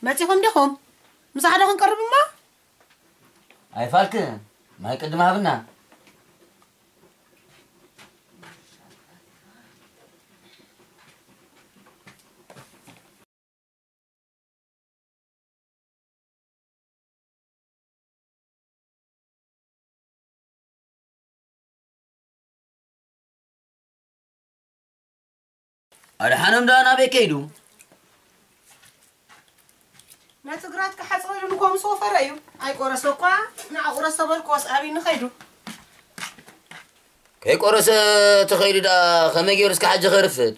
መጺኹም ዲኹም? ምሳሕ ዶ ክንቀርብ እሞ? ኣይፋልክን፣ ማይ ቅድም ሃብና። ኣድሓኖም ደኣ ናበይ ከይዱ? ነቲ ግራት ክሓጽበሉ ንኮ ምስ ወፈረ እዩ። ኣይቆረሰ እኳ፣ ንዓ ቁረስ ተበልክዎስ ኣበይ ንኸይዱ? ከይቆረሰ ተኸይዱ ደኣ ከመይ ገይሩ እስከ ሓጂ ከርፍድ?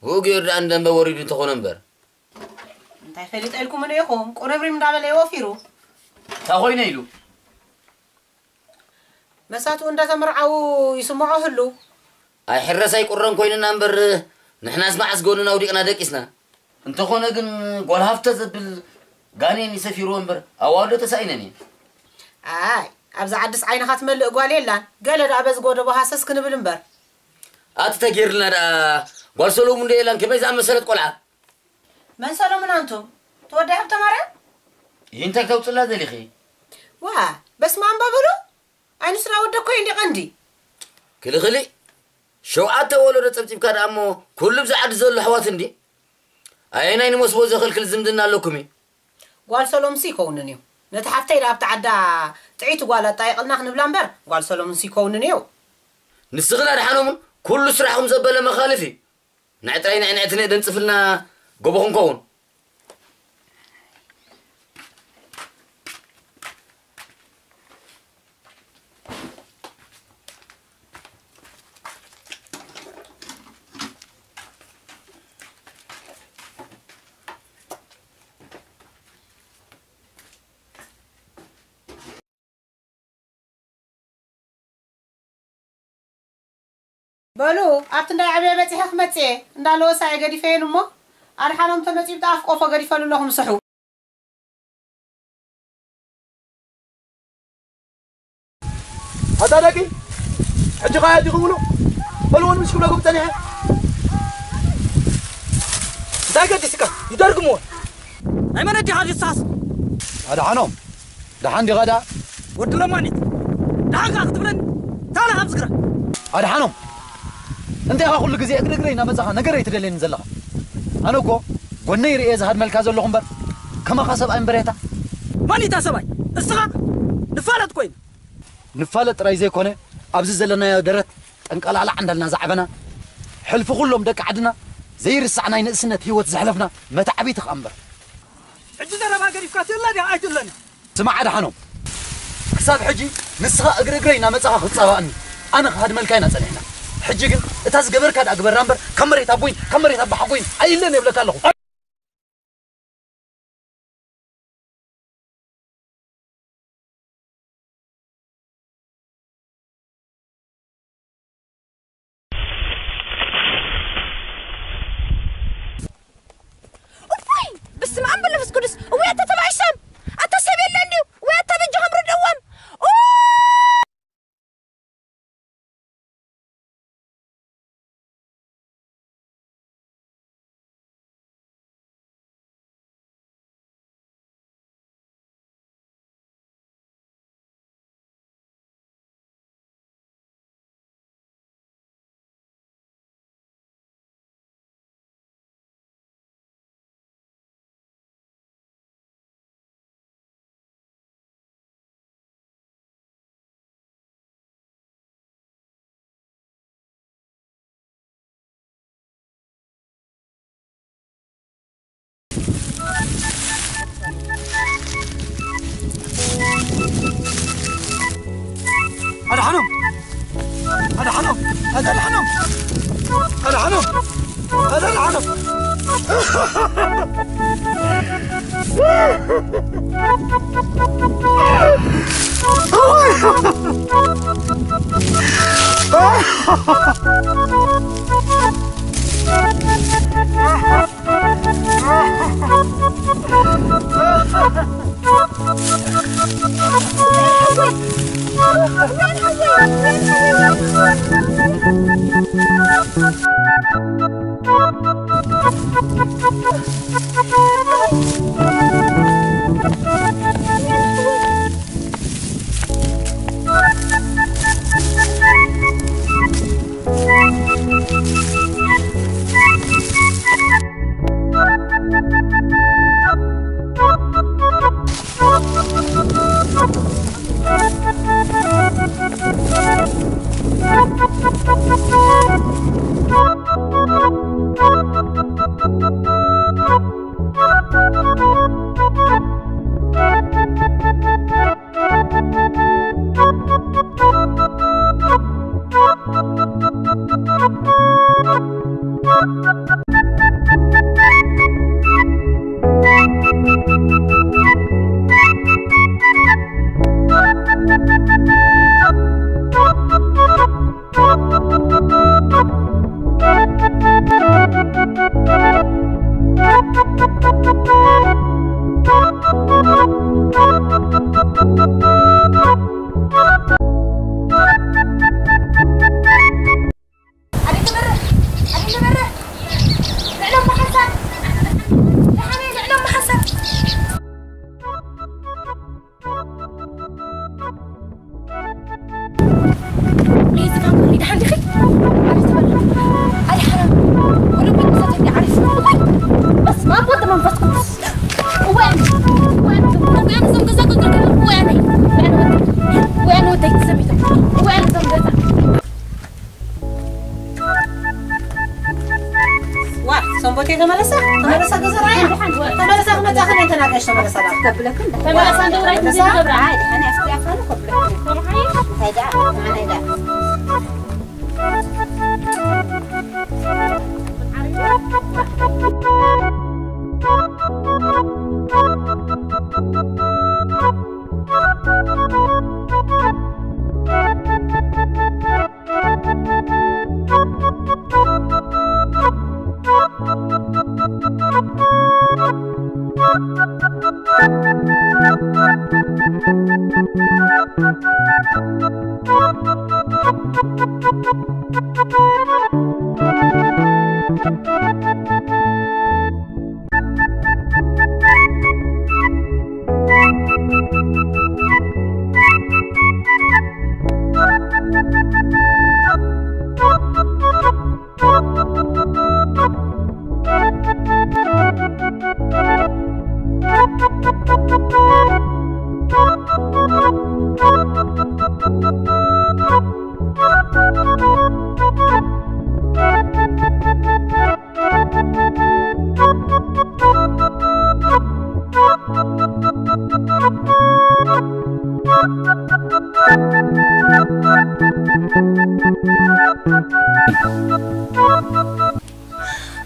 ብኡ ገይሩ ደኣ ንደንበ ወሪዱ እንተኾነ እምበር። እንታይ ፈሊጠ ኢልኩምኒ ኢኹም? ቁርብሪም እንዳበለ እዩ ወፊሩ። እንታይ ኮይነ ኢሉ? መሳትኡ እንዳተመርዓዉ ይስምዖ ህሉ። ኣይ ሕረስ ኣይቁረን ኮይንና እምበር፣ ንሕናስ መዓስ ጎንና ኣውዲቕና ደቂስና። እንተኾነ ግን ጓል ሃፍተ ዘብል ጋኔን ይሰፊርዎ እምበር፣ ኣዋልዶ ተሳኢነን እየን። ኣይ፣ ኣብዚ ዓድስ ዓይንኻ ትመልእ ጓል የላን። ገለ ደኣ በዚ ጎደቦ ሃሰስ ክንብል እምበር። ኣቲ ተጌርልና ደኣ ጓል ሰሎሙን ዶ የላን ከመይ ዝኣመሰለት ቆልዓ? መን ሰሎሙን ኣንቱም? ተወዳይ ሃብተ ማርያም? ይህ እንታይ ክተውፅላ ደሊኺ? ዋ፣ በስመ ኣብ በሉ። ኣይ ንሱ ደኣ ወዲ እኮ እዩ እንዲ ቀንዲ። ክልኽሊ፣ ሸውዓተ ወለዶ ጸብጺብካ ደኣ እሞ ኩሉ ብዚ ዓዲ ዘሎ ኣሕዋት እንዲ? ኣየናይ ንመስቦ ዘኸልክል ዝምድና ኣለኩም እዩ? ጓል ሰሎምሲ ይከውንን እዩ። ነቲ ሓፍተይ ደኣ ኣብቲ ዓዳ ጥዕይቲ ጓል ኣጣይቕልና ክንብላ እምበር፣ ጓል ሰሎምሲ ይከውንን እዩ። ንስኽን ኣድሓኖምን ኩሉ ስራሕኹም ዘበለ መኻልፍ እዩ። ንዕጥራይ ንዕንዕቲ ንእደን ጽፍልና ጎቦ ክንከውን። በሉ ኣብቲ እንዳይ ዓብየ በጺሐ ክመጽእ እየ እንዳለወሳ እየ ገዲፈየን እሞ ኣድሓኖም ተመጺኡ ብጣፍ ቆፎ ገዲፈሉ ኣለኹ ምስሑ። ኣታ ደቂ ሕጂ ኸኣ ዲኹምሉ በልዎ ንምሽኩም ነጉም ጸኒሐ እንታይ ገዲስካ ይደርግምዎ ናይ መን ኣዲኻ ድሳስ ኣድሓኖም ደሓን ዲኻ ደኣ ወዲ ለማኒት ደሓን ከኣ ክትብለኒ ታላ ካብ ዝግራ ኣድሓኖም እንታይ ኢኻ ኩሉ ግዜ እግሪ እግረይ እናመጻኻ ነገረይ ትደልየኒ ዘለኻ ኣነ እኮ ጎነይ ርእየ ዝሃድመልካ ዘለኹ እምበር ከማኻ ሰብኣይ እምበሬታ መን እታ ሰብኣይ እስኻ ንፋለጥ ኮይና ንፋለጥ ጥራይ ዘይኮነ ኣብዚ ዘለናዮ ደረት ጠንቀላዕላዕ እንዳልና ዝዓበና ሕልፊ ኩሎም ደቂ ዓድና ዘይርሳዕ ናይ ንእስነት ህይወት ዘሕለፍና መታዕቢቲ ከኣ እምበር ሕጂ ዘረባ ገዲፍካ ትእለ ድያ ኣይትእለን ስማዕ ኣድሓኖም ክሳብ ሕጂ ንስኻ እግሪ እግረይ እናመጻኻ ክትጻባእኒ ኣነ ክሃድመልካ ኢና ጸኒሕና ሕጂ ግን እታ ዝገበርካ ድኣ ግበራ እምበር ካብ መሬት ኣቦይን ካብ መሬት ኣባሓጎይን ኣይለን የብለካ ኣለኹ እፎይ! በስመ ኣብ ወወልድ ወመንፈስ ቅዱስ እወይ ኣታ ተባኢሶም ኣታ ሰብ የለን ድዩ ወይ ኣታ በጃኹም ርድእዎም ኡ ኣድሓኖም ኣድሓኖም ኣድሓኖም ኣድሓኖም ኣድሓኖም ሰንቦቴ ተመለሳ፣ ተመለሳ ገዛ ራያ። ተመለሳ ክመጻ ከነ ተናቀሽ ተመለሳ። ከብለክን ተመለሳ እንደ ራይ ተመለሳ። ገብራ። ኣይ፣ ደሓን ኣፍያ ካሉ ከብለክን። እንታይ ደኣ? ማዕና ደኣ?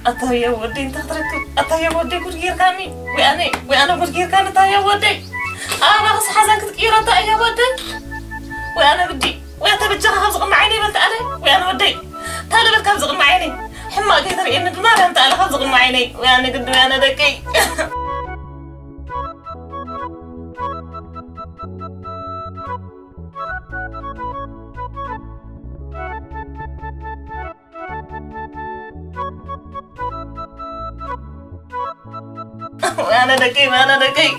ኣታ ህያብ ወደይ፣ እንታይ ክትረክብ? ኣታ ህያብ ወደይ፣ ጉድ ጌርካኒ። ወይ ኣነ፣ ወይ ኣነ ጉድ ጌርካኒ፣ ኣታ ህያብ ወደይ። ኣባኽስ ሓዘን ክትቅይሮ፣ ኣታ ህያብ ወደይ። ወይ ኣነ ግዲ፣ ወይ ኣታ በጃኻ ካብዚ ቅድሚ ዓይነይ በል ተኣለ። ወይ ኣነ ወደይ፣ ታለ በል ካብዚ ቅድሚ ዓይነይ። ሕማቕ ከይተርእየኒ ብማርያም ተኣለ ካብዚ ቅድሚ ዓይነይ። ወይ ኣነ ግዲ፣ ወይ ኣነ ደቀይ። ኣነ ደቀይ፣ ኣነ ደቀይ።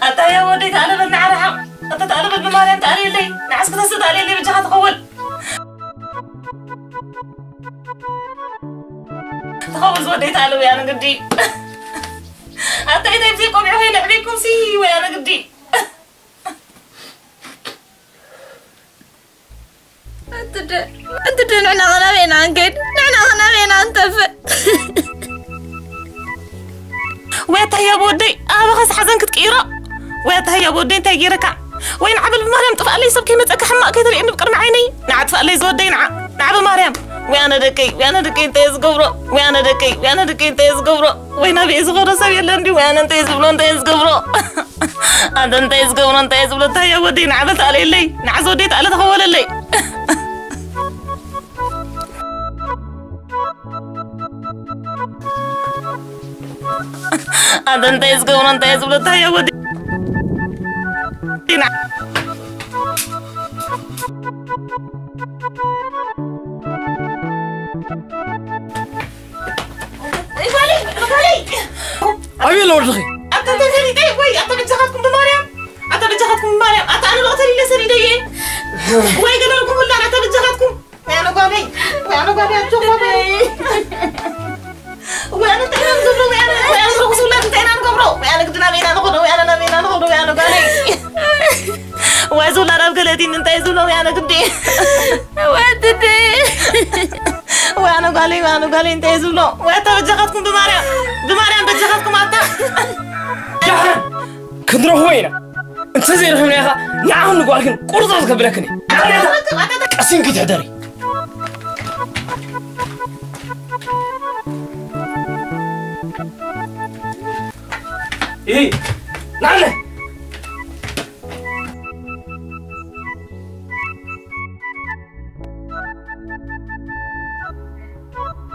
ኣታ ህያብ ወደይ ተኣለበል ንዓረሓ። ኣታ ተኣለበል ብማርያም ተኣልየለይ። ንዓስ ክተስእ ተኣልየለይ በጃኻ ተኸወል። ተኸወል ዝወደይ ተኣለበ ኣነ ግዲ። ኣታ ኢታይ ብዘይ ቆቢዕ ኮይነ ዕብየኩም ሲ ወይ ኣነ ግዲ። ኣትደ፣ ኣትደ ንሕና ኸናበይና ንከይድ? ንሕና ኸናበይና ንጠፍእ? ወይ ኣታ ህያብ ወደይ፣ ኣባኻስ ሓዘን ክትቅይሮ? ወይ ኣታ ህያብ ወደይ፣ እንታይ ገይረካ? ወይ ንዓበል ብማርያም ጥፍኣለይ፣ ሰብ ከይመጸካ ሕማቕ ከይተርእየኒ ብቅድሚ ዓይነይ። ንዓ ጥፍኣለይ ዝወደይ፣ ንዓ፣ ንዓ ብማርያም። ወይ ኣነ ደቀይ፣ ወይ ኣነ ደቀይ፣ እንታይ እየ ዝገብሮ? ወይ ኣነ ደቀይ፣ ወይ ኣነ ደቀይ፣ እንታይ እየ ዝገብሮ? ወይ ናበይ ዝኸዶ ሰብ የለን ድዩ? ወይ ኣነ እንታይ እየ ዝብሎ፣ እንታይ እየ ዝገብሮ? ኣንተ እንታይ እየ ዝገብሮ፣ እንታይ እየ ዝብሎ? እንታይ እየ ወደይ ንዓ በል ተኣለየለይ። ንዓ ዝወደይ ተኣለ ተኸወለለይ። ኣንተ እንታይ እየ ዝገብሮ፣ እንታይ እየ ዝብሎ? እንታይ እየ ወደይ ንዓ ኣበይ ኣሎ ወድኺ? ኣታ ተሰሊጠ ወይ ኣታ በጃኻትኩም ብማርያም፣ ኣታ በጃኻትኩም ብማርያም፣ ኣታ ኣነ ዶ ተሊለ ሰሊደየ ወይ ገለ ኩብላን ኣታ በጃኻትኩም። ወይ ኣነ ጓለይ፣ ወይ ኣነ ጓለይ ኣጆኻ በይ። ወይ ኣነ እንታይ ኢና ንገብሮ? ወይ ኣነ፣ ወይ ኣነ ርኹስ ውላድ እንታይ ኢና ንገብሮ? ወይ ኣነ ግድና በይና ንኸዶ፣ ወይ ኣነ ናበይና ንኸዶ፣ ወይ ኣነ ጓለይ። ወይ ዝውላድ ኣብ ገለቲን እንታይ ዝብሎ፣ ወይ ኣነ ግዲ። ወትዲ። ወይ ኣነ ጓለይ፣ ወይ ኣነ ጓለይ እንታይ ዝብሎ? ወይ ኣታ በጃኻትኩም ብማርያም፣ ብማርያም በጃኻትኩም ኣታ። ደሓን ክንረኽቦ ኢና። እንተ ዘይረኽብና ኢኻ ንዓኹም ንጓልክን ቁርጽ ከብለክን እየ። ቀሲንኪ ትሕደሪ። እይ፣ ናለ።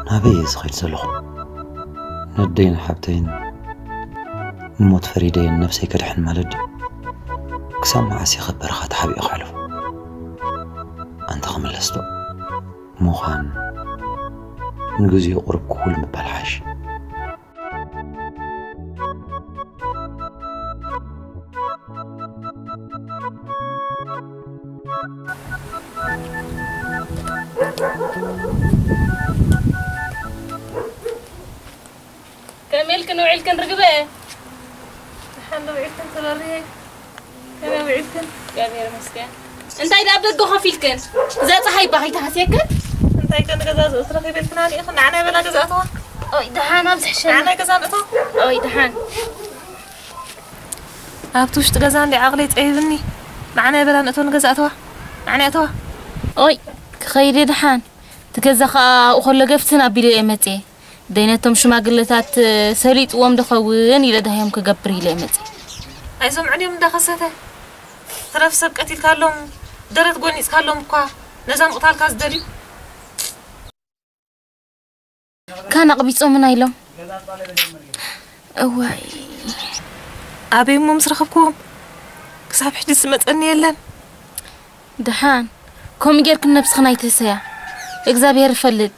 ናበይ እየ ዝኸይድ ዘለኹ? ነደይን ሓብተይን ንሞት ፈሪደየን ነብሰይ ከድሕን ማለት ድዩ? ክሳብ መዓስ እየ ካብ በረኻ ተሓቢኤ ከሕልፎ? ኣንታ ክምለስ ዶ? ምዃን ንግዚኡ ቁሩብ ክውል ምባል ሓይሽ። ከመይ ኢልክን ውዒልክን ርግበ? ደሓን ዶ ውዒልክን ተበርሄ? ከመይ ውዒልክን? እግዚኣብሔር ይመስገን። እንታይ ደኣ ኣብ ደገ ኮፍ ኢልክን? እዛ ጸሓይ እባ ከይትሃስየክን? እንተ እንታይ ከ ንገዛዝኦ ትረኺበ ኢልክናኒ ኢኺ? ንዓናይ በላ ገዛ እተዋ። ኦይ፣ ደሓን ኣብዚ ሕሸኒ። ንዓናይ ገዛ ንእቶ። ኦይ፣ ደሓን። ኣብቲ ውሽጢ ገዛ እንዲ ዓቕለይ ጸቢብኒ። ንዓናይ በላ ንእቶ ንገዛ እተዋ። ንዓናይ እተዋ። ኦይ፣ ክኸይድ እየ ደሓን። እቲ ገዛ ኸኣ ኣብኡ ከሎ ገፍትን ኣቢለ እየ መጽየ። ደይ ነቶም ሽማግለታት ሰሊጥዎም ድኸውን ኢለ ደሃዮም ክገብር ኢለ እየ መጽየ። ኣይዞም ዕድዮም እንዳኸሰተ ትረፍ ሰብ ቀቲልካሎም፣ ደረት ጎኒጽካሎም እኳ ነዛ ምቕታልካ ዝደልዩ። ካን ኣቕቢጾምና ኢሎም። እዋይ። ኣበይ እሞ ምስ ረኸብክዎም? ክሳብ ሕጂ ዝመጸኒ የለን። ደሓን፣ ከምኡ ጌርክን ነብስኽን ኣይትህሰያ። እግዚኣብሔር ይፈልጥ፣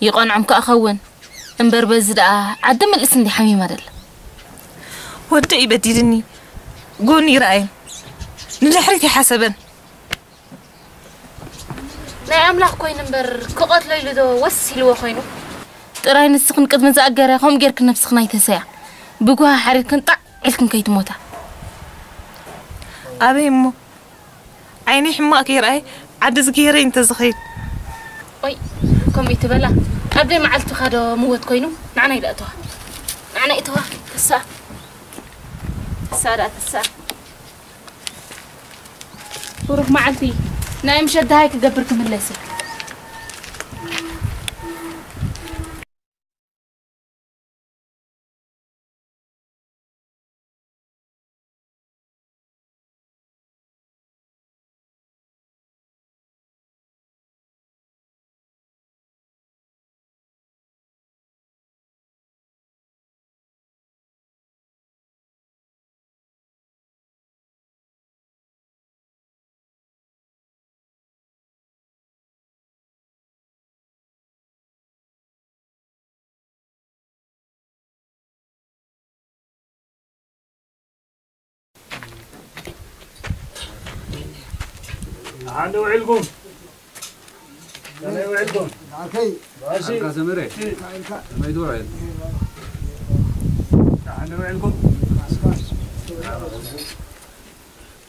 ይቐንዖም ከኣ ኸውን። እምበር በዚ ደኣ ዓዲ ምልእስ እንዲ ሓሚማ ደላ። ወደይ በዲልኒ፣ ጎኒ ይረኣየን፣ ንድሕሪት ይሓሰበን። ናይ ኣምላኽ ኮይኑ እምበር ክቐትሎ ኢሉ ዶ ወስ ኢልዎ ኮይኑ? ጥራይ ንስኽን ቅድሚ ዝኣገረ ከምኡ ጌርክን ነብስኽን ኣይትህሰያ። ብጓሃ ሓሪርክን ጣዕ ኢልክን ከይትሞታ። ኣበይ እሞ? ዓይነይ ሕማቕ ከይረኣየ ዓዲ ዝገይረይ እንተዝኸይድ። ኦይ፣ ከምኡ ይትበላ። ኣብ ደይ መዓልትኻ ዶ ምወት ኮይኑ? ንዓና ኢለ እተዋ። ንዓና እተዋ። ተሳ። ተሳ ደኣ ተሳ። ብሩኽ መዓልቲ። ናይ ምሸት ደሃይ ክገብር ክምለስ እየ። ደሓን ዶ ውዒልኩም? ከመይ ውዒልኩም? ዓርከይ። ባሺ። ዓርካ ሰመረ። ኢልካ። ከመይ ትውዕል? ደሓን ዶ ውዒልኩም?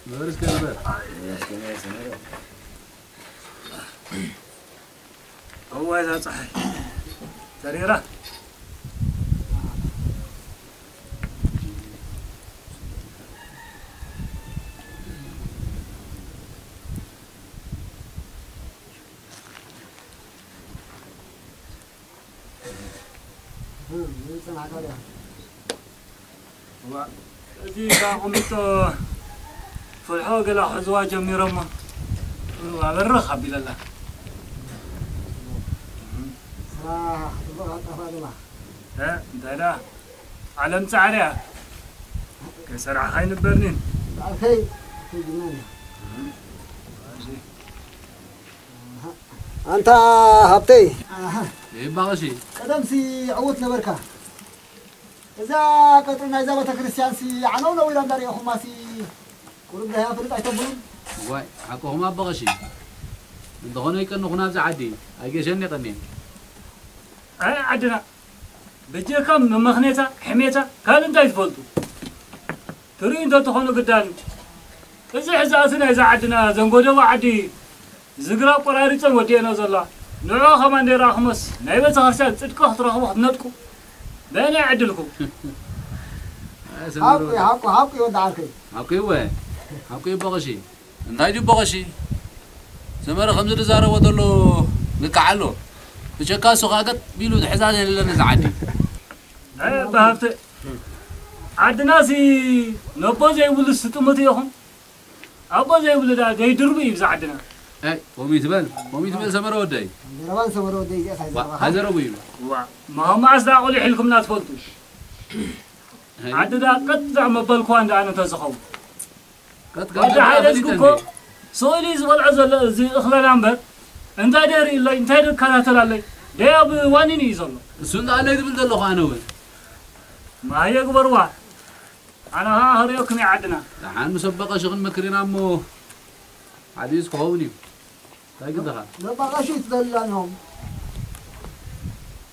ንበር እስከ ንበር። እዋይ፣ እዛ ፀሓይ ተሪራ። እዋ፣ እዚ ካብ ቁሚጦ ፍልሖ ገላ ክሕዝዋ ጀሚሮሞ። እዋ፣ በርኽ ኣቢለላ። ስራሕ ጽቡቕ ኣጣፋ ድማ። እ፣ እንታይ ደኣ? ዓለም ጻዕሪ እያ። ከይሰራሕኻ ኣይንበርንን። ኣኸይ፣ ኣኸይ ጅግና እያ። እሺ። ኣንታ ሃብተይ። ኣሃ። ይባቐሺ። ቀደምሲ ዕዉት ነበርካ። እዛ ቀጽሪ ናይዛ ቤተ ክርስቲያንሲ ዓነው ነው ኢላ እንዳርኤኹማሲ ቁሩብ ዳህያ ፍልጥ ኣይተብሉን? ዋይ፣ ሓቅኹም ኣቦ ቀሺ። እንተኾነ ይቀንኹ ናብዚ ዓዲ፣ ኣይገሸን የቐንየን። ኣይ ዓድና፣ በጀካም መመኽኔታ፣ ሕሜታ፣ ካልእ እንታይ ትፈልጡ? ትርእዩ እንተትኾኑ ግዳን፣ እዚ ሕዚ ኣቲ ናይዛ ዓድና ዘንጎደቦ ዓዲ ዝግራ ቆራሪጸን ወዲኤኖ ዘለዋ። ንዕኡ ከማን ደይረኣኹሞስ ናይ ቤተ ክርስቲያን ጽድቂ ክትረኽቡ ክትነጥቁ። በየናይ ዕድልኩም? ኣይ፣ ሰመረ ሓቁ፣ ወዲ ሓቁ፣ ሓቁ ይወዲ ዓርከይ። ሓቁ ይወ-፣ ሓቁ ይቦ ቀሺ። እንታይ ድዩ ቦ ቀሺ? ሰመረ ከምዚ ዝዛረቦ ዘሎ ልክዕ ኣሎ። ብጀካ እሱ ኸኣ ገጥ ቢሉ ዝሕዛ የለን እዛ ዓዲ። ኣይ፣ ኣባ ሃብተ፣ ዓድናሲ ነቦ ዘይብሉ ስጥሙት ኢኹም። ኣቦ ዘይብሉ ደኣ ዘይድርቡ እዩ ብዛ ዓድና። ኣይ፣ ከምኡ ይትበል፣ ከምኡ ይትበል ሰመረ ወደይ። ዘረባን ሰመረ ወደይ እዚኣስ ዋ፣ ኣይዘረባኻ። ኣይዘረቡ እዩ። ዋ፣ መኸማስ ደኣ ቁሊሕ ኢልኩምና ትፈልጡ። ኣይ። ዓዲ ደኣ ቀጥ ደኣ መበልኩዋ እንዳ ኣነ ተዝኸውን። ቀጥ ወዲ ቀጥ ሓይለ ቀጥ ዝጉ እኮ ቀጥ። ስእሊ ዝበልዖ ዘሎ እዚ እኽለና እምበር እንታይ ደርኢ ኣሎይ፣ እንታይ ደከታተል ኣሎይ። ደይ ኣብ ዋኒን እዩ ዘሎ። እሱ እንዳ ኣለይ ዝብል ዘለኹ ኣነ እውን። ማህየ ግበርዋ። ኣነ ኸዓ ክርእየኩም እየ ዓድና። ደሓን ምስ ኣቦ ቀሺ ክንመክር ኢና እሞ ሓዲስ ክኸውን እዩ። እንታይ ግድኻ? ነባ ቀሺ ትደልላንዮም።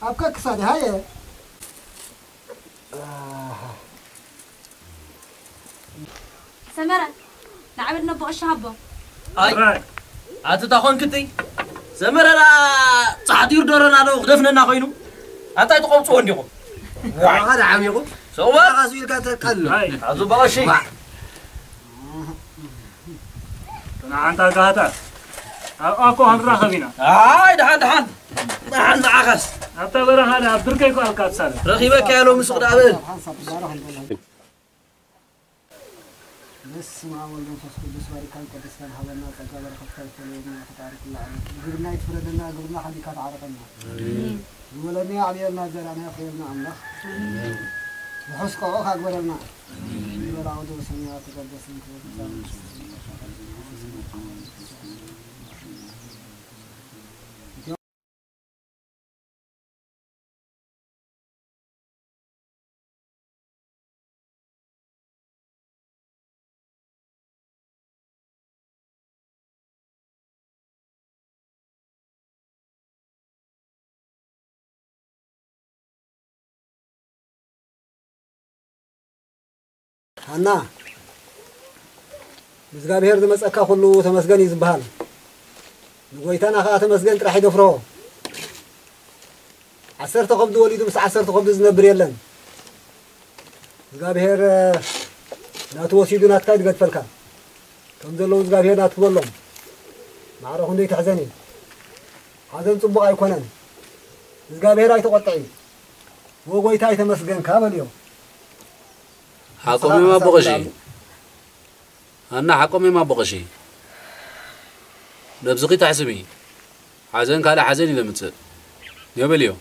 ኣብ ከክሳድ ሃየ። ኣሃ። ሰመረ፣ ንዓበድ ነቦ ቀሺ ሃቦ። ኣይ፣ ኣቲ ታኾን ክትይ? ሰመረ ደኣ ጻሕቲር ደሮና ዶ ክደፍነና ኮይኑ? ኣንታይ ትቆምጽዎ እንዲኹም? ዋይ። ዋኻ ደሓሚኹ? ሰውባ? ዋኻ ስኢልካ ትረቃ ኣሎ። ኣይ። ኣዞ በቐሺ። ዋዕ። ንዓንታ ጋህታ። ኣብ ኣኮ ክንራኸብ ኢና። ኣይ፣ ደሓን፣ ደሓን። ደሓን ንዓኻስ። ኣብታ በረኻ ደኣ ኣብ ብርከይ እኮ ኣልካ ትሳለ። ረኺበካ እየ ሎሚ ሱቕ ደኣ በል። በስመ አብ ወወልድ ወመንፈስ ቅዱስ፣ ባሪካን ቀድስካን ሃበና፣ ጸጋ በረከትካ ይፈለየና ፈጣሪ ኩሉ ዓለም። ግብርና ይትፍረደና፣ ግብርና ሓሊካ ተዓረቀና። ዝበለና ኣዕብየልና፣ ዘራእና የፍርየልና ኣምላኽ። ርሑስ ቆዖ ካግበረልና። ይበል ኣወደ በሰማያት ይትቀደስ ስምከ ወትምጻእ መንግስትከ ወይኩን ፈቃድከ በከመ በሰማይ ከማሁ በምድር። ሃና፣ ብእግዚኣብሔር ዝመጸካ ኩሉ ተመስገን እዩ ዝበሃል። ንጎይታና ከኣ ተመስገን ጥራሕ ይደፍሮ። ዓሰርተ ከብዲ ወሊዱ ምስ ዓሰርተ ከብዲ ዝነብር የለን። እግዚኣብሔር ናቱ ወሲዱ ናትካ ይድገድፈልካ። ከም ዘለዉ እግዚኣብሔር ናቱ በሎም። ማዕረ ክንደይ ትሕዘኒ። ሓዘን ጽቡቕ ኣይኮነን። እግዚኣብሔር ኣይተቖጥዒ። ወጎይታ ኣይተመስገንካ በልዮ። ሓቆም እዮም ኣቦ ቀሺ። ኣና ሓቆም እዮም ኣቦ ቀሺ። ነብስኺ ተሕስቢ። ሓዘን ካልእ ሓዘን እዩ ዘምጽእ። ኔው በልዮ።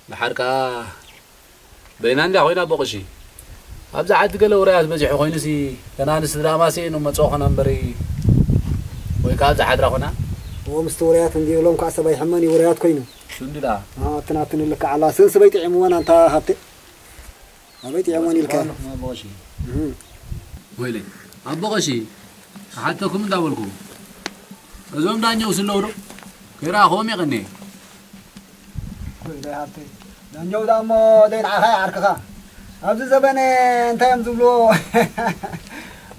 ደሓር ከኣ በይና እንድያ ኮይና ኣቦ ቀሺ። ኣብዚ ዓዲ ገለ ውራያት በዚሑ ኮይኑሲ፣ ገና ንስድራ ማሴ ንመጽኦ ኾና እምበሪ፣ ወይ ከኣ ኣብዚ ሓድራ ኾና። እዎ፣ ምስቲ ውራያት እንድዩ፣ ሎም ከኣ ሰብ ኣይሕመን እዩ ውራያት ኮይኑ። ሽንዲ ደኣ። ኣዎ፣ እቲ ናቱ ንልክዕ ኣላ። ስን ስበይ ጥዒምወን ኣንታ ሃብተ። ኣበይ ጥዒምወን ኢልካ? ኣለኹም ኣቦ ቀሺ። እህ። ወይለይ፣ ኣቦ ቀሺ፣ ክሓተኩም እንዳበልኩ፣ እዞም ዳኛው ስለዉ ዶ? ከይረኣኹዎም የቐንየ። ወይለይ ሃብተይ፣ ዳኛው ደኣ እሞ ደይ ንዓኻ ይዓርክኻ። ኣብዚ ዘበነ እንታይ እዮም ዝብልዎ?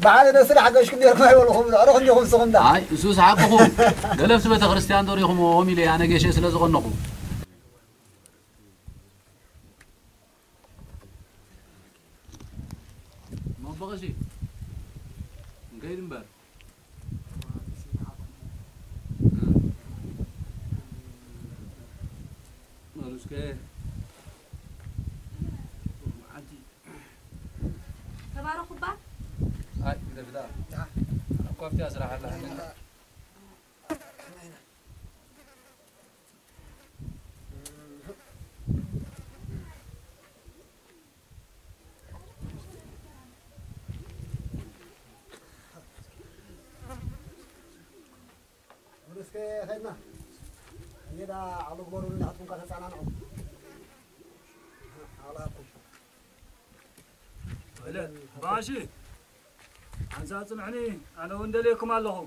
ብሓደ ነስራሕ ገሽኩም ነርኩም ኣይበልኹም፣ ኣዕሩኽ እንዲኹም ንስኹም ደኣ። ኣይ፣ እሱስ ሓቅኹም። ገለፍቲ ቤተ ክርስቲያን ዶ ሪኹምዎም ኢለ ኣነ ጌሸ ስለ ዝቐነኹ። ኣቦ ቀሺ፣ እንከይድ እምበር። በሉ እስከ። ተባረኹባ። ኣይ፣ ግደፍዳ። ኣብ ኮፍቲ ኣስራሓላ። እስከ ኸድና እየዳ ዓሉ ግበሩ፣ ንድሓትኩም ከ ተጸናንዑ። ኣላኩም። ወለ፣ ባሺ፣ ሓንሳብ ጽንሕኒ፣ ኣነ እውን ደልየኩም ኣለኹ።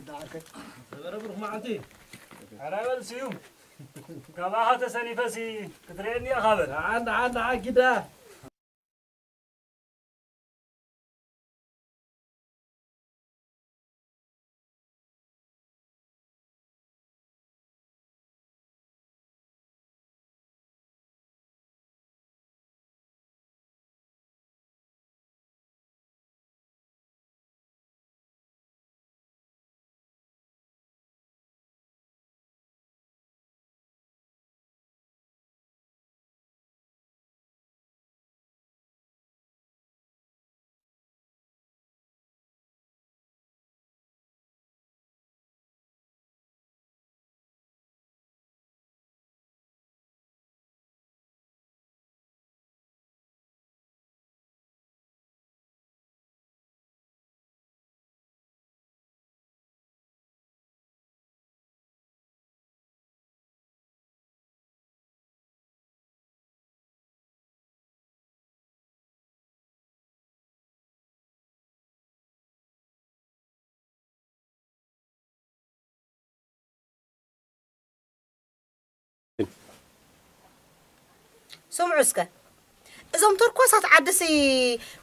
ዳዓርከ። ነበረ ብሩኽ መዓልቲ። ኧረ በል ስዩም፣ ካባኻ ተሰኒፈሲ ክትርእየኒ ኢኻ በል። ደሓን፣ ደሓን፣ ደሓን፣ ኪዳ። ስምዑ እስከ፣ እዞም ተርኮሳት ዓድሲ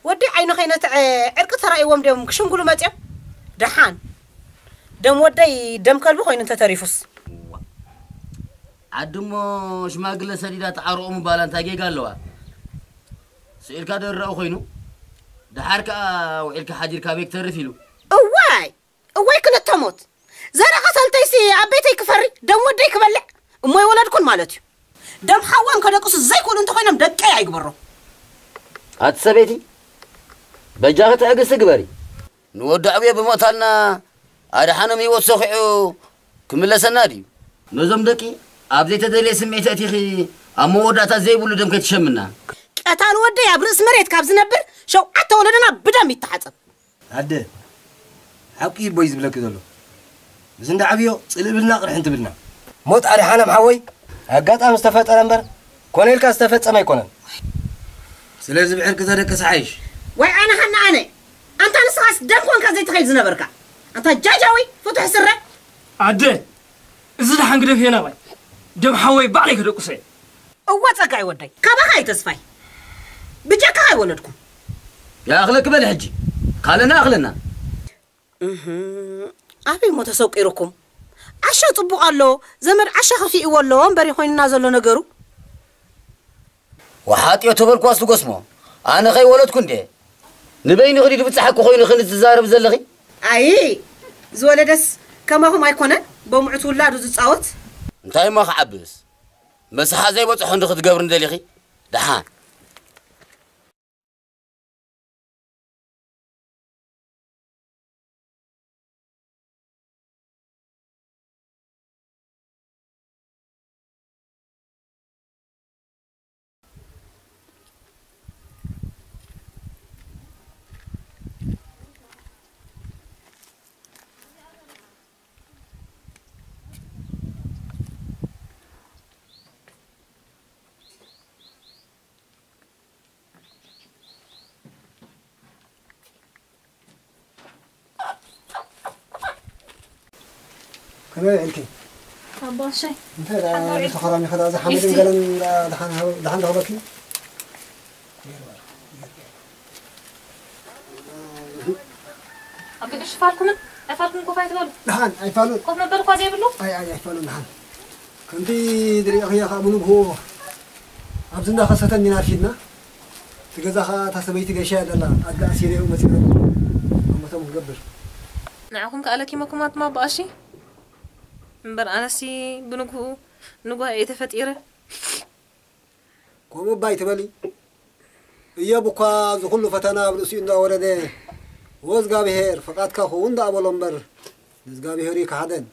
ወዲ ዓይኑ ከይነትዐ ዕርቂ ተራእይዎም ድዮም ክሽንጉሉ መጽዮም? ደሓን ደም ወደይ ደም ከልቢ ኮይኑ እንተተሪፉስ? ዓዲ እሞ ሽማግለ ሰዲዳ ተዓርቑ ምባላ እንታይ ጌጋ ኣለዋ? ስኢልካ ዶ ይረኣ ኮይኑ? ደሓር ከኣ ውዒልካ ሓዲርካ ኣበይ ክተርፍ ኢሉ? እዋይ! እዋይ ክልተ ሞት! ዘርኢ ቀተልተይሲ ኣብ ቤተይ ክፈሪ፣ ደም ወደይ ክበልዕ፣ እሞ ይወለድኩን ማለት እዩ። ደም ሓዋም ከደቅሱ ዘይክእሉ እንተኾይኖም ደቀይ ኣይግበሮም። ኣቲ ሰበይቲ፣ በጃኺ ትዕግስቲ ግበሪ። ንወዲ ዕብዮ ብሞታልና ኣድሓኖም ህይወት ሰኺዑ ክምለሰና ድዩ? ነዞም ደቂ ኣብ ዘይተደልየ ስምዒት ኣእቲኺ ኣብ መወዳእታ ዘይብሉ ደም ከይትሸምና። ቀታሊ ወደይ ኣብ ርእሲ መሬት ካብ ዝነብር ሸውዓተ ወለዶና ብደም ይተሓጸብ። ኣደ፣ ሓቂ እዩ ቦይ ዝብለኪ ዘሎ። ምስ እንዳ ዓብዮ ጽልእ ብልና ቅርሕንቲ ብልና። ሞት ኣድሓኖም ሓወይ ኣጋጣሚ ዝተፈጠረ እምበር ኮነ ኢልካ ዝተፈጸመ ኣይኮነን። ስለዚ ብዕርቂ ዘደቅስ ሓይሽ። ዋይ ኣነ ሃና ኣነ። ኣንታ ንስኻስ ደም ኮንካ ዘይትኸይድ ዝነበርካ። ኣንታ ጃጃዊ ፍቱሕ ስረ። ኣደ፣ እዚ ደሓን ግደፍዮ ናባይ። ደም ሓወይ ባዕለይ ከደቅሶ እየ። እወ ጸጋይ ወደይ፣ ካባኻ እዩ ተስፋይ። ብጀካኻ ኣይወለድኩ። ይኣኽለኪ በሊ ሕጂ። ካልእና ኣኽለና። እህ፣ ኣበይ እሞ ተሰቂሩኩም? ዓሻ ጽቡቕ ኣሎ፣ ዘመድ ዓሻ ከፊእዎ ኣሎ እምበር ኮይንና ዘሎ ነገሩ። ወሓጥዮ ተበልኳስ ትጎስሞ። ኣነ ከይወለድኩ እንዴ? ንበይንኺ ድዩ ብጻሓኪ ኮይኑ ኽን ትዛረብ ዘለኺ? ኣይ፣ ዝወለደስ ከማኹም ኣይኮነን፣ በምዑት ውላዱ ዝጻወት። እንታይ እሞ ክዓብስ? መስሓ ዘይበጽሖ እንዲ ክትገብሪ እንደሊኺ? ደሓን። ከመይ ውዒልኪ? ኣቦ ኣሸይ። እንታይ ደኣ ተኸራሚኺ ደኣ፣ እዛ ሓመድን ገለን ደኣ ደሓን ሃው-፣ ደሓን ረኸበኪ? ኣብ ደገ ሽፋልኩምን ኣይፋልኩም ኮፍ ኣይትበሉ። ደሓን ኣይፋሉን። ኮፍ መበሊ እኳ ዘይብሉ? ኣይ፣ ኣይ፣ ኣይፋሉን ደሓን። ከምቲ ዝሪእኽያ ኸኣ ብንግሆ ኣብዚ እንዳኸሰተን ኢና ኣርፊድና። እቲ ገዛ ኸኣ እታ ሰበይቲ ገይሻ እያ ዘላ። ኣደ ኣሲረዮ መጺኤ እሞ እቶም ክገብር። ንዓኹም ከኣ ለኪመኩም ኣትማ ኣቦ ኣሺ። እምበር ኣነሲ ብንግሁ ንጓ እየ ተፈጢረ። ከምኡ እባ ኣይትበሊ። እዮብ እኳ እዚ ኩሉ ፈተና ኣብ ርእሲኡ እንዳወረደ፣ "ወእዝጋብሄር፣ ፈቃድካ ክውን" ደኣ በሎ እምበር፣ ንእዝጋብሄር እዩ ከሓደን።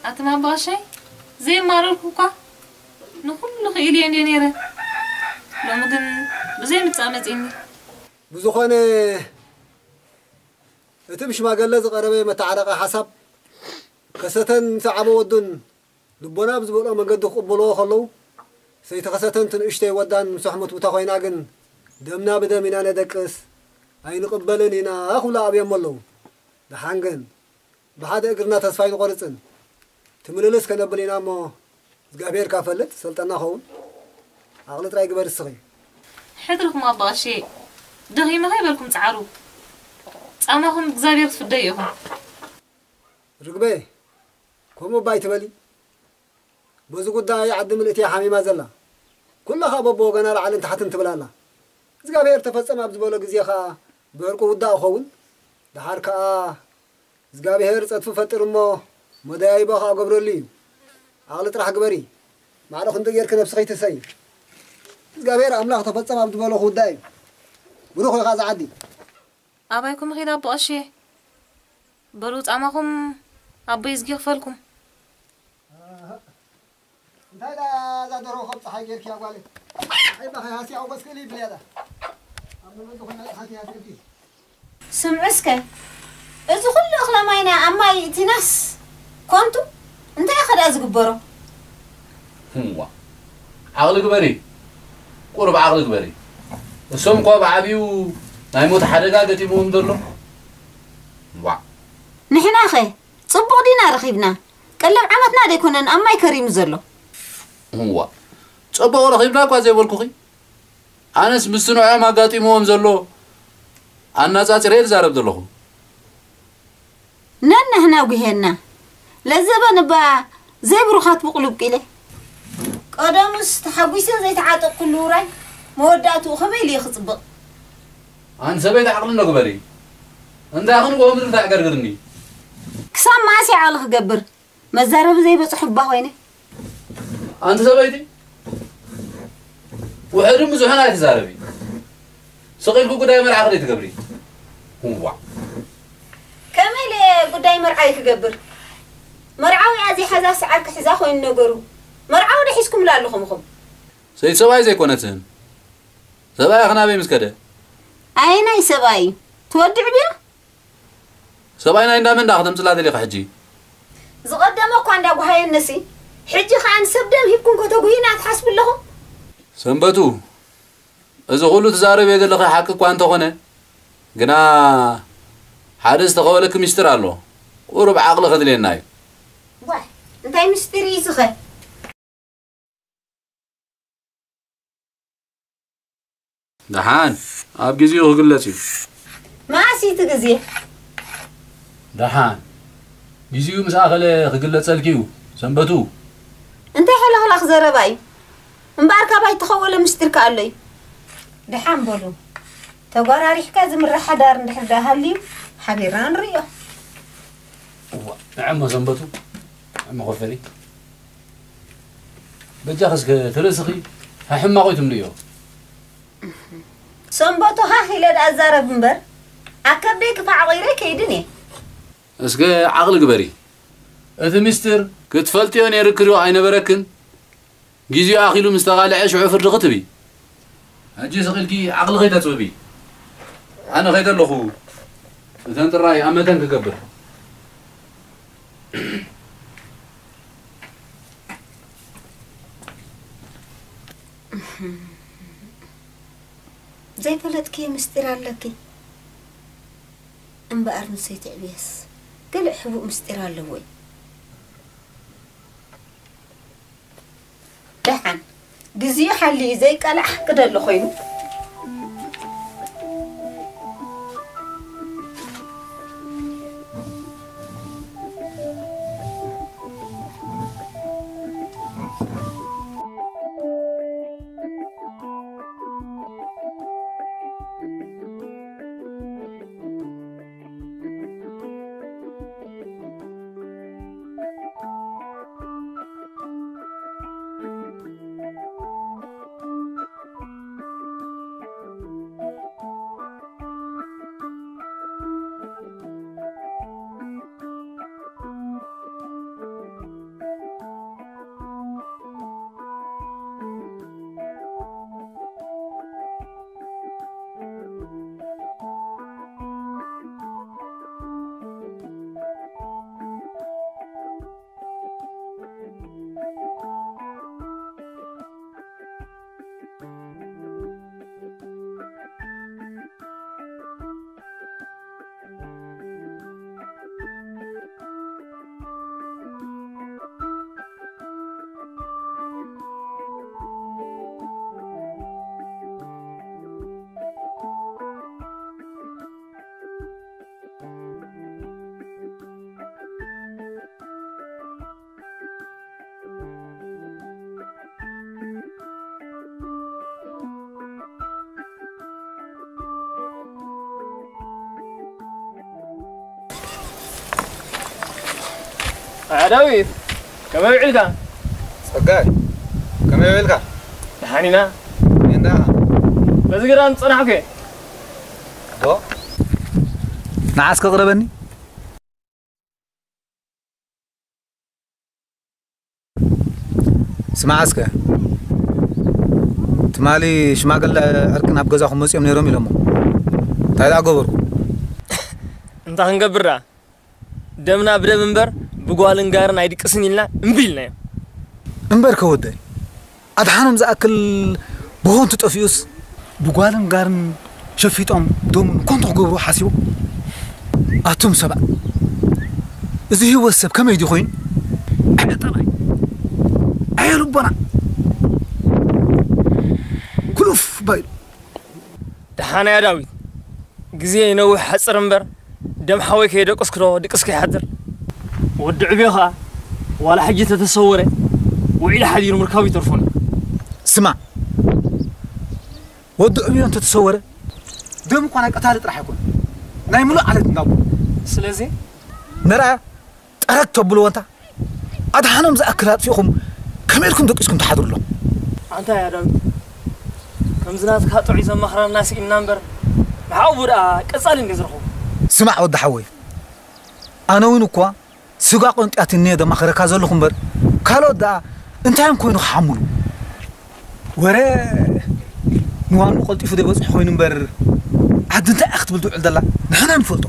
ኣቲ ማባሸይ፣ ዘይማረርኩ እኳ ንኹሉ ክኢል እየ እንድየ ነይረ። ሎሚ ግን ብዘይ ምጻእ መጺእኒ። ብዝኾነ፣ እቲ ብሽማገለ ዝቐረበ መተዓረቒ ሓሳብ ከሰተን ምስ ዓበ ወዱን ልቦና ብዝመልኦ መንገዲ ክቕበልዎ ከለዉ፣ ሰይቲ ከሰተን እቲ ንእሽተይ ወዳን ምስ ኣሕሙት ቦታ ኮይና ግን፣ "ደምና ብደም ኢና ነደቅስ፣ ኣይንቕበልን ኢና" ክብላ ኣብዮሞ ኣለዉ። ደሓን ግን፣ ብሓደ እግርና ተስፋ ኣይንቖርጽን። እቲ ምልልስ ከነብል ኢና እሞ፣ እግዚኣብሔር ካፈልጥ ሰልጠና ኸውን። ዓቕሊ ጥራይ ግበር እስኺ። ሕድርኹም ኣባ ቀሺ፣ ደኺመ ከይበልኩም ጸዓሩ። ጻማኹም እግዚኣብሔር ትፍደዩ ኢኹም። ርግበ፣ ከምኡ እባ ኣይትበሊ። በዚ ጉዳይ ዓዲ ምልእቲ እያ ሓሚማ ዘላ። ኩላ ኸኣ በብወገና ላዕልን ታሕትን ትብል ኣላ። እግዚኣብሔር ተፈጸመ ኣብ ዝበሎ ግዜ ኸኣ ብዕርቂ ውዳእ እኸውን። ደሓር ከኣ እግዚኣብሔር ጸድፊ ፈጥር እሞ መደያይቦ ኸኣ ገብረሉ እዩ። ዓቕሊ ጥራሕ ግበሪ። ማዕረ ክንድኡ ጌርኪ ነብስኺ ኣይትሰይ። እግዚኣብሔር ኣምላኽ ተፈጸመ ኣብ ዝበሎ ክውዳእ እዩ። ብሩኽ ኢኻ ዝዓዲ። ኣባይኩም ኺድ ኣቦ ቀሺ። በሉ ጻማኹም ኣቦይ ዝጊ ክፈልኩም። ኣሃ። እንታይ ደኣ እዛ ደርሆ ከም ጸሓይ ጌርኪያ ጓለይ? ጸሓይ ባኸ ሃስያ ኣውቀስ ክእል ይብል እያ ዳ። ኣብ መመዚ ኾይና ጸሓይ ሃስያ። ስምዑ እስከ፣ እዚ ኹሉ እኽለ ማይና ኣብ ማይ ይእቲናስ ኮንቱ እንታይ ኢኸ ደኣ ዝግበሮ? እዋ፣ ዓቕሊ ግበሪ፣ ቁሩብ ዓቕሊ ግበሪ። እሶም እኳ ብዓብዩ ናይ ሞት ሓደጋ ገጢምዎም ዘሎ። ዋዕ። ንሕናኸ ጽቡቕ ዲና ረኺብና? ቀለብ ዓመትና ደይኮነን ኣብ ማይ ከሪሙ ዘሎ። እዋ፣ ጽቡቕ ረኺብና እኳ ዘይበልኩኺ። ኣነስ ምስቲ ንዕኦም ኣጋጢምዎም ዘሎ ኣነጻጺረ እየ ዝዛረብ ዘለኹ። ነናህና ጉሄና ለዘበን እባ ዘይብሩኻት ብቑሉብ ቂለ። ቀደሙስ ተሓጒሰ ዘይተዓጠቕኩሉ ውራይ መወዳእትኡ ከመይ ኢሉ እዩ ክጽብቕ? ኣንቲ ሰበይቲ ዓቕሊ እንዶ ግበሪ። እንታይ ክንጎ ምድሪ ተዕገርግርኒ? ክሳብ መዓስ እዩ ዓቕሊ ክገብር? መዛረቢ ዘይበጽሑ እባ ኮይነ። ኣንቲ ሰበይቲ ውሕድን ብዙሕን ኣይትዛረቢ። ስቕ ኢልኩ ጉዳይ መርዓ ከደይ ትገብሪ? እዋ። ከመይ ኢለ ጉዳይ መርዓይ ክገብር? መርዓዊ ኣዚ ሓዛ ሰዓር ክሕዛ ኮይኑ ነገሩ። መርዓዊ ዶ ሒዝኩምላ ኣለኹም ኢኹም? ሰይቲ ሰብኣይ ዘይኮነትን። ሰብኣይ ክናበይ ምስ ከደ? ኣየናይ ሰብኣይ? ትወድዕ ብያ? ሰብኣይ ናይ እንዳመን ደኣ ከተምጽላ ደሊኻ ሕጂ? ዝቐደመ እኳ እንዳጓሃየነሲ፣ ሕጂ ኸኣ ንሰብ ደም ሂብኩም ከተጉህዩና ትሓስቡ ኣለኹም? ሰንበቱ፣ እዚ ኹሉ ትዛረብዮ ዘለኺ ሓቂ እኳ እንተኾነ፣ ግና ሓደ ዝተኸወለኪ ምስጢር ኣሎ። ቁሩብ ዓቕሊ ከድልየና እዩ። ዋይ፣ እንታይ ምስጢር እዩ እዚ ኸ? ደሓን፣ ኣብ ግዜኡ ክግለጽ እዩ። መዓስ እዩ እቲ ግዜ? ደሓን፣ ግዜኡ ምስ ኣኸለ ክግለጸልኪ እዩ፣ ሰንበቱ። እንታይ ሕልኽላኽ ዘረባ እዩ? እምበኣር ካባይ እተኸወለ ምስጢር ከ ኣሎ እዩ? ደሓን በሉ፣ ተጓራሪሕካ ዝምራሕ ሓዳር እንድሕር ደኣ ሃልዩ፣ ሓቢርና ንርእዮ። እዋ፣ ንዕሞ ሰንበቱ፣ ንዕሞ ኮፈሪ። በጃኺ እስከ እቲ ርእስኺ ሕማቕ እዩ ትምልእዮ። ሰንበቱ ሃህ ኢለ ደኣ እዛረብ እምበር፣ ኣብ ከብደይ ክፋዕ ቐይረ ከይድን እየ። እስከ ዓቕሊ ግበሪ። እቲ ምስጢር ክትፈልጥዮ ነይርኪ ዶ ኣይነበረክን? ግዜኡ ኣኺሉ ምስ ተቓልዐ ሽዑ ፍርዲ ክትህቢ። ሕጂ ስቕ ኢልኪ ዓቕሊ ከይተጽብቢ። ኣነ ከይደ ኣለኹ እተን ጥራይ ኣብ መተን ክገብር። ዘይፈለጥክዮ ምስጢር ኣለኪ። እምበኣር ንሰይቲ ዕብየስ ገለ ሕቡእ ምስጢር ኣለዎ እዩ። ደሓን ግዜኡ ሓልዩ ዘይቀላዕ ሓቂ ደሎ ኮይኑ። ኣያ ዳዊት፣ ከመይ ውዒልካ? ጸጋይ፣ ከመይ ውዒልካ? ደሓን ኢና። እንዳ በዚ ግራም ጸናሕኩ እየ። ዶ? ንዓስ ከቕረበኒ? ስማዕ እስከ፣ ትማሊ ሽማግለ ዕርቂ ናብ ገዛኹም መጺኦም ነይሮም ኢሎሞ። እንታይ ደኣ ገበሩ? እንታይ ክንገብር ደኣ? ደምና ብደም እምበር ብጓልን ጋርን ኣይድቅስን ኢልና እምቢ ኢልናዮም። እምበር ከ ወደይ፣ ኣድሓኖም ዝኣክል ብኾንቱ ጠፊኡስ ብጓልን ጋርን ሸፊጦም ደሙ ንኮንቱ ክገብሩ ሓሲቦም። ኣቱም ሰባት፣ እዚ ህይወት ሰብ ከመይ ድዩ ኮይኑ? ኣየ ጠባይ፣ ኣየ ልቦና፣ ኩሉፍ ባይ። ደሓን እያ ዳዊት፣ ግዜ ይነውሕ ሓጽር እምበር ደም ሓወይ ከየደቀስኩ ዶ ድቅስ ከይሓድር? ወዲ ዕብዮ ኸኣ ዋላ ሕጂ ተተሰወረ ውዒሉ ሓዲሩ ምርካቡ ይተርፎ ኣሎ። ስማዕ፣ ወዲ ዕብዮ እንተተሰወረ ደም እኳ ናይ ቀታሊ ጥራሕ ኣይኮነ፣ ናይ ምሉእ ዓለት እንዳቦ። ስለዚ ነርኣያ ጠረግ ተብልዎ እንታ ኣድሓኖም ዝኣክል ኣጥፊእኹም ከመይ ኢልኩም ደቂስኩም ትሓድሩ ኣለኹም? ኣንታ እያ ዳዊት፣ ከምዚ ናትካ ጥዑይ ዘማኽረና ስኢንና እምበር፣ ንሓኡ ደኣ ቀጻሊ እንድዩ ዝረኽቦ። ስማዕ ወዲ ሓወይ፣ ኣነ እውን እኳ ስጋ ቆንጢያትኒ እየ ዘማኽረካ ዘለኹ እምበር፣ ካልኦት ደኣ እንታይ እዮም ኮይኑ ክሓምሉ? ወረ ንዋኑ ቀልጢፉ ዘይበጽሑ ኮይኑ እምበር፣ ዓዲ እንታይ እያ ክትብል ትውዕል ዘላ ንሕና ንፈልጦ።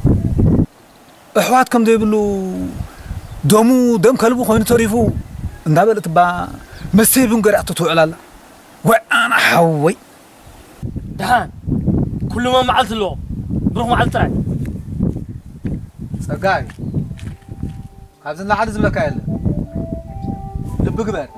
ኣሕዋት ከም ዘይብሉ ደሙ ደም ከልቢ ኮይኑ ተሪፉ እንዳበለት እባ መስተይ ቡን ገሪኣቶ ትውዕል ኣላ። ወይ ኣነ ሓወይ። ደሓን ኩሉ መመዓልቲ ኣለዎ። ብሩኽ መዓልቲ ጥራይ። ጸጋይ፣ ካብዚ ንላዕሊ ዝብለካ የለን። ልቢ ግበር።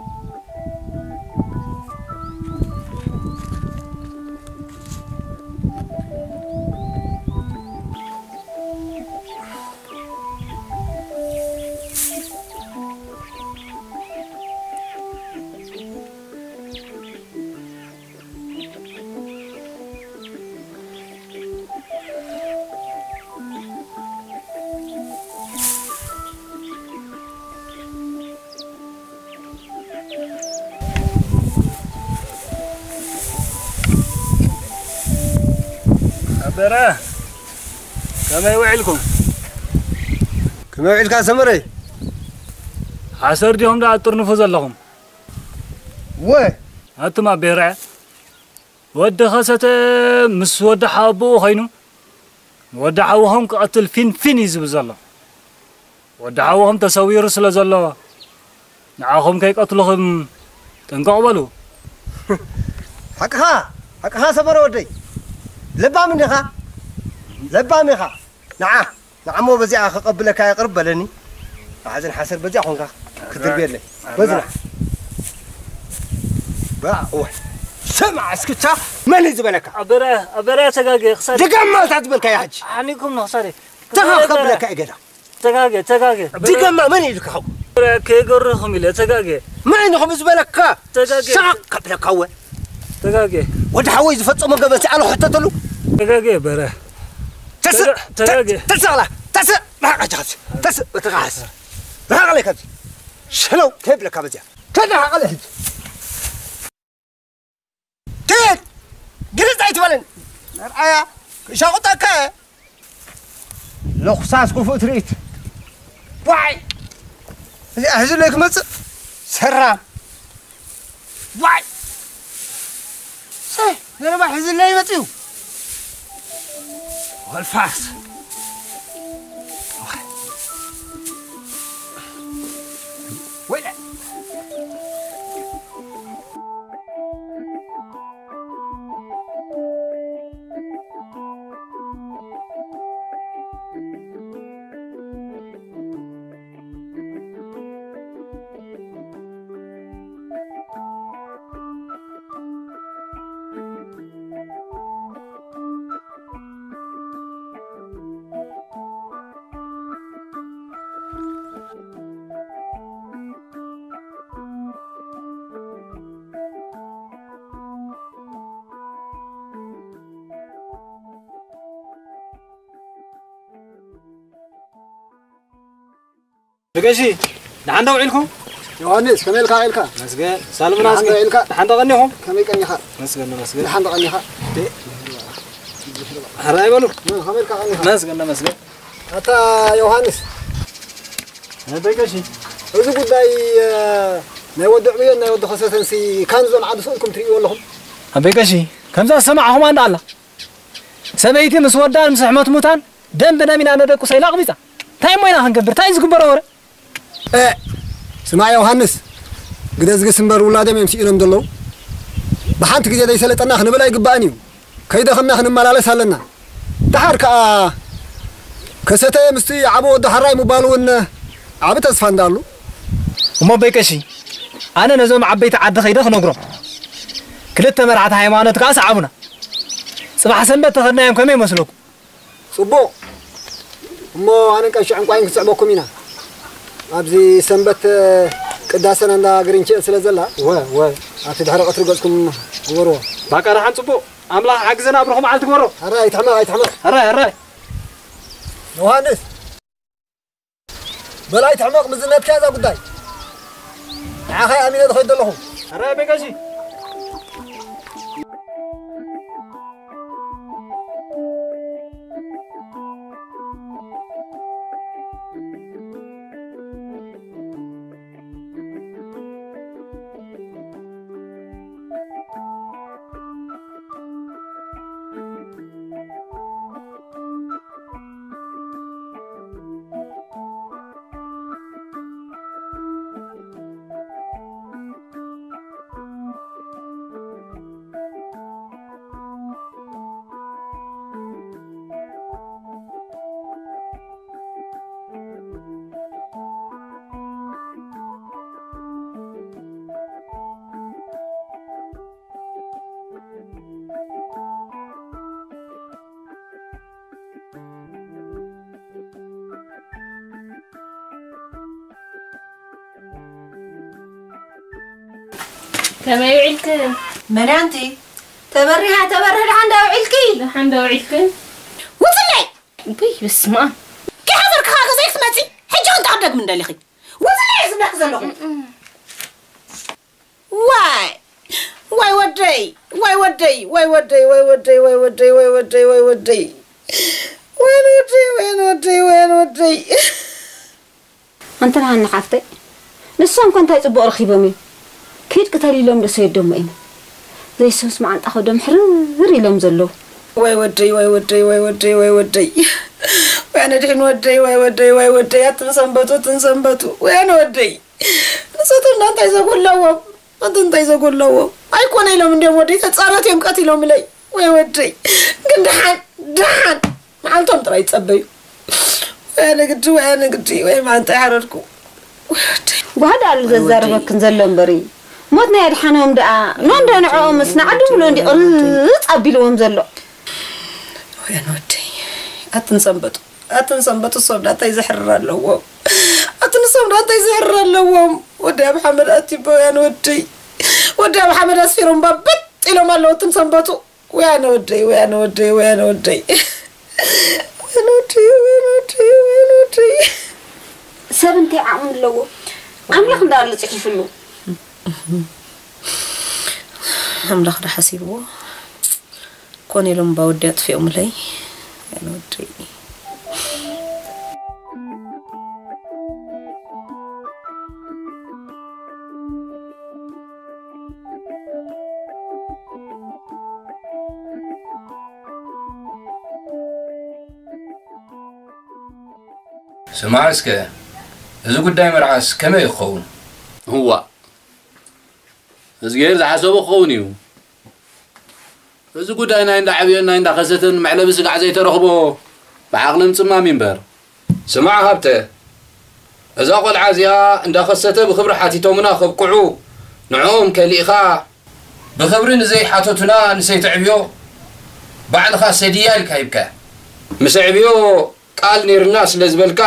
ኣበረ፣ ከመይ ውዒልኩም? ከመይ ውዒልካ ሰመረይ? ሓሰር ዲኹም ደኣ ትጥርንፉ ዘለኹም? ወ ኣቱም ኣቤረ፣ ወዲ ከሰተ ምስ ወዲ ሓወቦኡ ኾይኑ፣ ንወዲ ሓውኹም ክቐትል ፊንፊን እዩ ዝብል ዘሎ። ወዲ ሓውኹም ተሰዊሩ ስለ ዘሎ፣ ንዓኹም ከይቀትልኹም ጥንቅቕ በሉ። ሓቅኻ፣ ሓቅኻ ሰመረ ወደይ። ለባም እንዲኻ፣ ለባም ኢኻ። ንዓ፣ ንዓሞ በዚኣ ከቐብለካ ይቕርብ በለኒ። መሓዘን ሓሰር በዚኣ ኾንካ ክትድርብየለይ። በዝና። በኣ፣ እወ። ስማዕ፣ እስክቻ መን እዩ ዝበለካ? ኣበረ፣ ኣበረ ተጋገ፣ ክሳደ። ድገማ እታ ዝበልካያ ሕጂ። ሓኒኩም ነው ክሳደ። ተኻ ክሳደ ክብለካ በረ። እየ ገዳ። ተጋገ፣ ተጋገ። ድገማ መን እዩ ኢልካ? ኣበረ፣ ከይገርኹም ኢለ፣ ተጋገ። መን ኢኹም ዝበለካ? ተጋገ። ሳቕ ከብለካ እወ። ተጋገ። ወዲ ሓወይ ዝፈጸሞ ገበን ሲኣሎ ሕተተሉ። ተጋገ በረ። ተስእ፣ ተጋ-፣ ተጋገ። ተ-፣ ተስእ ኣላ፣ ተስእ፣ ርሓቕ ኣጃ ካብዚ። ተስእ፣ በተኻሓስ። ርሓቕ ለይ ካብዚ። ሸነው፣ ከይብለካ በዚኣ። ከይድ ርሓቕ ለይ ሕጂ። ከይድ! ግልጽ ኣይትበለኒ። መርኣያ፣ ክሻቑጠካ እየ። ለኹሳስ ክፉእ ትርኢት። ዋይ! እዚኣ ሕዚ ለይ ክመጽእ? ሰራም። ዋይ! ሰይ፣ ዘረባ ሕዚ ለይ መጽኡ። ወልፋስ። ወይለ። ደገሺ፣ ደሓን ዶ ውዒልኩም? ዮሃንስ፣ ከመይ ኢልካ ውዒልካ? መስገን። ሳልምና ደሓን እስኪ፣ ዶ ውዒልካ? ደሓን ዶ ቀኒኹም? ከመይ ቀኒኻ? መስገን፣ መስገን። ደሓን ዶ ቀኒኻ? ደ-፣ ሕራይ በሉ። እ፣ ከመይ ኢልካ ቀኒኻ? መስገን፣ መስገን። ኣታ ዮሃንስ። እ፣ ደገሺ። እዚ ጉዳይ፣ እ፣ ናይ ወዲ ዕብዮን ናይ ወዲ ኸሰተንሲ ካንዞን ዓዲ ስእልኩም ትርእይዎ ኣለኹም? ኣበይ ቀሺ፣ ከምዛ ዝሰማዕኹማ እንዳ ኣላ። ሰበይቲ ምስ ወዳን ምስ ሕመት ሙታን ደም ብደም ኢና ነደቁሰ ኢላ ኣቕቢጻ። እንታይ እሞ ኢና ክንገብር? እንታይ እዩ ዝግበሮ ወረ? እ፣ ስማዕ ዮሃንስ፣ ግደዝግስ እምበር ውላዶም እዮም ስኢኖም ዘለዉ። ብሓንቲ ግዜ ዘይሰለጠና ክንብል ኣይግባእን እዩ። ከይደኸምና ክንመላለስ ኣለና። ደሓር ከኣ ከሰተ ምስቲ ዓቢ ወዲ ሓራይ ምባሉ እውን ዓቢ ተስፋ እንዳኣሉ። እሞ በይ ቀሺ፣ ኣነ ነዞም ዓበይቲ ዓዲ ከይደ ክነግሮም። ክልተ መራሕቲ ሃይማኖት ከኣ ሰዓቡና። ጽባሕ ሰንበት ተኸድናዮም ከመይ ይመስለኩም? ጽቡቕ። እሞ ኣነን ቀሺ ዕንቋይን ክስዕበኩም ኢና። ኣብዚ ሰንበት ቅዳሰና እንዳ ግርንችእ ስለ ዘላ፣ ወ ወ ኣብቲ ድሕሪ ቀትሪ ገጽኩም ግበርዎ። ባቃ ደሓን ጽቡቕ። ኣምላኽ ሓግዘና ኣብርኹ መዓልቲ ግበሮ። ሕራይ ኣይትሕመቕ ኣይትሕመቕ። ሕራይ ሕራይ። ዮሃንስ፣ በል ኣይትሕመቕ፣ ምዝነትካ እዛ ጉዳይ። ንዓኻ ኣሚነ ዝኸይድ ዘለኹ። ሕራይ ኣቤ ቀሺ። ከመይ ውዒልክን? መን ኣንቲ? ተበሪሃ፣ ተበርህ፣ ደሓን ዶ ውዒልኪ? ደሓን ዶ ውዒልክን? ውፅለይ! ውይ፣ በስመ ኣብ። ከይሓፈርኪ ከዓ ገዛይ ክትመፂ? ሕጂ እውን ተኣደግሚ እንደሊኺ። ውፅለይ ዝብለኪ ዘለኹ። ዋይ! ዋይ ወደይ! ዋይ ወደይ! ዋይ ወደይ! ዋይ ወደይ! ዋይ ወደይ! ዋይ ወደይ! ዋይ ወደይ! ወይን ወደይ! ወይን ወደይ! ወይን ወደይ! ኣንተ ሃኒ ሓፍተይ፣ ንሶም ከ እንታይ ጽቡቕ ረኺቦም እዮም? ኪድ ቅተል ኢሎም ዶ ሰይዶሞ እዮም? ዘይሰምስ መዓንጣ ከብዶም ሕርር ኢሎም ዘለዉ። ወይ ወደይ፣ ወይ ወደይ፣ ወይ ወደይ፣ ወይ ወደይ። ወይ ኣነ ድሕን ወደይ፣ ወይ ወደይ፣ ወይ ወደይ። ኣትን ሰንበቱ፣ ኣትን ሰንበቱ። ወይ ኣነ ወደይ። ንሶቶም ዳ እንታይ ዘጎለዎም? ኣትን እንታይ ዘጎለዎም? ኣይኮነ ኢሎም እንዲዮም ወደይ፣ ተጻረት እዮም ቀቲሎምለይ። ወይ ወደይ። ግን ደሓን፣ ደሓን። መዓልቶም ጥራይ ይጸበዩ። ወይ ኣነ ግዲ፣ ወይ ኣነ ግዲ፣ ወይ መዓንጣ ይሓረድኩ። ወይ ወደይ። ጓህዳ ኣሉ ወይ ወደይ። ዘዛረበክን ዘሎ እምበሪ። ሞት ናይ ኣድሓኖም ደኣ፣ ኖ እንዶ ንዕኦምስ ንዓዲ ሙሉእ እንዲ ቅርጽ ኣቢልዎም ዘሎ። ወይ ኣነ ወደይ። ኣትን ሰንበቱ፣ ኣትን ሰንበቱ ሰብ ዳ እንታይ ዘሕርር ኣለዎም? ኣትን ሰብ ዳ እንታይ ዘሕርር ኣለዎም? ወዲ ኣብ ሓመድ ኣቲቦ፣ ወይ ኣነ ወደይ። ወዲ ኣብ ሓመድ ኣስፊሮም ባበት ኢሎም ኣለዉ፣ ኣትን ሰንበቱ። ወይ ኣነ ወደይ፣ ወይ ኣነ ወደይ፣ ወይ ኣነ ወደይ። ወይ ኣነ ወደይ፣ ወይ ኣነ ወደይ፣ ወይ ኣነ ወደይ። ሰብ እንታይ ዓቕሚ ኣለዎ? ኣምላኽ እንዳኣሉ ጽሒፍሉ። ኣምላኽ ዶ ሓሲብዎ? ኮነ ኢሎም እባ ወዲ ኣጥፊኦምለይ። ወይ ኣነ ወደይ። ስማዕ እስከ፣ እዚ ጉዳይ መርዓስ ከመይ ክኸውን? እዋእ፣ እዝግሄር ዝሓሰቦ ክኸውን እዩ። እዚ ጉዳይ ናይ እንዳ ዓብዮን ናይ እንዳ ከሰተን መዕለቢ ስጋዕ ዘይተረኽቦ ብዓቕልን ጽማም እዩ እምበር። ስማዕ ሃብተ፣ እዛ ቆልዓ እዚኣ እንዳ ከሰተ ብኽብሪ ሓቲቶምና ከብቅዑ፣ ንዕኦም ከሊእኻ፣ ብኽብሪ ንዘይሓተቱና ንሰይተዕብዮ ባዕልኻ ሰድያ ኢልካ ሂብካያ። ምስ ኣዕብዮ ቃል ነይርና ስለ ዝበልካ፣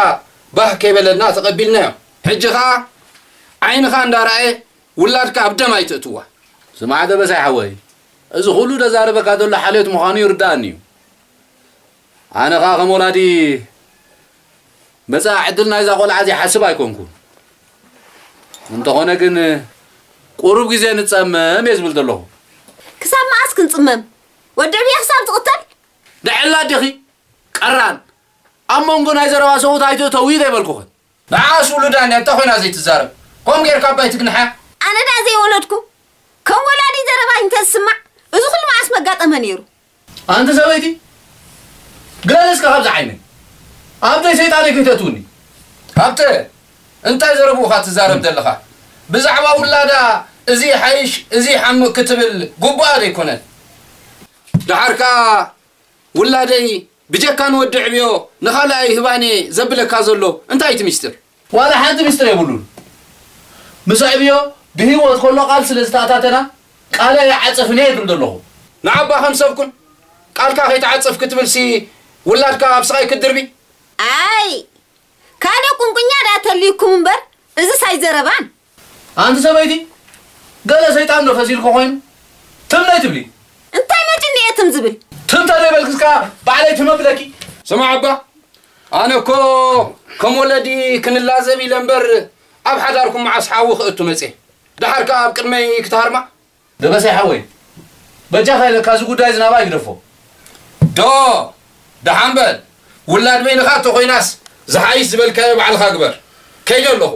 ባህ ከይበለና ተቐቢልናዮ። ሕጂ ኸኣ ዓይንኻ እንዳረኣየ ውላድካ ኣብ ደም ኣይተእትዋ። ስማዕ ደበሳይ ሓወይ፣ እዚ ኩሉ ደዛረበካ ዘሎ ሓልዮት ምዃኑ ይርድኣኒ እዩ። ኣነ ኸኣ ከም ወላዲ መጻኢ ዕድል ናይዛ ቆልዓ ዘይሓስብ ኣይኮንኩን። እንተኾነ ግን ቁሩብ ግዜ ንጸመም እየ ዝብል ዘለኹ። ክሳብ መኣስ ክንጽመም? ወዲ ዕብየ ክሳብ ዝቕተል? ደዕላ ዲኺ? ቀራን። ኣብ መንጎ ናይ ዘረባ ሰብኡት ኣይትእተዊ ዘይበልኩኽን። ንዓስ ውሉዳ እንድያ እንታይ ኮይና ዘይትዛረብ? ከምኡ ጌርካ ኣባይ ትግንሓ? ኣነ ደኣ ዘይወለድኩ? ከም ወላዲ ዘረባይ እንተዝስማዕ፣ እዚ ኩሉ መዓስ መጋጠመ ነይሩ። ኣንቲ ሰበይቲ፣ ግለል እስከ ካብዚ ዓይነይ። ኣብተይ ሰይጣነይ ከይተእትውኒ። ሃብተ፣ እንታይ ዘረብኡኻ ትዛረብ ዘለኻ? ብዛዕባ ውላዳ፣ እዚ ይሓይሽ፣ እዚ ይሓምቕ ክትብል ግቡኣ ዘይኮነን። ደሓር ከኣ ውላደይ ብጀካ ንወዲ ዕብዮ ንኻልኣይ ህባኔ ዘብለካ ዘሎ እንታይ እቲ ሚስጥር? ዋላ ሓንቲ ሚስጥር የብሉን። ምስ ዕብዮ ብህይወት ከሎ ቃል ስለ ዝተኣታተና ቃለይ ኣይዓጽፍን እየ ዝብል ዘለኹ። ንዓባ ከም ሰብ ኩን። ቃልካ ከይትዓጽፍ ክትብልሲ ውላድካ ኣብ ስቓይ ክትድርቢ? ኣይ ካልእ ቁንቁኛ ዳ ተልዩኩም እምበር፣ እዝስ ኣይዘረባን። ኣንቲ ሰበይቲ፣ ገለ ሰይጣን ዶ ፈሲልኩ ኮይኑ? ትም ነይ ትብሊ። እንታይ መጭኒ እየ ትም ዝብል? ትም ተዘይበልክስ ከኣ ባዕለይ ትም ኣብለኪ። ስማዕ ኣባ፣ ኣነ እኮ ከም ወለዲ ክንላዘብ ኢለ እምበር፣ ኣብ ሓዳርኩም መዓስ ሓዊ ክእቱ መጽየ? ደሓር ከኣ ኣብ ቅድመይ ክትሃርማ? ደበሳይ ሓወይ፣ በጃኻ ኢለካ እዚ ጉዳይ እዚ ናባይ ግደፎ። ዶ፣ ደሓን በል። ውላድ በይንኻ እንተኾይናስ፣ ዝሓይሽ ዝበልካዮ ባዕልኻ ግበር። ከይደ ኣለኹ።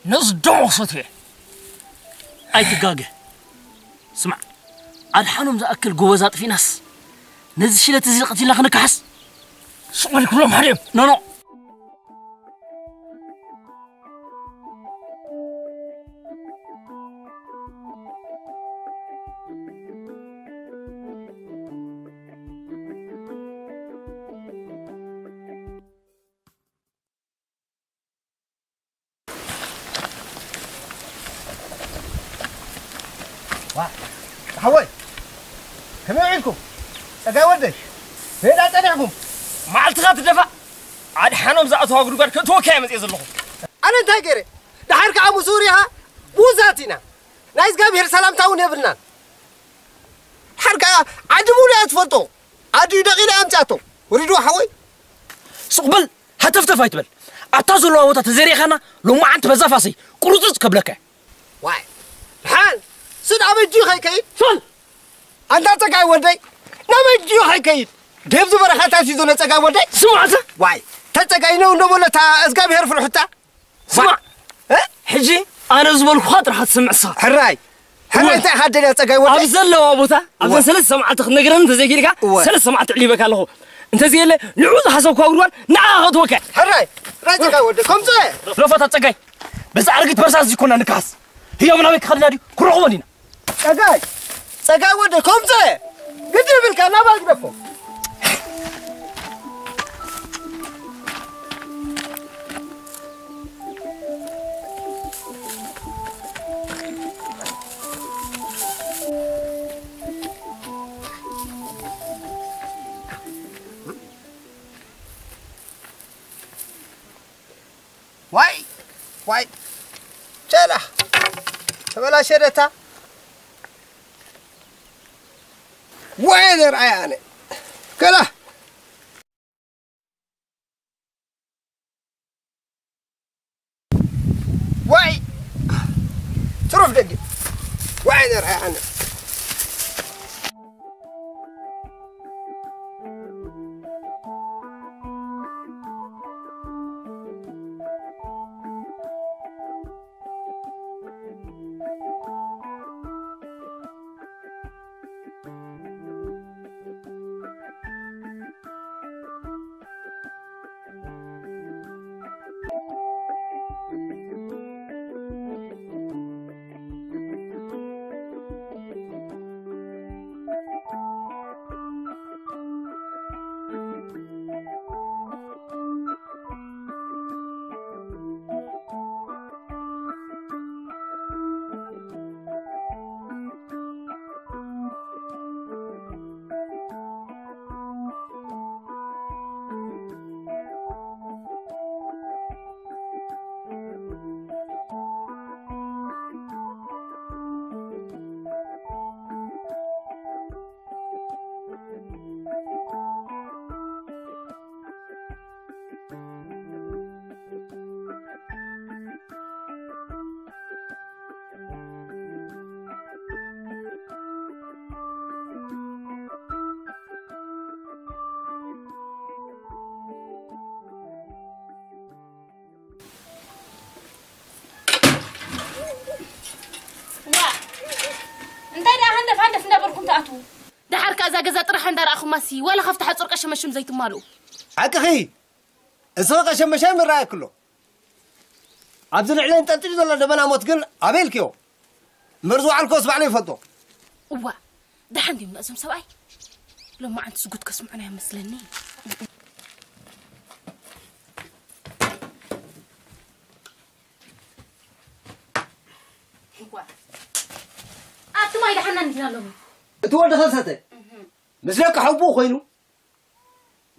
ነዚ ደሞ ክሰትዮ እየ። ኣይትጋገ። ስማዕ፣ ኣድሓኖም ዝኣክል ጎበዝ ኣጥፊእናስ፣ ነዚ ሽለት እዚ ቀቲልና ክንከሓስ? ስቕ በል፣ ኩሎም ሓደ እዮም። ኖ፣ ኖ። ዋ፣ ሓወይ፣ ከመይ ውዒልኩም? ጸጋይ ወደይ፣ ሜዳ ጸኒሕኩም? መዓልትኻ ትደፋእ። ኣድሓኖም ዝኣተዋ ጉድጓድ ከእትወካ እየ መጽየ ዘለኹ። ኣነ እንታይ ገይረ? ደሓር ከኣ ምስኡ ሪኻ? ብኡዛት ኢና። ናይ እግዚኣብሔር ሰላምታ እውን የብልናን። ደሓር ከኣ ዓዲ ሙሉ እያ ትፈልጦ። ኣዲኡ ደቒላ እያ ኣምጺኣቶ። ወሪድዎ ሓወይ? ስቕ በል፣ ሃተፍተፍ ኣይትበል። ኣብታ ዘለዋ ቦታ ተዘይሪእኻና፣ ሎማዓንቲ በዛ ፋሰይ ቁርጽጽ ከብለካ እየ። ዋይ፣ ደሓን፣ ስድ ኣበይ ድዩ ከይከይድ? ሶል! ኣንታ ጸጋይ ወደይ፣ ናበይ ድዩ ከይከይድ? ደብዚ በረኻታት እዩ ዘሎ ጸጋይ ወደይ። ስማዕ፣ እዛ ዋይ፣ ተጸጋይ ነው እንዶ በሎ እታ እግዚኣብሔር ፍርሑታ። ስማዕ፣ እ? ሕጂ ኣነ ዝበልኩኻ ጥራሕ ትሰምዕ ንስኻ። ሕራይ፣ ሕራይ፣ እንታይ ኢኻ ደልያ ጸጋይ ወደይ? ኣብ ዘለዋ ቦታ ኣብዘን ሰለስተ መዓልቲ ክትነግረኒ እንተዘይኪኢልካ፣ እወ። ሰለስተ መዓልቲ ዕሊበካ ኣለኹ። እንተዘየለ ንዕኡ ዝሓሰብኩዋ ጉድጓድ ንዓኻ ከእትወካ። ሕራይ፣ ሕራይ ጸጋይ ወደይ፣ ከምጽእ። ሎፋታ ጸጋይ፣ በዛ ኣረጊት በርሳስ እዚኮና ንከሓስ። ህያው ናበይ ክኸድና ድዩ? ክረኽቦ ዲና። ጸጋይ፣ ጸጋይ ወደይ፣ ከምጽእ። ግዲ ይብልካ፣ ናባይ ግደፎ። ዋይ፣ ዋይ፣ ጨላ፣ ተበላሸ ደታ። ዋይ፣ ዘርኣይ ኣነ። ከላ። ዋይ፣ ትሩፍ ደጊ። ዋይ፣ ዘርኣይ ኣነ። ዋ፣ እንታይ ደኣ ሃንደፍ ሃንደፍ እንዳበልኩም ትኣትዉ? ደሓር ከኣ እዛ ገዛ ጥራሕ እንዳረኣኹማሲ፣ ዋላ ካብቲ ሓጹር ቀሸመሽም ዘይትማልኡ። ሓቅኺ፣ እስኺ ቀሸመሻይ ምረኣየኪ ኣሎ። ኣብዚ ልዕሊ ኣንጠልጢሉ ዘሎ ደበና ሞት ግን ኣበይ ኢልክዮ? እምበር ዝወዓልክዎስ ባዕለይ ይፈልጦ። እዋ፣ ደሓን ድዮም እዞም ሰብኣይ? ሎማዓንቲ ዝጉድ ከስምዑና እዮም መስለኒ። እዋ፣ ኣብቲ ማይ ደሓና እንዲና ኣለዉ። እቲ ወዲ ከሰተ ምስ ደቂ ሓውቦ ኮይኑ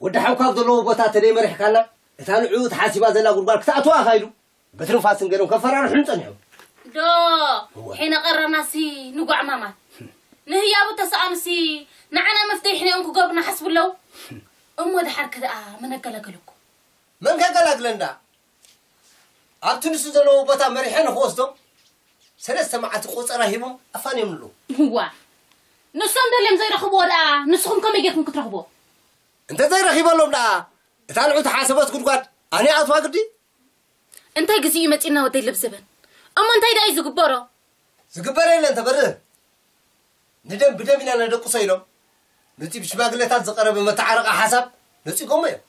ወዲ ሓውካ ኣብ ዘለዎ ቦታ ተደይ መሪሕካና፣ እታ ንዕኡ ተሓሲባ ዘላ ጉድጓድ ክትኣትዋ ኢኻ ኢሉ ብትንፋስን ገይሮም ከፈራርሑን ጸኒሖም። ዶ እወ። ሒነ ቀረናሲ ንጓዕማማት። ንህያቡ ተሰኣኑሲ ንዓና መፍትሒ ሒነኦም ክገብሩና ሓስቡ ኣለዉ። እሞ ድሓር ከ ደኣ መን ኣገላገለኩም? መን ከገላግለንዳ? ኣብቲ ንሱ ዘለዎ ቦታ መሪሐ ንኽወስዶም ሰለስተ መዓልቲ ቆጸራ ሂቦም ኣፋንዮምሉ። እዋ፣ ንሶም ደልዮም ዘይረኽብዎ ደኣ ንስኹም ከመይ ጌርኩም ክትረኽብዎ? እንተ ዘይረኺበሎም ደኣ እታ ንዑ ተሓሰበት ጉድጓድ ኣነ ኣትዋ ግዲ? እንታይ ግዜ እዩ መጺና ወደይ ለብዘበን? እሞ እንታይ ደኣ እዩ ዝግበሮ? ዝግበር የለን ተበርህ። ንደም ብደም ኢና ነደቅሶ ኢሎም ነቲ ብሽማግለታት ዝቐረበ መተዓረቒ ሓሳብ ነጺጎሞ እዮም።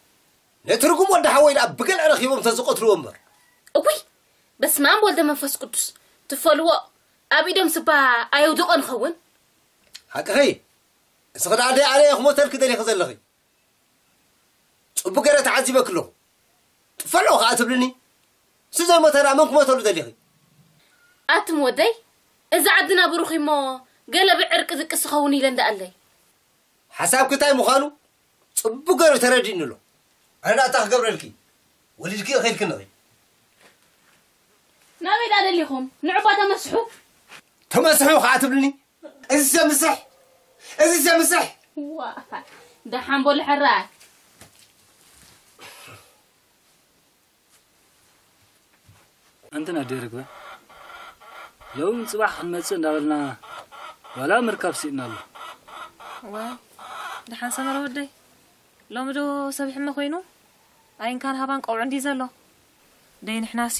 ነቲ ርጉም ወዲ ሓወይ ደኣ ብገልዒ ረኺቦም ተዝቐትልዎ እምበር። እውይ፣ በስመ ኣብ ወልደ መንፈስ ቅዱስ። ትፈልዎ፣ ኣብ ኢዶም ስባ ኣየውድቖ ንኸውን። ሓቅኺ። እስኺ ደኣ ደይ ኣነ እየ ክሞተልኪ ደሊኺ ዘለኺ። ጽቡቕ ገይረ ተዓዚበኪ ኣለኹ። ጥፈ ኣለኹ ከኣ ትብልኒ? ንሱ ዘይሞተ ደኣ መን ክሞተሉ ደሊኺ? ኣቱም ወደይ፣ እዚ ዓድና ብሩኽ እሞ ገለ ብዕርቂ ዝቅስ ክኸውን ኢለ እንዳኣለይ። ሓሳብኪ እንታይ ምዃኑ ጽቡቕ ገይሩ ተረዲእኒ ኣሎ። ኣነ ደኣ እንታይ ክገብረልኪ? ወሊድኪ እኺልኪ ንኺ። ናበይ ደኣ ደሊኹም? ንዑባ ተመስሑ። ተመስሑ ከኣ ትብልኒ? እዚ ዘምስሕ፣ እዚ ዘምስሕ። ዋ፣ ደሓን በሉ ሕራይ። ኣንተን ኣደ ርግበ፣ ሎም ጽባሕ ክንመጽእ እንዳበልና ዋላ ምርካብ ስኢንና ኣሎ። ዋ፣ ደሓን ሰመረ ወደይ። ሎሚ ዶ ሰቢሕመ ኮይኑ? ኣይንካን ሃባን ቀውዑ እንዲ ዘሎ። ደይ ንሕናሲ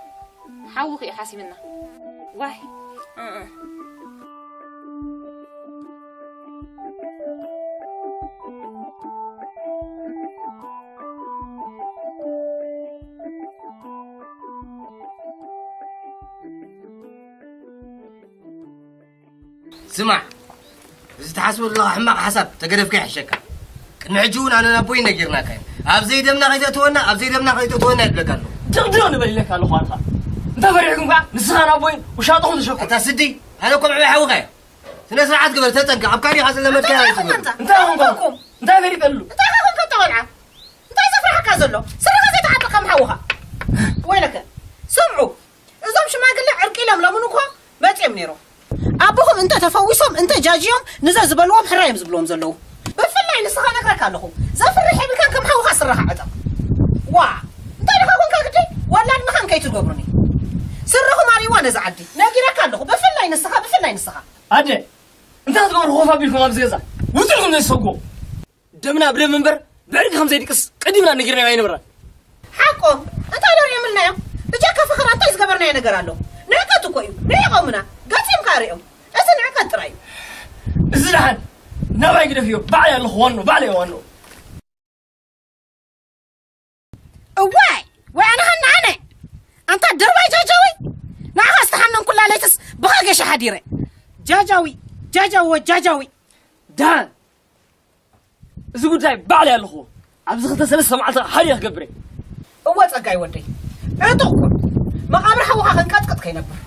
ሓውኺ እዩ ሓሲብና። ዋይ። እእ። ስማዕ፣ እዚ ትሓስቦ ዘለኻ ሕማቕ ሓሳብ ተገደፍካ ይሕሸካ። ቅድሚ ሕጂ እውን ኣነን ኣቦይን ነጊርናካ ኢና። ኣብ ዘይደምና ከይተእትወና፣ ኣብ ዘይደምና ከይተእትወና ይብለካ ኣለኹ። ድቕድቕ ንበል ኢለካ ኣለኹ ኣንኻ። እንተ ፈሪሕኩም ከኣ ንስኻን ኣቦይን ውሻጥኹም ትሸኩ። ኣታ ስዲ፣ ኣነ እኮ ምዕባይ ሓውኻ እየ። ስነ ስርዓት ግበር፣ ተጠንቀቕ። ኣብ ካሊኻ ዝለመድካዮ እንታይ ኣይትግበር። እንታይ ኾንካ? እንታይ ኾንካ? እንታይ ፈሪቀሉ? እንታይ ኾንካ? እታ ቆልዓ እንታይ ዘፍርሓካ ዘሎ? ስረኻ ዘይተዓጠቕ ከም ሓውኻ። ወይለከ፣ ስምዑ፣ እዞም ሽማግለ ዕርቂ ኢሎም ለምኑ እኮ መጺኦም ነይሮም። ኣቦኹም እንተ ተፈዊሶም እንተ ጃጅዮም ንዘ ዝበልዎም ሕራዮም ዝብልዎም ዘለዉ። ብፍላይ ንስኻ ነግረካ ኣለኹ። ዘፍርሕ የብልካን ከም ሓውኻ ስረኻ ዕጠቕ። ዋ፣ እንታይ ደኻ ኮንካ ግዲ? ወላድ ምኻን ከይትገብሩኒ። ስረኹም ኣርእይዋ ነዛ ዓዲ። ነጊረካ ኣለኹ። ብፍላይ ንስኻ፣ ብፍላይ ንስኻ። ኣደ፣ እንታይ ክትገብሩ ኮፍ ኣቢልኩም ኣብዚ ገዛ? ውፅእ ኢልኩም ዘይትሰግዎ። ደምና ብደም እምበር ብዕርቂ ከም ዘይድቅስ ቀዲምና ነጊርናዮ ኣይነበርናን። ሓቆም እንታይ ዶ ርእዮም ኢልናዮም? ብጃካ ፈኸራ እንታይ ዝገበርናዮ ነገር ኣሎ? ንዕቀት እኮ እዩ። ርሒቖምና። ገጺኦም ከኣ ርእዮም። እዚ ንዕቀት ጥራይ እዩ። እዚ ደሓን ናባይ ግደፍዮ። ባዕለይ ኣለኹ ዋኖ፣ ባዕለይ ዋኖ። እዋይ ወይ ኣነ ኸና ኣነ ኣንታ ድርባይ ጃጃዊ ንዓኻ ዝተሓነንኩላ ለይትስ ብኻ ገሻ ሓዲረ ጃጃዊ ጃጃዊ ወ ጃጃዊ ደሓን እዚ ጉዳይ ባዕለይ ኣለኹዎ። ኣብዚ ክልተ ሰለስተ መዓልቲ ሓዲረ ክገብር እየ። እወ ጸጋይ ወደይ ዕጡቕ ኩን መቓብር ሓውኻ ክንቀጥቅጥ ከይነብር።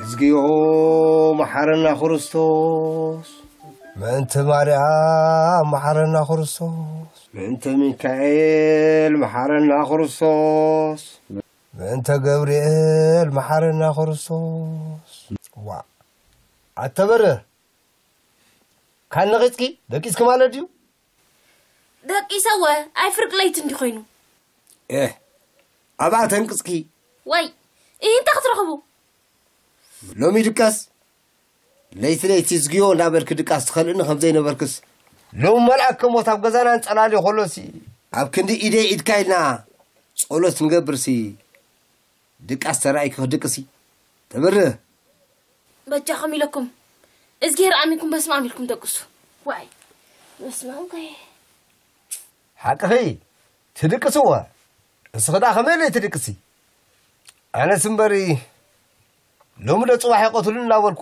እዝግዮ መሓረና ክርስቶስ። ምእንቲ ማርያም መሓረና ክርስቶስ። ምእንቲ ሚካኤል መሓረና ክርስቶስ። ምእንተ ገብርኤል መሓረና ክርስቶስ። ዋ ኣተበረ ካን ነቒጽኪ ደቂስኪ ማለት ድዩ? ደቂሰወ ኣይ ፍርቂ ለይቲ እንዲ ኮይኑ። ኤህ ኣብኣ ተንቅጽኪ። ወይ እይ እንታይ ክትረኽቡ? ሎሚ ድቀስ ለይቲ ለይቲ ዝግዮ እንዳበልኪ ድቃስ ትኸልእኒ ከምዘይነበርክስ ሎሚ መልኣክ ከሞት ኣብ ገዛና እንጸላልዮ ከሎሲ ኣብ ክንዲ ኢደይ ኢድካ ኢልና ጸሎት ንገብርሲ ድቃስ ተራእይኪ ክድቅሲ ተብርህ። በጃኹም ኢለኩም እዝጌር ኣሚንኩም በስማም ኢልኩም ደቅሱ። ዋይ በስማም ከይ ሓቅኺ ትድቅስወ እስኺ ደኣ ከመይ ኢለ ትድቅሲ ኣነስ እምበሪ ሎሚ ዶ ጽባሕ ይቐትሉ እናበልኩ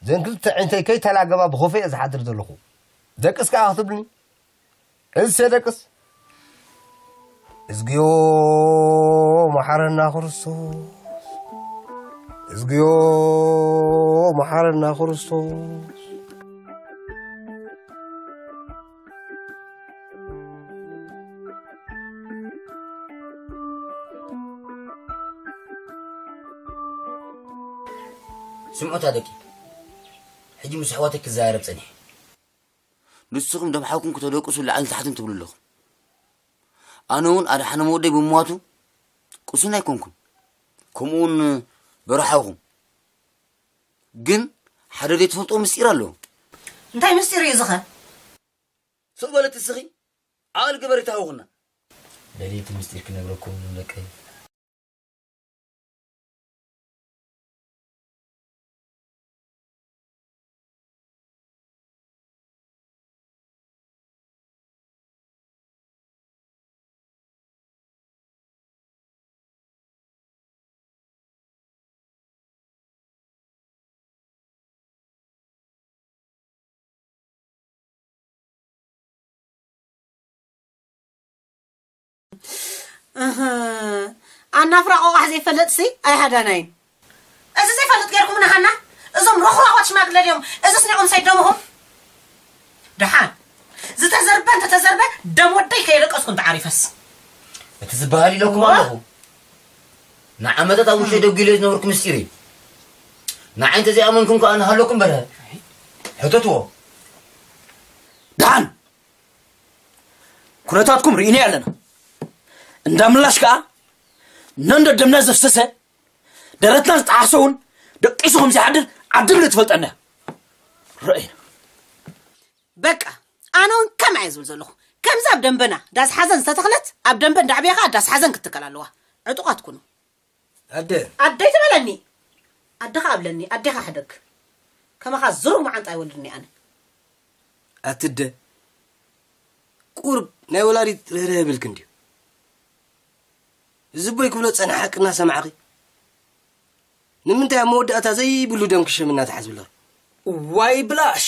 ዘን ክልተ ዒንተይ ከይተላገባ ብኾፈ እየ ዝሓድር ዘለኹ። ደቅስ ከኣ ክትብልኒ? እሰ ደቅስ? እዝግዮ መሓረና ክርስቶስ፣ እዝግዮ መሓረና ክርስቶስ። ስምዑታ ደቂ፣ ሕጂ ምስ ኣሕዋተይ ክዘራረብ ጸኒሐ። ንስኹም ደም ሓውኩም ክተደቅሱ ላዕልን ታሕትን ትብሉ ኣለኹም። ኣነ እውን ኣድሓኖም ወደይ ብምሟቱ ቅሱን ኣይኮንኩን፣ ከምኡ እውን በረሓኹም። ግን ሓደ ዘይትፈልጥዎ ምስጢር ኣለዎ። እንታይ ምስጢር እዩ ዝኸ? ስቕ በለት እስኺ፣ ዓቕሊ ግበሪ ተሃውኽና። ደልየ እቲ ምስጢር ክነግረኩም ደቀይ። ኣናፍራ ቆቋሕ ዘይፈልጥሲ ኣይሃዳናይን። እዚ ዘይፈልጥ ጌርኩም ንሃና? እዞም ሮኽራኾት ሽማግለ ድዮም? እዚ ስኒቑም ሰይዶምኹም? ደሓን ዝተዘርበ እንተተዘርበ ደም ወደይ ከየለቀስኩ እንተዓሪፈስ። እቲ ዝበሃል ኢለኩም ኣለኹ። ንዓመታት ኣብ ውሽጢ ደጉ ኢለ ዝነበርኩ ምስጢር እዩ። ንዓይ እንተዘይኣመንኩም ከኣ ንሃለኩም በርሀ። ሕተትዎ። ደሓን ኩነታትኩም ርኢና ኣለና። እንዳ ምላሽ ከኣ ነንዶ ደምና ዘፍሰሰ ደረትና ዝጠሓሰ እውን ደቂሱ ከም ዘይሓድር ዓዲ ብለ ትፈልጠና። ረእይና። በቃ ኣነ እውን ከምኣ እየ ዝብል ዘለኹ። ከምዛ ኣብ ደንበና ዳስ ሓዘን ዝተተኽለት ኣብ ደንበ እንዳዕብያ ከኣ ዳስ ሓዘን ክትከል ኣለዋ። ዕጡቓት ኩኑ። ኣደ ኣደይ ትበለኒ። ኣደኻ ኣብለኒ፣ ኣዴኻ ሕደግ። ከማኻ ዝሩግ መዓንጣ ኣይወልድኒ ኣነ። ኣትደ ቁርብ ናይ ወላዲት ርህርህ ብልክ እንድዩ። እዚ ቦይ ክብሎ ጸንሐ ሓቂ እናሰማዕኺ ንምንታይ ኣብ መወዳእታ ዘይብሉ ደም ክሸም እናተሓዝብሎ? ዋይ ብላሽ!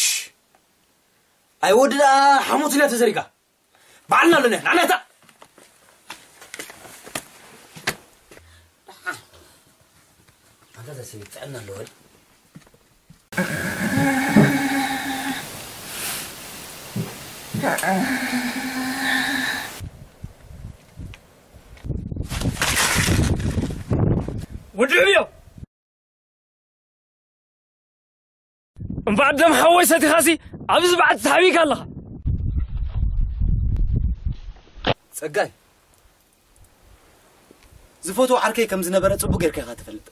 ኣይ ወዲ ደኣ ሓሞት ኢላ ተዘሪጋ። ባዕልና ኣለና፣ ንዓና እታ። ኣንታ እዛ ሰበይቲ ጥዕና ኣለዋ ድዩ? ወዲ ዕብዮ! እምበኣር ደም ሓወይ ሰቲኻሲ ኣብዚ በዓቲ ተሓቢእካ ኣለኻ። ጸጋይ፣ ዝፈትዎ ዓርከይ ከም ዝነበረ ጽቡቕ ጌርካ ኢኻ ትፈልጥ።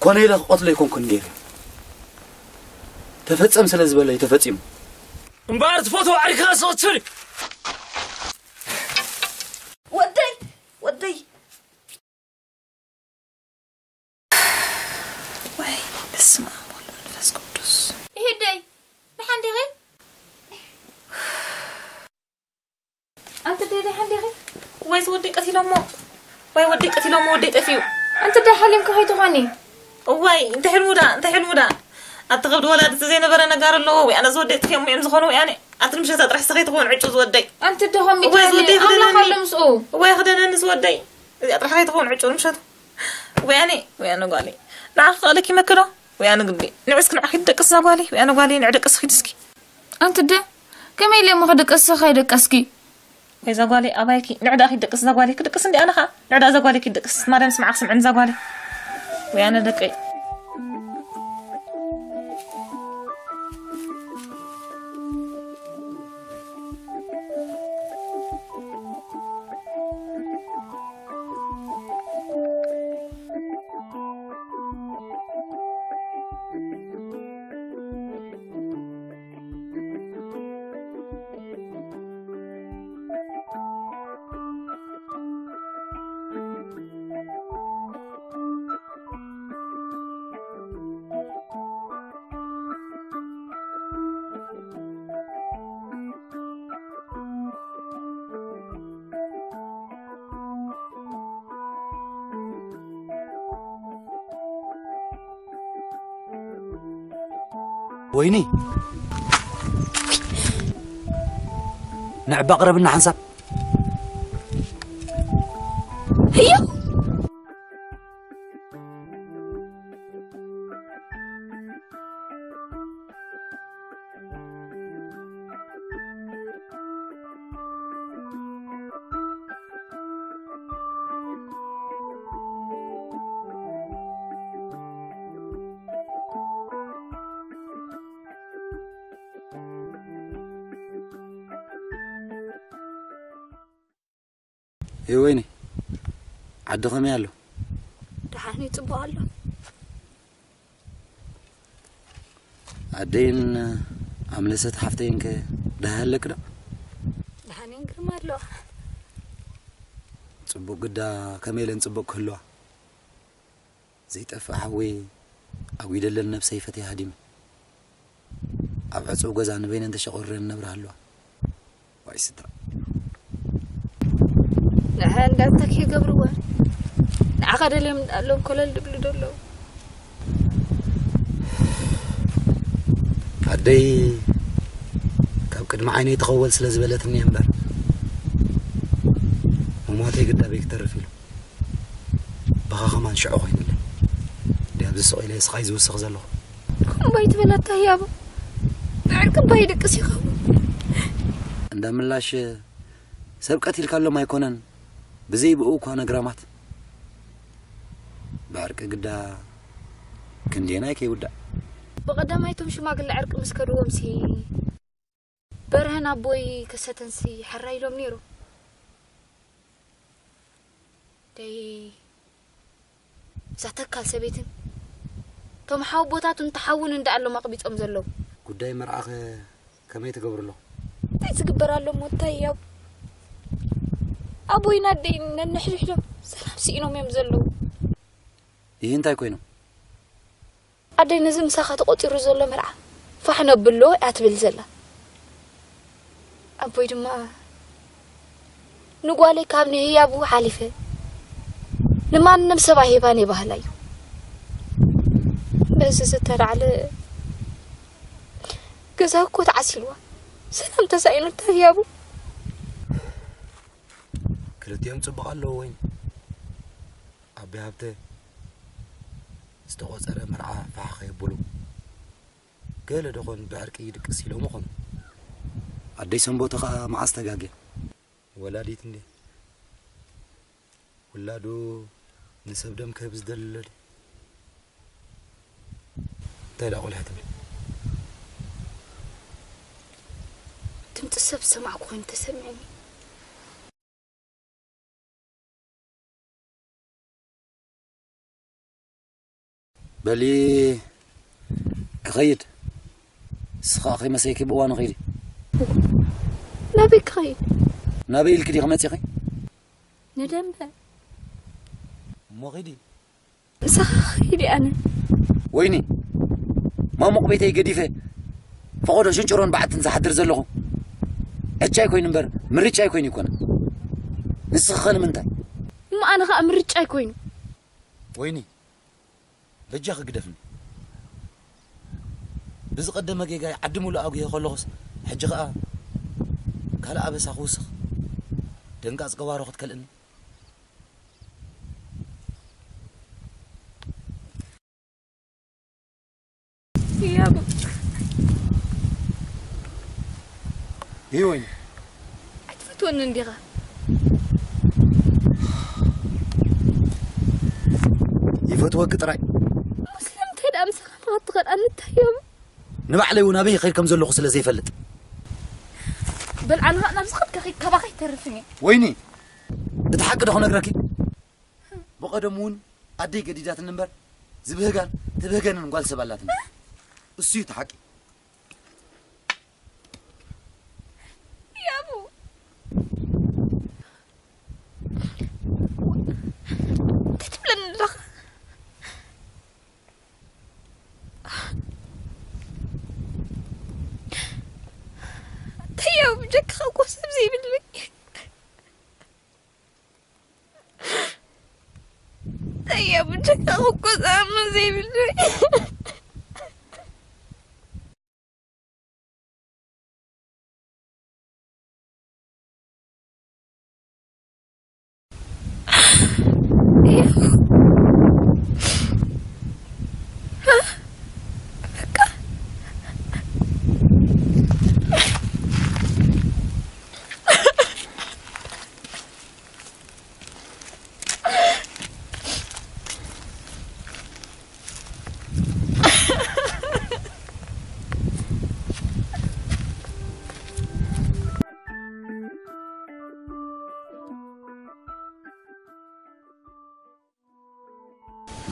ኮነ ኢለ ክቐትሎ ኣይኮንኩን ገይረ። ተፈጸም ስለ ዝበለ እዩ ተፈጺሙ። እምበኣር ትፈትዎ ዓርከኻ ስቕትል እዩ። ወደይ፣ ወደይ። ወይ በስመ ኣብ ወወልድ ወመንፈስ ቅዱስ። ይሄደይ፣ ደሓን ዲኺ? ኣንቲ ደይ ደሓን ዲኺ? ወይ ዝወደይ ቀቲሎሞ፣ ወይ ወደይ ቀቲሎሞ፣ ወደይ ጠፊኡ። ኣንቲ ደይ ሓሊምኪ ከይትኾኒ? እዋይ፣ እንታይ ሕልሙ ደኣ፣ እንታይ ሕልሙ ደኣ? ኣቲ ከብዲ ወላዲት ዘይነበረ ነጋር ኣለዎ፣ ወይ ኣነ ዝወደይ ጥፊኦሞ እዮም ዝኾኑ፣ ወይ ኣነ። ኣቲ ንምሸታ ጥራሕ ስኺ ትኾን ዕጩ ዝወደይ። ኣንቲ ደኾም ወይ ዝወደይ ይኽደነኒ። ኣምላኽ ኣሎ ምስኡ። ወይ ይኽደነኒ ዝወደይ። እዚኣ ጥራሕ ከይትኾን ዕጩ ንምሸቱ። ወይ ኣነ፣ ወይ ኣነ ጓለይ። ንዓኺ ክቐለኪ መክዶ? ወይ ኣነ ግዲ። ንዑ እስኪ ንዓኺ ትደቅስ እዛ ጓለይ። ወይ ኣነ ጓለይ፣ ንዕ ደቅስ ኺድ እስኪ። ኣንቲ ደ፣ ከመይ ኢለ እሞ ክድቅስ ከይደቀስኪ? ወይ እዛ ጓለይ ኣባይኪ፣ ንዕ ደኣ ኺድ ደቅስ እዛ ጓለይ። ክድቅስ እንዲ ኣነ ኸኣ። ንዕ ደኣ እዛ ጓለይ ኪድ ደቅስ። ማርያም ስምዓ ክስምዕን እዛ ጓለይ። ወይ ኣነ ደቀይ። ወይኒ፣ ንዕባ ቅረብና ሓንሳብ። ህዮ እወይኒ፣ ዓዲ ከመይ ኣሎ? ደሓን እዩ፣ ጽቡቕ ኣሎ። ኣደይን ኣምለሰት ሓፍተይን ከ ደሃ ኣለክ ዶ? ደሓን እየን፣ ግርማ ኣለዋ። ጽቡቕ ግዳ፣ ከመይ ኢለን ጽቡቕ ክህልዋ? ዘይጠፍእ ሓወይ ኣጒደለን ነብሰይ ፈትየ ሃዲመ። ኣብ ዕጹው ገዛ ንበይነን ተሸቑረን ነብራ ሃለዋ። ዋይ ስድራ። ንዓ እንዳንታ ከይገብርዋ። ንዓኻ ደልዮም እንዳሎም ኮለል ድብሉ ደለዉ። ኣደይ ካብ ቅድሚ ዓይነይ ትኸወል ስለ ዝበለትኒ እያ እምበር፣ ምሟተይ ግዳ በይ ክተርፍ ኢሉ። ብኻ ኸማን ሽዑ ኮይኑለይ። ድያ ኣብዚ ስቕ ኢለ ስቓይ ዝውስኽ ዘለኹ። እምባይ ትበላታ ህያቡ። ብዕርቂ እምባይ ይድቅስ ይኸውን። እንዳ ምላሽ ሰብ ቀቲልካሎም ኣይኮነን፣ ብዘይ ብኡ እኳ ነግራማት። ብዕርቂ ግዳ ክንዴናይ ከይውዳእ። ብቐዳማይ እቶም ሽማግለ ዕርቂ ምስ ከድዎም ሲ በርሀን ኣቦይ ከሰተን ሲ ሕራይ ኢሎም ነይሮም። ደይ እዛ ተካል ሰበይትን እቶም ሓወቦታቱ እንተሓውን እንዳ ኣሎም ኣቕቢጾም ዘለዉ። ጉዳይ መርዓኸ ከመይ ትገብሩ ኣለኹም? እንታይ ዝግበር ኣሎ እሞ እንታይ ያው ኣቦይን ኣደይን ነንሕድሕዶም ሰላም ስኢኖም እዮም ዘለዉ። ይህ እንታይ ኮይኖም? ኣደይ ነዚ ምሳኻ ተቖጺሩ ዘሎ መርዓ ፋሕ ነብሎ እያ ትብል ዘላ። ኣቦይ ድማ ንጓለይ ካብ ንህያቡ ሓሊፈ ንማንም ሰብ ኣይህባን እየ በሃላይ እዩ። በዚ ዝተላዕለ ገዛ እኮ ተዓሲልዋ ሰላም ተሳኢኑታ ህያቡ። ክልቲኦም ጽቡቕ ኣለዎ ወይኒ። ኣቢ ሃብተ ዝተቖጸረ መርዓ ፋሕ ከየብሉ ገለ ደኾን ብዕርቂ ይድቅስ ኢሎም ይኾኑ። ኣደይ ሰንቦተ ኸኣ መዓስ ተጋግያ? ወላዲት እንዴ ውላዱ ንሰብ ደም ክህብ ዝደሊ ኣሎ ድዩ? እንታይ ደኣ ቆልዓ ትብል? ድምፂ ሰብ ዝሰማዕኩ ኮይኑ ተሰሚዕኒ። በሊ ክኸይድ። ንስኻ ከይመሰይኪ ብእዋኑ ኸይዲ። ናበይ ክኸይድ? ናበይ ኢልኪ ዲኺ መፂኺ? ንደንበ። እሞ ኸይዲ። ምሳኻ ኸይዲ ኣነ። ወይኒ፣ ማሙቕ ቤተይ ገዲፈ ፈቐዶ ሽንጭሮን በዓትን ዝሓድር ዘለኹ ዕቻይ ኮይኑ እምበር ምርጫይ ኮይኑ ይኮነ። ንስኺ ኸ ንምንታይ? እሞ ኣነ ኸኣ ምርጫይ ኮይኑ። ወይኒ፣ በጃኺ ግደፍኒ። ብዝቐደመ ጌጋይ ዓዲ ሙሉእ ኣጉሄ ከለኹስ፣ ሕጂ ኸኣ ካልእ ኣበሳ ክውስኽ፣ ደንጋጽ ገባሮ ክትከልእኒ። ህያቡ። ይወይ። ኣይትፈትወኒ እንዲኻ። ይፈትወኪ ጥራይ። ስለምንታይ ደኣ ምሳኻ ትኸድ ኣንታዮም? ንባዕለይ እውን ኣበይ ከይድ ከም ዘለኹ ስለ ዘይፈልጥ። በል ኣነ ኸኣ ናብ ዝኸድካ ከይድ ካባኻ ኣይተርፍን እየ። ወይኒ፣ እቲ ሓቂ ዶ ክነግረኪ? ብቐደሙ እውን ኣደይ ገዲዳትኒ እምበር ዝብህጋን ትብህገንን ጓል ሰብ ኣላትኒ። እሱ እዩ እቲ ሓቂ። ያቡ እንታይ ትብለኒ ኣለኻ? እንታይ ያቡ ብጀካኻ እኮ ሰብ ዘይብለይ። እንታይ ያቡ ብጀካኻ እኮ ዝኣምኖ ዘይብለይ።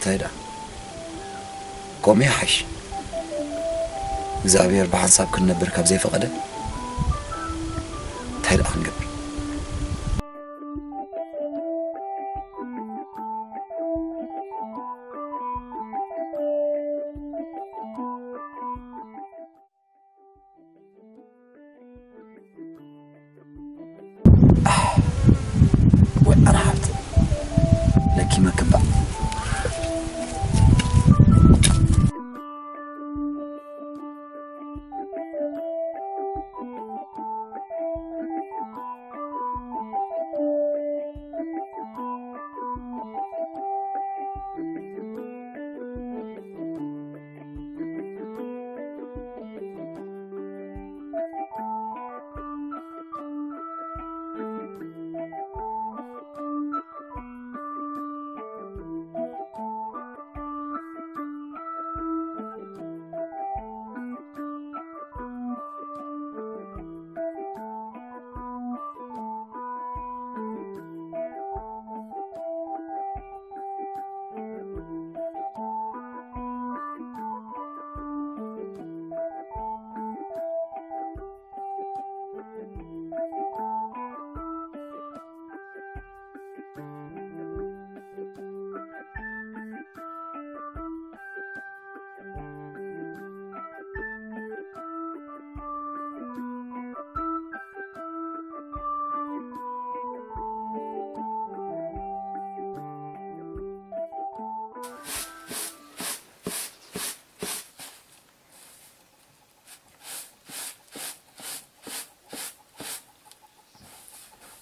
እንታይ ደኣ? ከምኡ ይሓይሽ። እግዚኣብሔር ብሓንሳብ ክንነብር ካብ ዘይፈቐደ እንታይ ደኣ ክንገብር? ወይ ኣነ ሓብቲ ለኪመኪ እባ።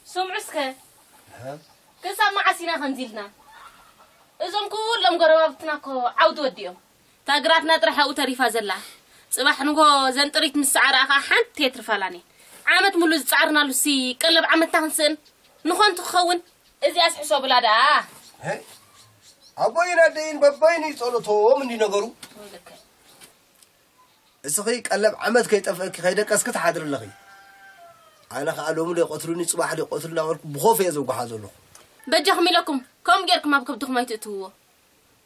ስምዑ እስከ፣ ክሳብ መዓስ ኢና ከምዚ ኢልና? እዞም ኩሎም ጎረባብትና እኮ ዓውዲ ወዲኦም። እታ ግራትና ጥራሕ ኣብኡ ተሪፋ ዘላ። ጽባሕ ንጎ ዘን ጥሪት ምስ ሰዓራ ከኣ ሓንቲ የትርፋላን እየን። ዓመት ሙሉእ ዝጸዓርናሉ ሲ ቀለብ ዓመትና ክንስእን ንኾንቱ ክኸውን? እዚኣስ ሕሰቡላ ደኣ። ሄይ፣ ኣቦይን ኣደይን በበይኑ ይጸሎቶም እንዲ ነገሩ። ወይለከ። እስኺ ቀለብ ዓመት ከይጠፍአኪ ከይደቀስኪ ትሓድሪ ኣለኺ። ኣነ ኸኣ ሎሚ ደይቆትሉኒ ጽባሕ ደይቆትሉ እናበልኩ ብኾፍ እየ ዘጓሓ ዘለኹ። በጃኹም ኢለኩም ከምኡ ጌርኩም ኣብ ከብድኹም ኣይትእትውዎ።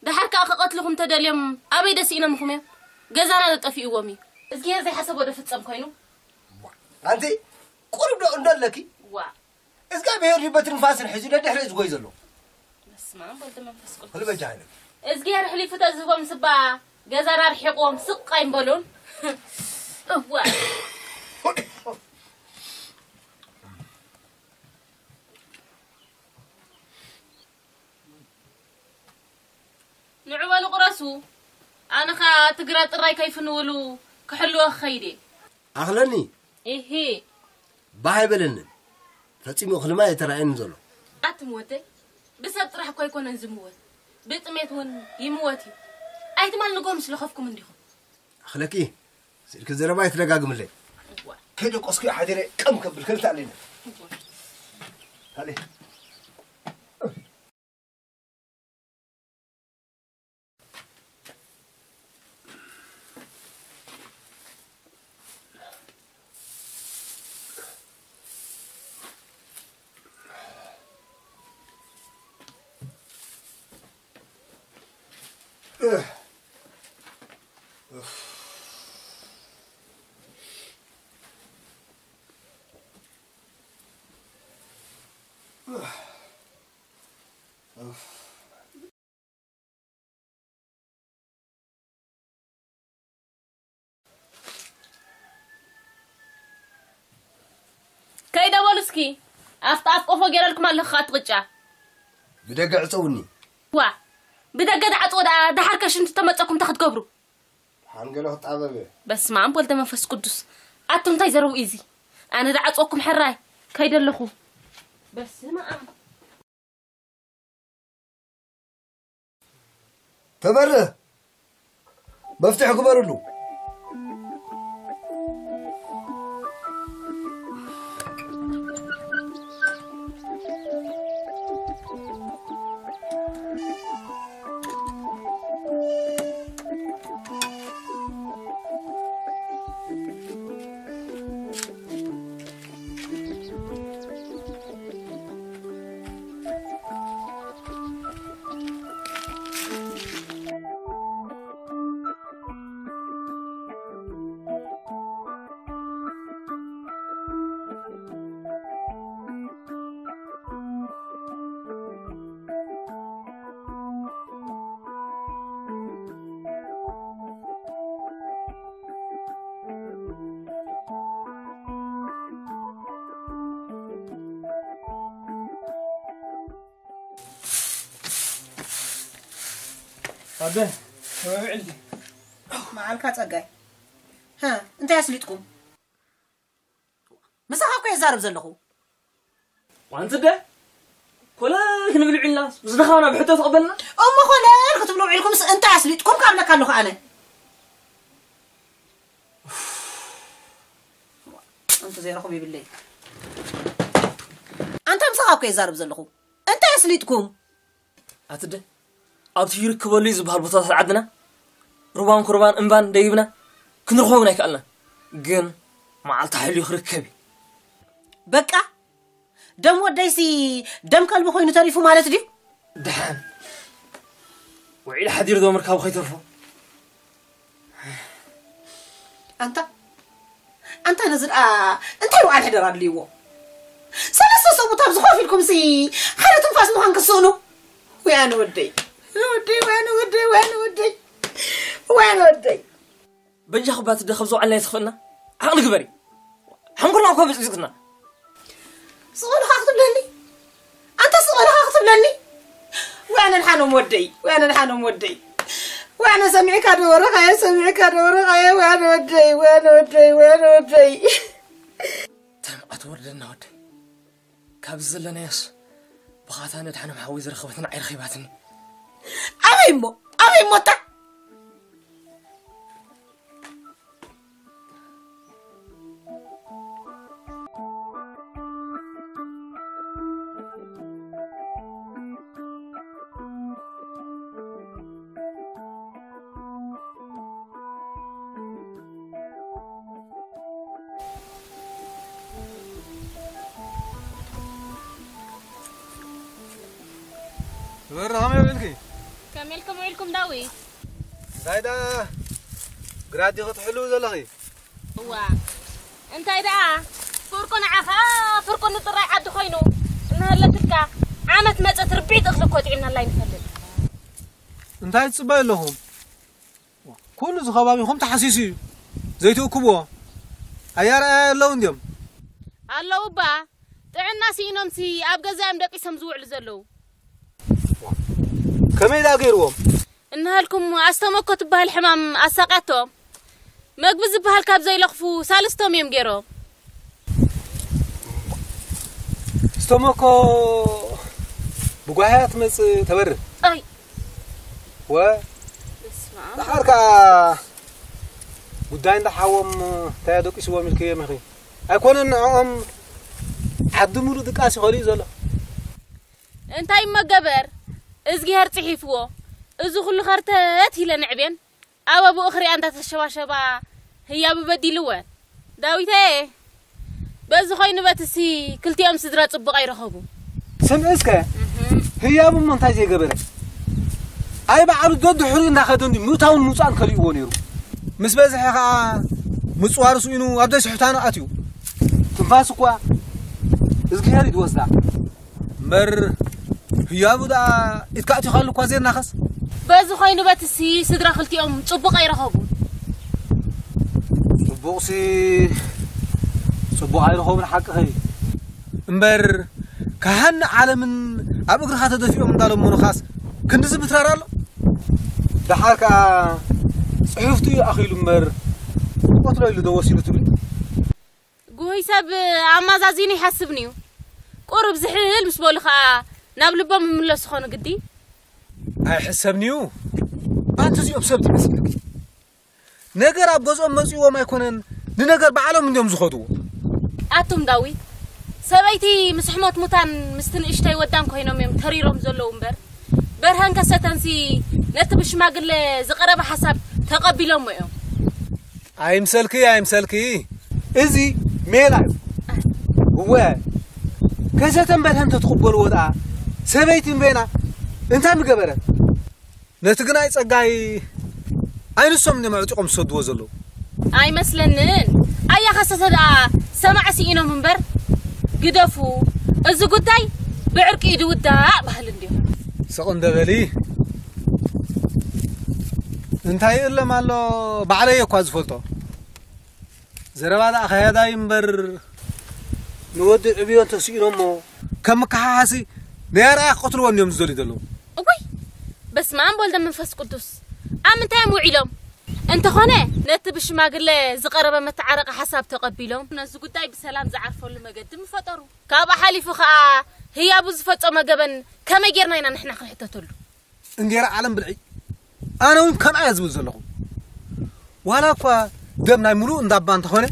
ደሓር ከኣ ክቐትልኹም ተደልዮም ኣበይ ደሲእኖምኹም እዮም? ገዛና ዶ ጠፊእዎም እዩ? እዝግሄር ዘይሓሰቦ ዶ ፍጸም ኮይኑ? ኣንቲ ቁሩብ ዶ እንዶ ኣለኪ? ዋ። እግዚኣብሔር እዩ በትሪ ንፋስን ሒዙ ነድሕሪ እዩ ዝጎይ ዘሎ። በስመ ኣብ ወልድ መንፈስ ቅዱስ። ክልበጃ ዓይነት። እዝግሄር ሕሊፉ ተዝህቦም ስባ ገዛና ርሒቕዎም ስቕ ኣይምበሉን። እዋ። ንዑ በሉ ቁረሱ። ኣነ ኸኣ ትግራ ጥራይ ከይፍንውሉ ክሕልወ ክኸይድ እየ። ኣኽለኒ። ኢሂ። ባህ ኣይበለንን። ፈጺሙ እኽልማ ኣይተራእየንን ዘሎ። ኣትም ወደይ፣ ብሰብ ጥራሕ እኮ ኣይኮነን ዝምወት፣ ብጥሜት እውን ይምወት እዩ። ኣይትማል ንጎ ምስ ለኸፍኩም እንዲኹም። ኣኽለኪ፣ ስኢልኪ ዘረባ ኣይትደጋግምለይ። እዋ። ከይደቆስኩ ሓዲረ ቀም ከብል ከልተ ኣለና። እዋ። ሃሌ። ከይደ በሉ እስኪ፣ ኣፍጣፍ ቆፎ ገይረልኩም ኣለኹ፣ ኣትቕጫ። ብደገ ዕጸውኒ። ዋ፣ ብደገ ደዓጽዎ ደኣ፣ ደሓር ከሽንቲ ተመጸኩም እንታይ ክትገብሩ? ሓንገለ ክጣበበ። በስመ ኣብ ወልደ መንፈስ ቅዱስ። ኣቱም እንታይ ዘረቡ እዚ? ኣነ ደዓጽወኩም ሕራይ፣ ከይደ ኣለኹ። በስመ ኣብ። ተበርህ፣ መፍትሒ ግበርሉ። ኣደ ተባብዕልኪ። መዓልካ ጸጋይ። ሃ፣ እንታይ ኣስሊጥኩም? ምሳኻ እኮ የዛርብ ዘለኹ። ዋንቲ ደ ኮለ ክንብል ውዒልና ምስ ድኻና ብሕቶ ተቐበልና። እሞ ኮለ ክትብሉ ውዒልኩምስ እንታይ ኣስሊጥኩም ካብ ለካ ኣለኹ ኣነ። እንተ ዘይረኽቡ ይብለይ። ኣንታ ምሳኻ እኮ የዛርብ ዘለኹ። እንታይ ኣስሊጥኩም? ኣትደ ኣብቲ ይርከበሉ እዩ ዝበሃል ቦታታት ዓድና ሩባን ኩርባን እምባን ደይብና ክንረኽቦ እውን ኣይከኣልና። ግን መዓልቲ ሓልዩ ክርከብ እዩ። በቃ ደም ወደይሲ ደም ከልቢ ኮይኑ ተሪፉ ማለት ድዩ? ደሓን ውዒሉ ሓዲሩ ዶ ምርካቡ ከይተርፎ። ኣንታ ኣንታ ነዚ ደኣ እንታይ ውዓል ሕደር ኣድልይዎ? ሰለስተ ሰብኡት ኣብዚ ኮፍ ኢልኩምሲ ሓደ ትንፋስ ምዃን ክስእኑ። ወይ ኣነ ወደይ፣ ኣነ ወደይ፣ ወይ ኣነ ወደይ፣ ወይ ኣነ ወደይ፣ ወይ ኣነ ወደይ። በጃኺ ባት ደ ከብዚ ውዓልና ይትኽእልና ዓቕሊ ግበሪ። ሓንጎልና እኮ ብጽብጽብና። ስቕ ኢልኻ ክትብለኒ ኣንተ ስቕ ኢልኻ ክትብለኒ። ወይ ኣነ ድሓኖም ወደይ፣ ወይ ኣነ ድሓኖም ወደይ። ወይ ኣነ ሰሚዕካ ዶ ወረኻየ፣ ሰሚዕካ ዶ ወረኻየ፣ ወይ ኣነ ወደይ፣ ወይ ኣነ ወደይ፣ ወይ ኣነ ወደይ። እንታይ መዓት ወርደና ወደይ። ካብዚ ዘለናዮስ ብኻታ ነድሓኖም ሓወይ ዝረኸበትን ዓይረኺባትኒ። ኣበይ እሞ ኣበይ እሞ እታ በረ ከመይ ውዒልኪ? ከመይ ኢልኩም ውዒልኩም ዳዊት? እንታይ ደኣ ግራት ዲኺ ትሕልዊ ዘለኺ? እዋ እንታይ ደኣ ፍርቁ ንዓኻ ፍርቁ ንጥራይ ዓዲ ኮይኑ እናሃለትልካ ዓመት መጸት ርብዒት እኽሊ እኮ ጥዒምናላ ኣይንፈልጥ። እንታይ ትጽበዩ ኣለኹም? ኩሉ እዚ ከባቢኹም ተሓሲሱ እዩ። ዘይትእክብዎ ኣያርኣያ ኣለዉ እንድዮም። ኣለዉ እባ ጥዕና ስኢኖምሲ ኣብ ገዛ እዮም ደቂሶም ዝውዕሉ ዘለዉ። ከመይ ደኣ ገይርዎም? እንሃልኩም ኣስተመኮ ትበሃል ሕማም ኣሳቃቶም መግቢ ዝበሃል ካብ ዘይለኽፉ ሳልስቶም እዮም ገይሮም። ስተመኮ ብጓህያ ትመጽእ ተበርህ። ኣይ ወ ደሓር ከዓ ጉዳይ እንዳሓዎም እንታይ ኣደቂስዎም ኢልክዮም ኢኺ? ኣይኮነን ንዕኦም ዓዲ ሙሉእ ድቃስ ይኸልዩ ዘሎ። እንታይ እሞ ገበር እዝግሄር ጽሒፍዎ እዚ ኩሉ ከርተት ኢለ ንዕቤን ኣብ ኣቡኡ ክሪኣ እንዳተሸባሸባ ህያቡ በዲልወን። ዳዊተየ በዚ ኮይኑ በትሲ ክልቲኦም ስድራ ጽቡቕ ኣይረኸቡ። ስምዒ እስከ ህያቡ እሞ እንታይ ዘይገበረ? ኣይ በዓሉ ደድሕሪኡ እንዳኸደ እንዲ ምእታውን ምውፃእን ከሊእዎ ነይሩ። ምስ በዝሐ ከዓ ምፅዋር ስኢኑ ኣብ ደስሕታኑ ኣትዩ። ትንፋስ እኳ እዝግሄር እዩ ዝወስዳ። እምበር ህያቡ ደኣ ኢትካ ኣቲኻሉ እኳ ዜናኸስ። በዚ ኮይኑ በትሲ ስድራ ክልቲኦም ጽቡቕ ኣይረኸቡን። ጽቡቕሲ ጽቡቕ ኣይረኸቡን ሓቅኺ። እምበር ካህን ዓለምን ኣብ እግርኻ ተደፊኦም እንዳለመኑኻስ ክንድዚ ምትራር ኣሎ? ደሓር ከኣ ጽሑፍቱ እዩ ኣኺሉ እምበር ቆትሎ ኢሉ ዶ ወሲዱ ትብሊ? ጉሁይ ሰብ ኣማዛዚኑ ይሓስብንዩ። ቁሩብ ዝሕል ምስ በሉ ኸኣ ናብ ልቦም ይምለሱ ኾኑ ግዲ። ኣይሕሰብንዩ። ኣንቲ እዚኦም ሰብ ትመስልኪ። ነገር ኣብ ገዝኦም መጺዎም ኣይኮነን፣ ንነገር ባዕሎም እንድዮም ዝኸድዎ። ኣቱም ዳዊት፣ ሰበይቲ ምስ ሕሞት ሙታን ምስቲ ንእሽተይ ወዳን ኮይኖም እዮም ተሪሮም ዘለዉ እምበር፣ በርሀን ከሰተንሲ ነቲ ብሽማግለ ዝቐረበ ሓሳብ ተቐቢሎሞ እዮም። ኣይምሰልኪ ኣይምሰልኪ፣ እዚ ሜላ እዩ። እወ፣ ከሰተን በርሀን ተትቕበልዎ ደኣ ሰበይቲ እምበይና እንታይ ምገበረት? ነቲ ግናይ ጸጋይ ኣይንሶም እዮም ኣዕጢቖም ዝሰድዎ ዘለዉ። ኣይመስለንን። ኣያ ከሰተ ደኣ ሰማዕ ስኢኖም እምበር ግደፉ፣ እዚ ጉዳይ ብዕርቂ እዩ ዝውዳእ በሃሊ እንድዮም። ስቕ እንደ በሊ። እንታይ ይእለም ኣሎ ባዕለይ እኳ ዝፈልጦ። ዘረባ ደኣ ከያዳይ እምበር ንወዲ ዕብዮ እንተስኢኖሞ ከም መከሓሓሲ ናይ ኣርኣያ ክቐትልዎ እንድዮም ዝደልዩ ዘለዉ። እወይ በስመ ኣብ ወልደ መንፈስ ቅዱስ። ኣብ ምንታይ እዮም ውዒሎም? እንተኾነ፣ ነቲ ብሽማግለ ዝቐረበ መተዓረቂ ሓሳብ ተቐቢሎም፣ ነዚ ጉዳይ ብሰላም ዝዓርፈሉ መገዲ ምፈጠሩ። ካብኡ ሓሊፉ ኸኣ፣ ህያቡ ዝፈጸሞ ገበን ከመይ ጌርና ኢና ንሕና ክንሕተተሉ? እንጌራ ዓለም ብልዒ። ኣነ እውን ከምኣ እየ ዝብል ዘለኹ። ዋላ እኳ ደም ናይ ምሉእ እንዳባ እንተኾነ፣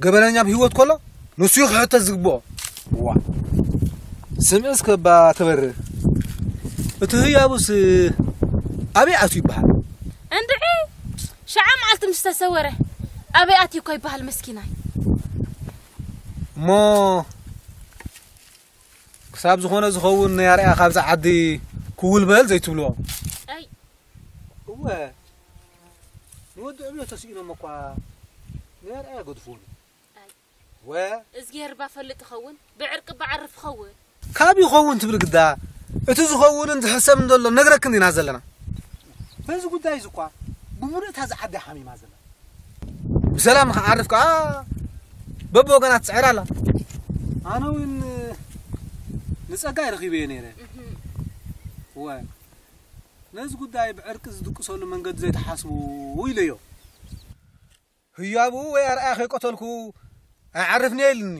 ገበነኛ ብህይወት ከሎ ንሱ እዩ ክሕተት ዝግብኦ። ዋ። ስምዒ እስከ እባ ተበርህ። እቲ ህያቡስ ኣበይ ኣትዩ ይበሃል? እንድዒ፣ ሸዓ መዓልቲ ምስ ተሰወረ ኣበይ ኣትዩ እኮ ይበሃል መስኪናይ። እሞ ክሳብ ዝኾነ ዝኸውን ናይ ኣርኣያ ካብዛ ዓዲ ክውል በል ዘይትብልዎ? ኣይ። እወ፣ ንወዲ ዕብዮ ተስኢኖም እኳ ናይ ኣርኣያ ገድፍዎ። ኣይ። ወ- እዝጊሄር እባ ፈልጥ ይኸውን፣ ብዕርቂ እባ ዓርፍ ይኸውን። ካብ ይኸውን ትብል ግዳ፣ እቲ ዝኸውንን ዝሕሰብን ዘሎ ነግረክን ኢና ዘለና። በዚ ጉዳይ እዚ እኳ ብምሉእ እታ ዝዓዲ ሓሚማ ዘላ። ብሰላም ንኽዓርፍ ከኣ በብወገና ትጽዕር ኣላ። ኣነ እውን ንጸጋይ ረኺበዮ ነይረ። እህ። እወ፣ ነዚ ጉዳይ ብዕርቂ ዝድቅሰሉ መንገዲ ዘይተሓስቡ ኢለዮ። ህያቡ ወይ ኣርኣያ ከይቀተልኩ ኣይዓርፍን እየ ኢሉኒ።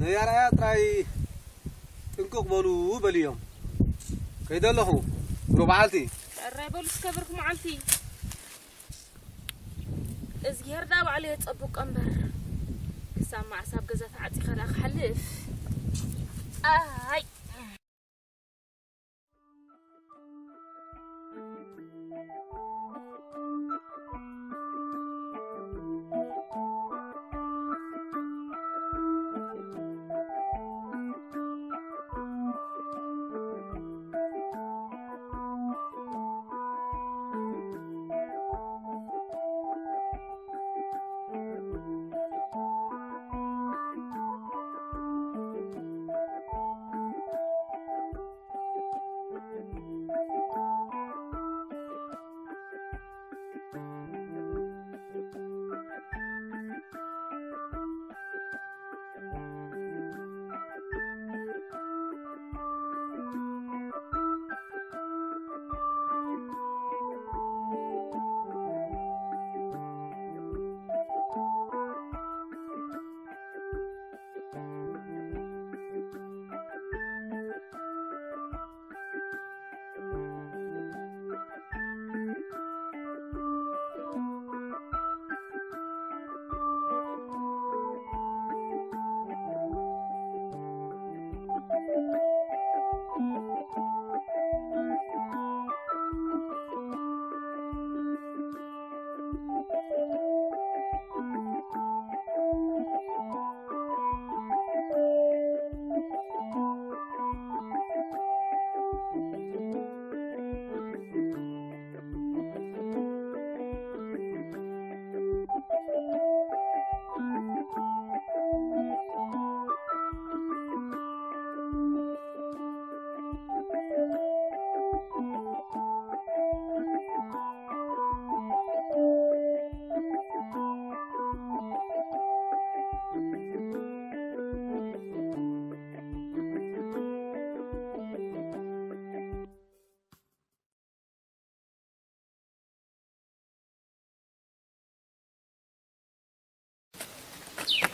ነይ ኣርኣያ ጥራይ ጥንቅቕ በሉ በልዮም። ከይደ ኣለኹ፣ ብሩኽ በዓልቲ። ሕራይ በሉ እስከ ብሩኽ መዓልቲ። እዝጊሄር ደኣ ባዕሉ የጸብቆ እምበር፣ ክሳብ መዓስ ኣብ ገዛ ተዓጺኻ ደኣ ክሓልፍ? ኣይ።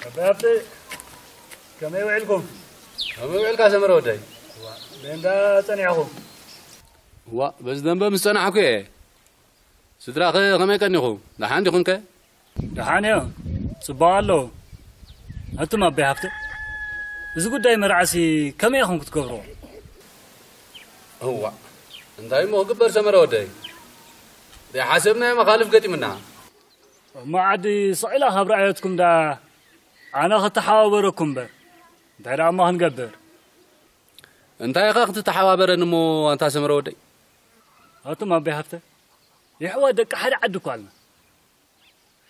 ኣባይ ሃብተ፣ ከመይ ውዒልኩም? ከመይ ውዒልካ ሰመረ ወደይ? ዋ፣ በእንዳ ጸኒሕኩም? ዋ፣ በዚ ደንበ ምስ ጸናሕኩ እየ። ስድራኸ ከመይ ቀኒኹም? ደሓን ዲኹምከ? ደሓን እዮም። ጽቡቕ ኣለዉ። ኣቱም ኣባይ ሃብተ፣ እዚ ጉዳይ መርዓሲ ከመይ ኢኹም ክትገብርዎ? እዋ፣ እንታይ እሞ ክግበር ሰመረ ወደይ? ዘይሓሰብናዮ መኻልፍ ገጢሙና። እሞ ዓዲ ስቕ ኢላ ካብ ረኣየትኩም ደኣ ኣነ ክተሓባበረኩም እምበር፣ እንታይ ደኣ እሞ ክንገብር? እንታይ ኢኻ ክትተሓባበረኒ እሞ ኣንታ ሰመረ ወደይ? ኣቱም ኣባይ ሃብተ፣ የሕዋት ደቂ ሓደ ዓዲ እኮ ኣልና።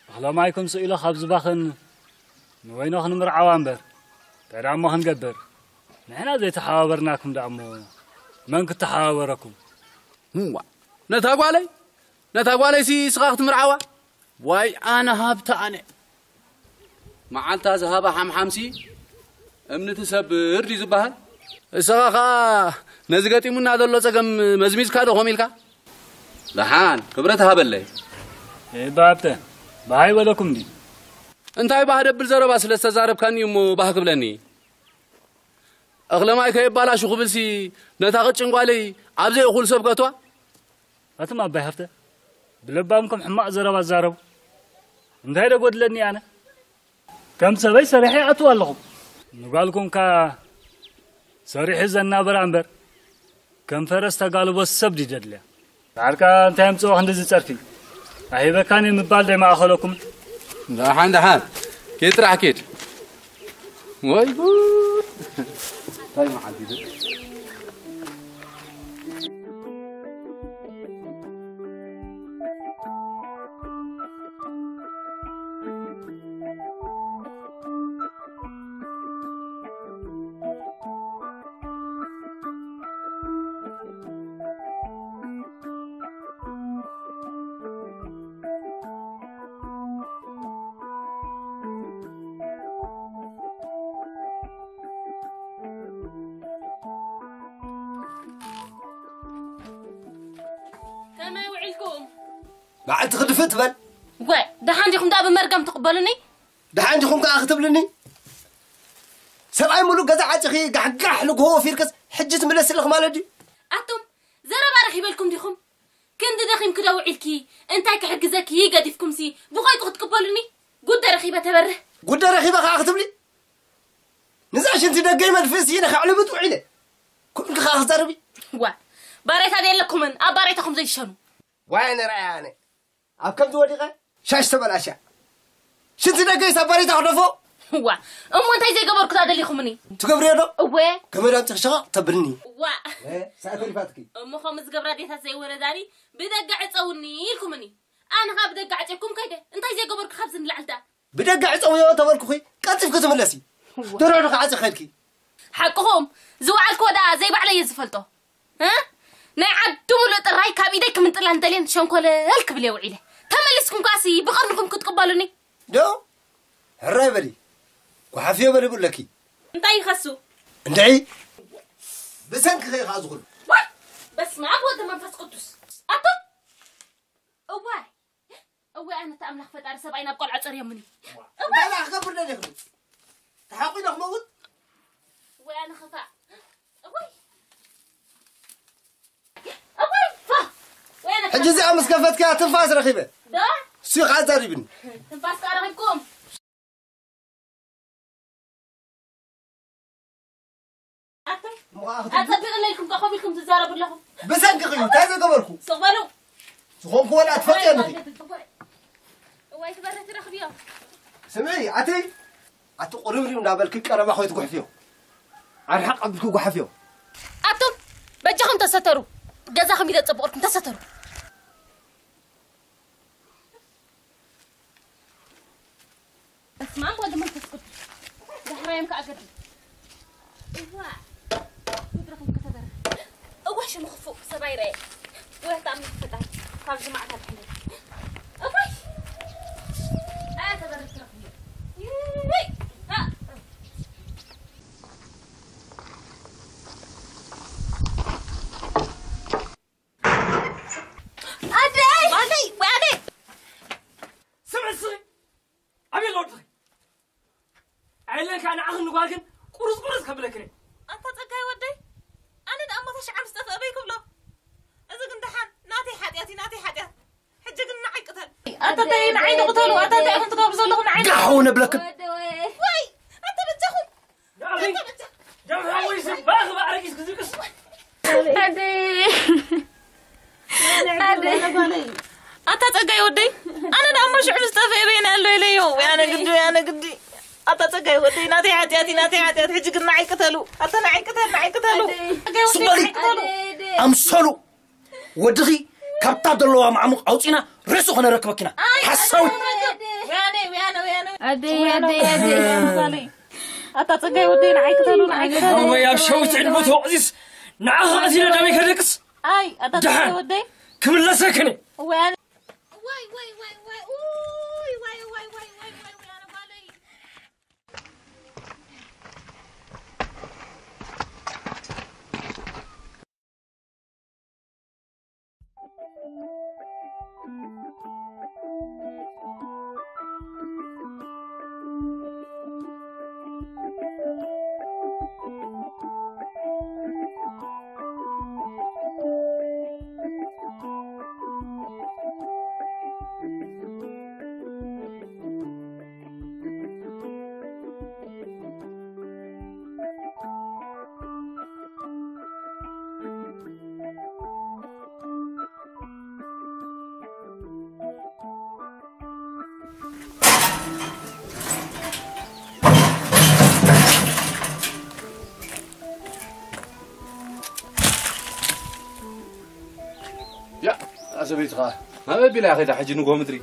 እኽለ ማይኩም ስቕ ኢሉ ካብ ዝባኽን ንወይኖ ክንምርዓዋ እምበር፣ እንታይ ደኣ እሞ ክንገብር? ንሕና ዘይተሓባበርናኩም ደኣ እሞ መን ክተሓባበረኩም? እዋ፣ ነታ ጓለይ፣ ነታ ጓለይሲ እስኻ ክትምርዓዋ? ዋይ ኣነ ሃብቲ ኣነ። መዓልታ ዝሃባ ሓምሓምሲ እምኒ ትሰብር ድዩ ዝበሃል? እስኻ ኸኣ ነዚ ገጢሙና ዘሎ ጸገም መዝሚዝካ ዶ ኮም ኢልካ? ደሓን ክብረት ሃበለይ። እባ ሃብተ፣ ብሃይ በለኩም ድዩ? እንታይ ባህ ደብል ዘረባ ስለ ዝተዛረብካኒ እሞ ባህ ክብለኒ። እኽለ ማይ ከየባላሹ ክብልሲ ነታ ቅጭን ጓለይ ኣብ ዘይእኹል ሰብ ከእትዋ? ኣቱም ኣባይ ሃብተ፣ ብለባምኩም ሕማቕ ዘረባ ትዛረቡ። እንታይ ዶ ጎድለኒ ኣነ? ከም ሰበይ ሰሪሐ ይኣትው ኣለኹ። ንጓልኩም ከኣ ሰሪሑ ዘናብራ እምበር፣ ከም ፈረስ ተጋልቦ ሰብ ድዩ ደድልያ? ዳሕርካ እንታይ ኣምጽኦ ክንድዚ ጸርፊ? ኣይህበካን እየ ምባል ዶ ይማእኸለኩም? ደሓን ደሓን። ኪድ ጥራሕ ኪድ። ወይ ጉድ! እንታይ መዓልቲ እዩ? ከመይ ውዒልኩም? በዓልቲ ክድፍእ ትበል። ወ-፣ ደሓን ዲኹም ደኣ ብመርገም ትቕበሉኒ? ደሓን ዲኹም ከኣ ክትብልኒ? ሰብኣይ ሙሉእ ገዛ ዓጺኺ ጋሕጋሕ ንግሆ ወፊርክስ ሕጂ ትምለስልኽ ማለት ድዩ? ኣቱም ዘረባ ረኺበልኩም ዲኹም? ክንዲ ደኺምኪ ዶ ውዒልኪ? እንታይ ክሕግዘኪ ገዲፍኩምሲ ብኸይጡ ክትቅበሉኒ? ጉደ ረኺበ ተበርህ። ጉደ ረኺበ ከኣ ክትብሊ? ንዛ ሽንቲ ደገይ መድፍእሲ ኢለ ከዕልብጥ ውዒለ። ኩንኪ ከኣ ክትዛረቢ? ዋ፣ ባሬታ ደየለኩምን፣ ኣብ ባሬታኹም ዘይትሸኑ። ዋይ ኣነ ረኣያ ኣነ። ኣብ ከምዚ ወዲቐ ሻሽ ተበላሽያ። ሽንቲ ደገይስ ኣብ ባሬታ ክደፎ? ዋ፣ እሞ እንታይ ዘይገበርኩ ደኣ ደሊኹምኒ? ትገብርዮ ዶ? እወ። ገመድ ኣምጺኺ ሸቓቕ ተብልኒ። ዋ። እ፣ ሳእ ተሪፋትኪ። እሞ ከምኡ ዝገብራ ኣዴታት ዘይወለዳኒ ብደገ ዕጸውኒ ኢልኩምኒ። ኣነ ኸኣ ብደገ ዓጽየኩም ከይደ። እንታይ ዘይገበርኩ ካብዚ ንላዕሊ ደኣ? ብደገ ዕጸውዮ ተበልኩኺ፣ ቀልጢፍኪ ትምለሲ። እዋ። ደርሆ ዶ ክዓጺ ከድኪ? ሓቅኹም፣ ዝወዓልክዎ ደኣ ዘይባዕለይ እየ ዝፈልጦ። እ? ናይ ዓዲ ሙሉእ ጥራይ ካብ ኢደይ ክምንጥላ እንተልየን ሸንኮለል ክብል እየ ውዒለ። ተመሊስኩም ከኣሲ ብቐርንኹም ክትቅበሉኒ? ዶ? ሕራይ በሊ። ጓሓፍዮ በሊ ብለኪ። እንታይ ይኸሱ? እንድዒ። ብሰንኪ ኸ ኢኻ ዝኹሉ። ዋይ! በስመ ኣብ ወወልድ ወመንፈስ ቅዱስ። ኣቶ እዋይ! እዋይ፣ ኣነ እታ ኣምላኽ ፈጣሪ ሰብኣይ ናብ ቆልዓ ጸርዮምኒ። እዋይ! እንታይ ደኣ ክገብር ደሊኹ? ተሓቒ ዶ ክመውት? እዋይ፣ ኣነ ኸፋእ። እዋይ! እዋይ! ፋ! ወይ ኣነ ሕጂ እዚኣ ምስ ከፈትክያ ትንፋስ ረኺበ። ዶ? እሱ እዩ ከዓ ዛሪብኒ። ትንፋስ ከዓ ረኺብኩም? ኣቱም፣ እሞ ከዓ ክትብል ኣጸቢቕለይ ኢልኩም ከ ኮፍ ኢልኩም ትዛረቡ ኣለኹም? ብሰንክኺ እዩ፣ እንታይ ዘገበርኩ? ስቕ በሉ። ዝኾንኩ ወላ ትፈልጥዮ ኣለኺ። እዋይ፣ እዋይ፣ ትበርህ ትረኽብዮ። ስምዒ፣ ኣቲ፣ ኣቲ ቁርብሪብ እንዳበልኪ ቀረባ ኮይት ጉሕፍዮ። ኣርሓቕ ኣቢልኪ ጉሓፍዮ። ኣቱም፣ በጃኹም ተሰተሩ። ገዛኹም ኢለ ጸብቑልኩም፣ ተሰተሩ። በስመ ኣብ ወወልድ ወመንፈስ ቅዱስ። ዳሕራዮም ከኣ ገድል። እዋ፣ ምድርኹም ከተበርህ። እዋ፣ ሽም ክፉእ ሰብ ኣይረኣየ። ወታ ኣምላኽ ፈጣሪ፣ ካብዚ መዓት ኣድሕነኒ። እዋይ! ኣያ ተበርህ ትረኽብዮ። ይይ! ኣ! ኣደይ! ኣደይ! ወይ ኣደይ! ስምዒ እስኺ! ኣበይ ኣሎ ወድኺ? ኣየለን ከኣ ንዓኽን ንጓልክን ቁርጽ ቁርጽ ከብለክን እየ። ኣታ ጸጋይ ወደይ፣ ኣነ ደኣ እሞ ተሽዓ ምስ ጠፍአ በይ ክብሎ። እዚ ግን ደሓን ናተይ ሓጢኣት እዩ፣ ናተይ ሓጢኣት። ሕጂ ግን ንዓይ ቅተል። ኣታ እንታይ ንዓይ ንቅተሉ? ኣታ እንታይ ኢኹም ትገብሩ ዘለኹም ንዓይ? ጋሕ ውን እብለክን። ወደይ! ወይ! ኣታ በጃኹም! ኣደይ! ደም ሓወይ ዝባኽ ብኣረጊስ ክዝቅስ። ኣደይ! ኣደይ! ኣታ ጸጋይ ወደይ፣ ኣነ ደኣ እሞ ሽዑ ምስ ጠፍአ በይነ ኣሎ ኢለዮ። ወይ ኣነ ግዲ፣ ወይ ኣነ ግዲ። ኣታ ጸጋይ ወደይ፣ ናተይ ሓጢኣት እዩ፣ ናተይ ሓጢኣት። ሕጂ ግን ንዓይ ቅተሉ። ኣታ ንዓይ ቅተል፣ ንዓይ ቅተሉ። ኣደይ! ስበሪ! ኣምሰሉ! ወድኺ ካብታ ዘለዋ ማዕሙቕ ኣውፂና ርእሱ ከነረክበኪና። ኣይ፣ ሓሳዊ! ኣደይ! ወያነ፣ ወያነ፣ ወያነ። ኣደይ፣ ኣደይ፣ ኣደይ። ኣታ ጸጋይ ወደይ፣ ንዓይ ቅተሉ፣ ንዓይ ቅተሉ። ኣወይ፣ ኣብ ሸዊት ዕድመ ተወዕዚስ ንዓኻ ኣዚነ ደመይ ከደቅስ? ኣይ፣ ኣታ ጸጋይ ደሓን ወደይ። ክምለሰክን እየ። ወያነ። ዋይ፣ ዋይ፣ ዋይ፣ ዋይ፣ ኡይ፣ ዋይ፣ ዋይ፣ ዋይ፣ ዋይ፣ ዋይ፣ ወያነ ጓለይ። ያ ኣሰበይትኻ ናበይ ቢላ ከይዳ ሕጂ ንጎ ምድሪ።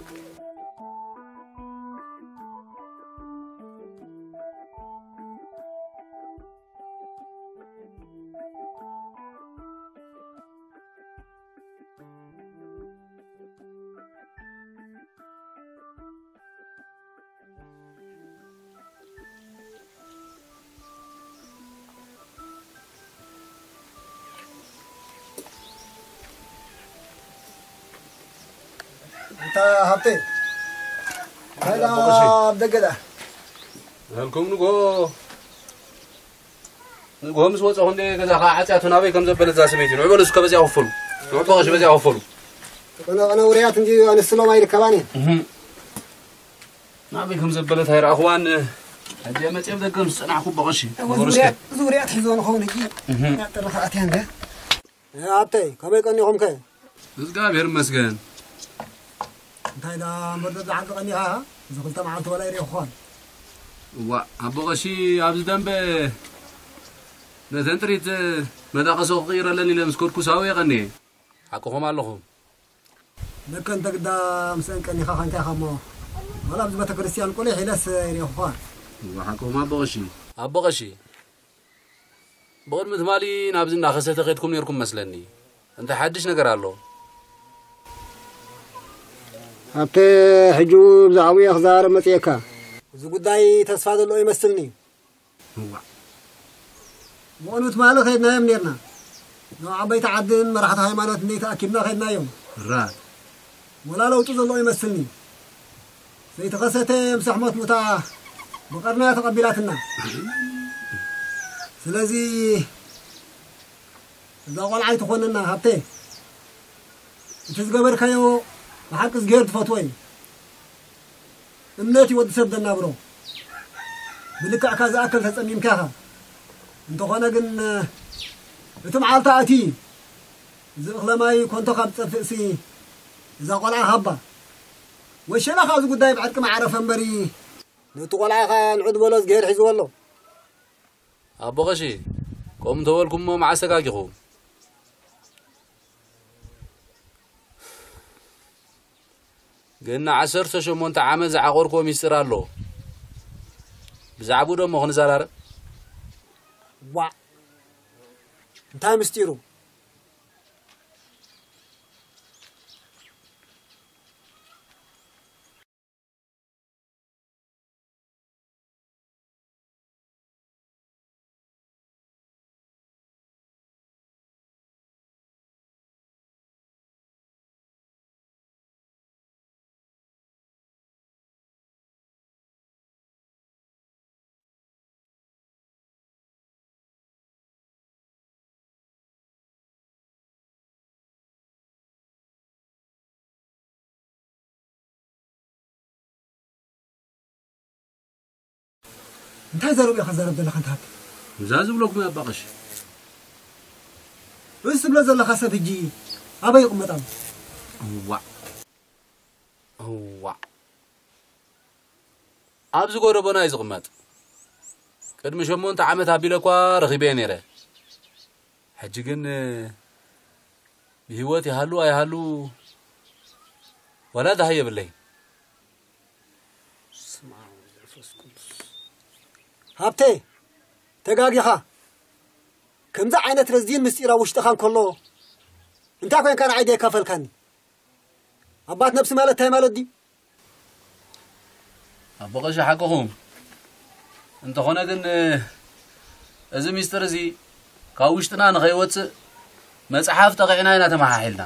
እንታ ሃብተ እንታይ ዳ በገዳ ኣልኩም ንጎ ንጎ ምስ ወፀኹ እንደ ገዛ ከዓ ዓፅያቱ ናበይ ከም ዘበለት እዛ ሰበይቲ ንዑ በሉ እስከ በዚያ ክፈሉ ንዑ በቐሽ በዚያ ክፈሉ ቅነ ቅነ ውርያት እንጂ ኣንስሎም ኣይርከባን እየን ናበይ ከም ዘበለት ኣይረኣኽዋን ሕጂ መፅኦም ደገ ምስ ፀናሕኩ በቐሽ እዚ ውርያት ሒዞ ንኸውን ሕጂ ናጥርኸ ኣትያ እንደ ኣብተይ ከመይ ቀኒኹም ከ እግዚኣብሔር ይመስገን እንታይ ዳ መርዶ ዝዓቂ ቀኒኻ እዚ ክልተ መዓልቲ ወላ ይሪእኹን እዋ ኣቦ ቀሺ ኣብዚ ደንበ ነተን ጥሪት መዳቀሶ ክቕይረለን ኢለ ምስ ከድኩ ሳዊ የቐኒየ ሓቅኹም ኣለኹም ለከ እንተ ግዳ ምስአን ቀኒኻ ኸንካ ኢኻ እሞ ዋላ ኣብዚ ቤተ ክርስቲያን ቁሊሕ ኢለስ ይሪእኹኻ እዋ ሓቅኹም ኣቦ ቀሺ ኣቦ ቀሺ ብቕድሚ ትማሊ ናብዚ እንዳኸሰተ ኸድኩም ነርኩም መስለኒ። እንታይ ሓድሽ ነገር ኣሎ? ኣብተ ሕጂ ብዛዕባኡ ክዛረብ መፅኤካ። እዚ ጉዳይ ተስፋ ዘለዎ ይመስልኒ። እዋ። ብቕድሚ ትማሊ ኸድናዮም ነርና። ናብ ዓበይቲ ዓድን መራሕቲ ሃይማኖት እንዴ ተኣኪብና ኸድናዮም። ራ። ወላ ለውጢ ዘሎ ይመስልኒ። ዘይተኸሰተ ምሳሕ ሞት ሙታ ብቐርና ተቐቢላትና። ስለዚ እዛ ቆልዓ ኣይትኾነና ሃብተ። እቲ ዝገበርካዮ ብሓቂ ዝገር ትፈትዎ እዩ። እምነት እዩ ወዲ ሰብ ዘናብሮ። ብልክዕካ ዝኣከል ተጸሚምካ ኢኻ። እንተኾነ ግን እቲ መዓልታ ኣቲ ዝእኽለ ማይ ኮንቶ ካብ ዝጸፍእሲ እዛ ቆልዓ ሃባ። ወሸላ ካብዚ ጉዳይ ብዕርቂ መዓረፈ እምበሪ ነቲ ቆልዓ ኸዓ ንዑ ዝበሎ እዝግሄር ሒዝዎ ኣሎ። ኣቦ ቐሺ ከምኡ እንተበልኩሞ መዓስ ተጋጊኹ። ግን ንዓሰርተ ሸሞንተ ዓመት ዝዓቖርክዎ ሚስጢር ኣሎ። ብዛዕብኡ ዶ እሞ ክንዘራረብ? ዋእ እንታይ ምስጢሩ? እንታይ ዘረብ ኢኻ ዘረብ ዘለኻ እንተ ሃብተ? እዛ ዝብለኩም እያ ኣባ ቀሺ። እዚ ትብሎ ዘለኻ ሰብ ሕጂ ኣበይ ይቕመጥ ኣሎ? እዋዕ እዋዕ ኣብዚ ጎደቦና እዩ ዝቕመጥ። ቅድሚ ሸሞንተ ዓመት ኣቢለ እኳ ረኺበዮ ነይረ። ሕጂ ግን ብህይወት ይሃሉ ኣይሃሉ ዋላ ደሃይ የብለይ። ሃብተ ተጋጊኻ። ከምዚ ዓይነት ረዚን ምስጢር ኣብ ውሽጥኻ እንከሎ እንታይ ኮንካ ንዓይ ዘይካፈልካኒ? ኣባት ነብሲ ማለት እንታይ ማለት ድዩ? ኣቦ ቀሺ ሓቅኹም። እንተኾነ ግን እዚ ሚስጥር እዚ ካብ ውሽጥና ንኸይወፅእ መፅሓፍ ጠቒዕና ኢና ተመሓሒልና።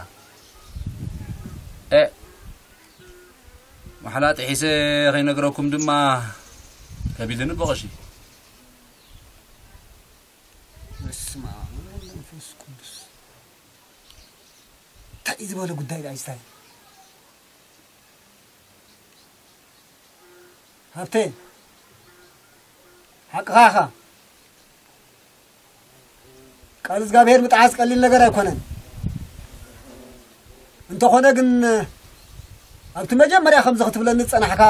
ማሕላ ጥሒሰ ከይነግረኩም ድማ ከቢድኒ በቐሺ። በስመ ኣብ ወወልድ ወመንፈስ ቅዱስ። እንታይ እዩ ዝበለ ጉዳይ ደኣ ይስታይ? ሃብተ፣ ሓቅኻ ኢኻ። ቃል እግዚኣብሔር ምጥሓስ ቀሊል ነገር ኣይኮነን። እንተኾነ ግን ኣብቲ መጀመርያ ከምዚ ክትብለኒ ዝጸናሕካ፣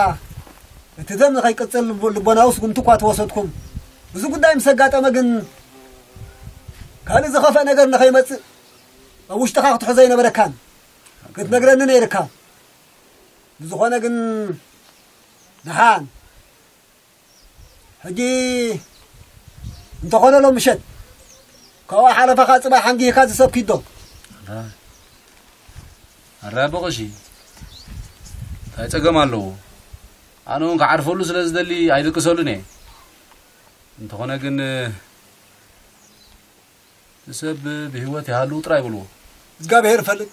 እቲ ደም ንኸይቅጽል ልቦ-፣ ልቦናዊ ስጉምቲ እኳ ተወሰድኩም። እዚ ጉዳይ ምስ ኣጋጠመ ግን ካልእ ዝኸፍአ ነገር ንኸይመጽእ ኣብ ውሽጥኻ ክትሕዞ ኣይነበረካን። ክትነግረኒ ነይርካ። ብዝኾነ ግን ደሓን ሕጂ እንተኾነ ሎም ምሸት ካብኡ ሓለፋኻ ጽባሕ ሓንጊህካ ዝሰብ ኪዶ። ኣረ ኣቦ ቀሺ፣ እንታይ ጸገም ኣለዎ? ኣነ እውን ክዓርፈሉ ስለ ዝደሊ ኣይድቅሰሉን እየ። እንተኾነ ግን እቲ ሰብ ብህይወት ይሃሉ ጥራይ በልዎ። እግዚኣብሔር ይፈልጥ።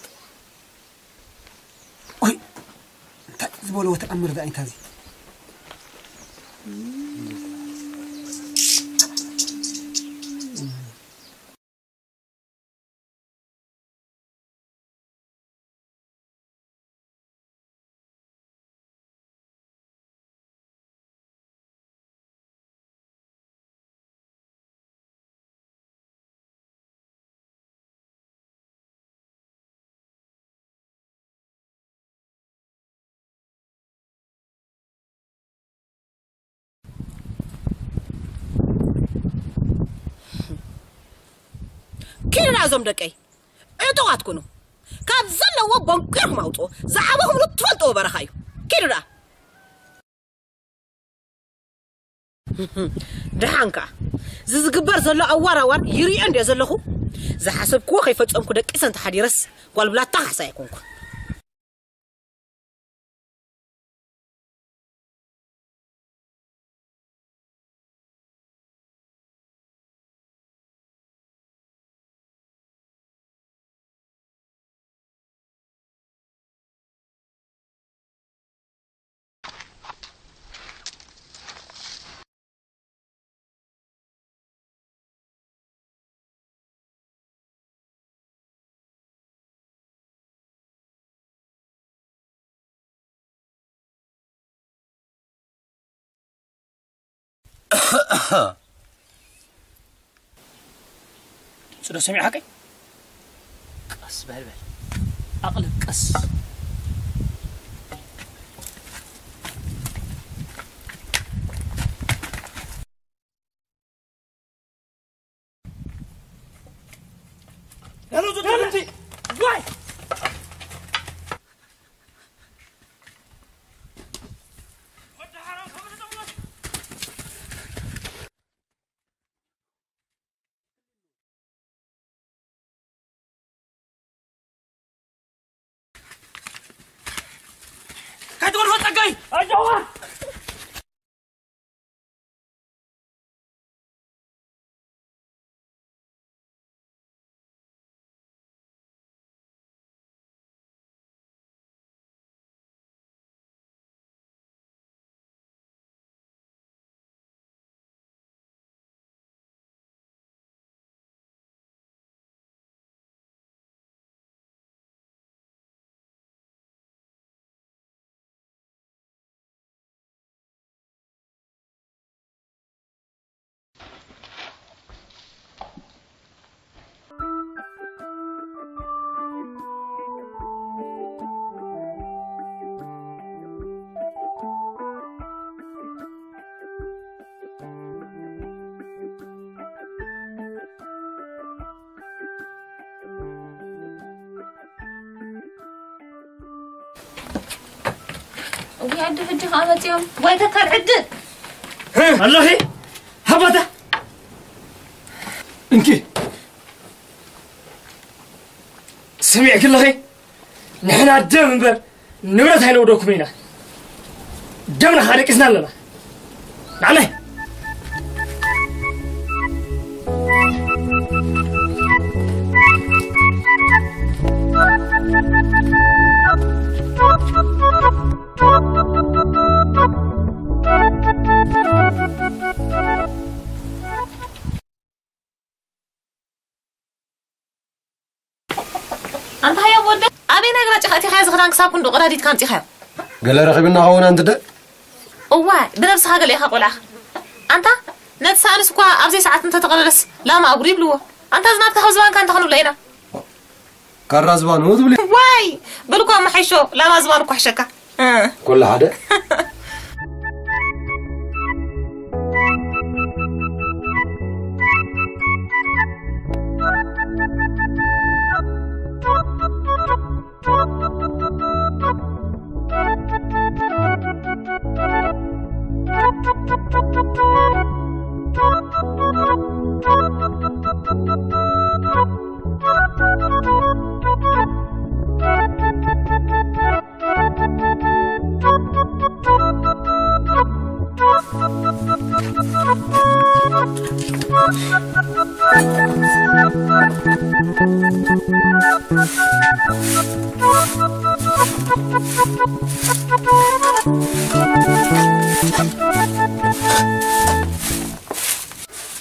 ቆይ፣ እንታይ ዝበልዎ ተኣምር ደኣ እንታይ እዚ? ኪዱ ንኣዞም ደቀይ ዕጡቓት ኩኑ። ካብ ዘለዎ ቦንቂርኩም ኣውፅኦ። ዝዓበኹምሉ ትፈልጥዎ በረኻ እዩ። ኪዱ ደኣ። ደሓን ከኣ፣ እዚ ዝግበር ዘሎ ኣዋራዋር ይርእዮ እንድየ ዘለኹ። ዝሓሰብክዎ ከይፈጸምኩ ደቂሰ እንተሓዲረስ፣ ጓል ብላታ ካሕሳ ኣይኮንኩ። ጽዶ ሰሚዓከይ? ቀስ በል በል። ኣቕልብ ቀስ። ከይትወድፎ ጸጋይ! ኣጆኻ! ወይ ኣደ ሕጂ ኸዓ መጺኦም። ወይ ተካል ዕድል። ኣለኺ ሃባታ እንኪ ስሚዕኪ ኣለኺ። ንሕና ደም እምበር ንብረት ኣይነውደኩም ኢና። ደምና ኸዓ ደቂስና ኣለና። ንዓመይ ኣንታ ሃያ ወደ ኣበይ ናይ ግራጭ ከእቲኻዮ ዝኽዳን ክሳብ ክንዱ ቀዳዲትካ ኣምጺኻዮ? ገለ ረኺብና ኸውን ኣንትደ? እዋይ ብነብስኻ ገለ ኢኻ ቆልዓኻ። ኣንታ ነቲ ሳእንስ እኳ ኣብዘይ ሰዓት እንተተቐለለስ ላማ ኣጉሪ ይብልዎ። ኣንታ ዝናትካ ካብ ዝባንካ እንተ ክንብሎ ኢና። ካራ ዝባኑ ትብሊ? ዋይ በልኳ መሓይሾ ላማ ዝባኑ እኳ ሕሸካ። እ። ኩሉ ሓደ።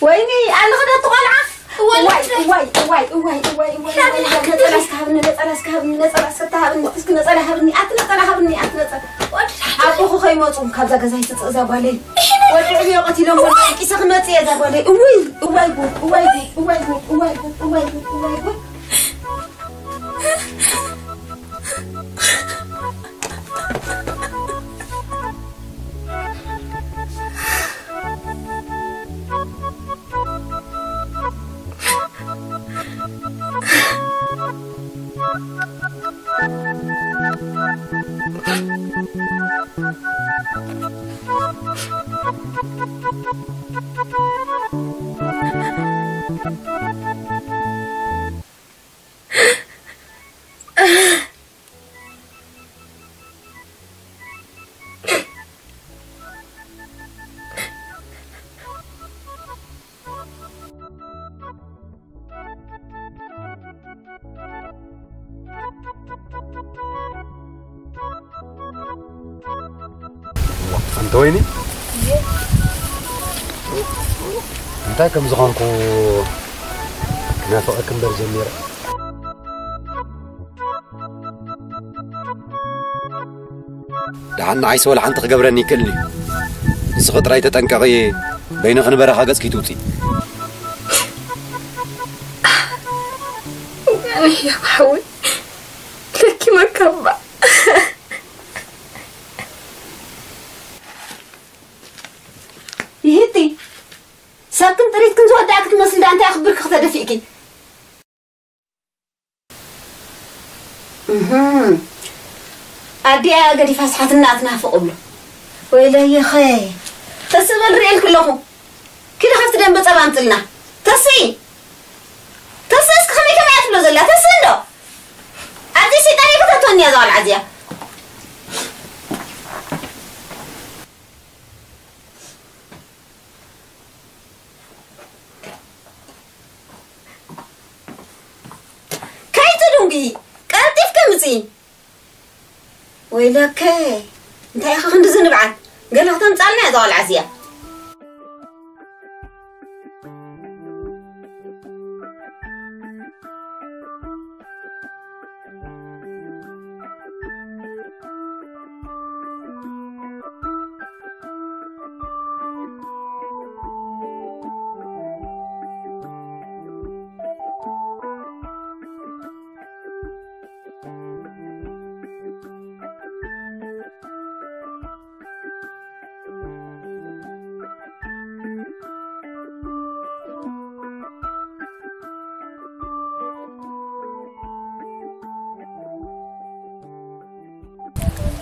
ወይኒ ኣነ ክደቲ ቆልዓ። እዋይ፣ እዋይ፣ እዋይ፣ እዋይ፣ እዋይ፣ እዋይ፣ እዋይ፣ ነጸላ እስከ ሃብኒ፣ ነጸላ እስከ ሃብኒ፣ ነጸላ እስከ ተሃብኒ፣ እስኪ ነጸላ ሃብኒ፣ ኣቲ ነጸላ ሃብኒ፣ ኣቲ ነጸላ። ኣቦኹ ከይመጹ ካብዛ ገዛ ይትጽእ እዛ ጓለይ። ወዲ ዕብዮ ቀቲሎም ወዲ ኣልቂሰ ክመጽእ እየ እዛ ጓለይ። እውይ፣ እዋይ ጉድ፣ እዋይ ጉድ፣ እዋይ ጉድ፣ እዋይ ጉድ፣ እዋይ ጉድ፣ እዋይ ጉድ። ኣንተ ወይኒ እንታይ ከም ዝኾንኩ ክናፍቐክ እምበር ጀሚረ። ደሓን ንዓይሲ ወላ ሓንቲ ክገብረኒ ይክእል እዩ። ንስኺ ጥራይ ተጠንቀቒ፣ በይንኺ ንበረኻ ገጽኪ ትውጺ። ኣነ ሕያብ ሓወይ ለኪመካ እባ። ይህቲ ሰብክን ጥሪትክን ዝወዳእክ ትመስል ዳ እንታይ ኣኽብርክ ክተደፊእኪ? እህም። ኣዲኣ ገዲፋ ስሓትና ኣትናፍቕ እብሎ። ወይለየኸ። ተስእ በል ርእየልክ ኣለኹ። ኪዲ ካብቲ ደንበ ጸባ ኣምጽልና። ተስኢ። ተስእ እስኪ ከመይ ከመይ እያ ትብሎ ዘላ? ተስእ እንዶ። ኣብዚ ሰይጣን እየ ከተትወኒ እያ እዛ ቆልዓ እዚኣ። ከይትድንጉዪ፣ ቀልጢፍኪ ምጺ። ወይለከ፣ እንታይ ኢኺ ክንድዚ ንብዓት? ገለ ክተምጻልና እያ እዛ ቆልዓ እዚኣ።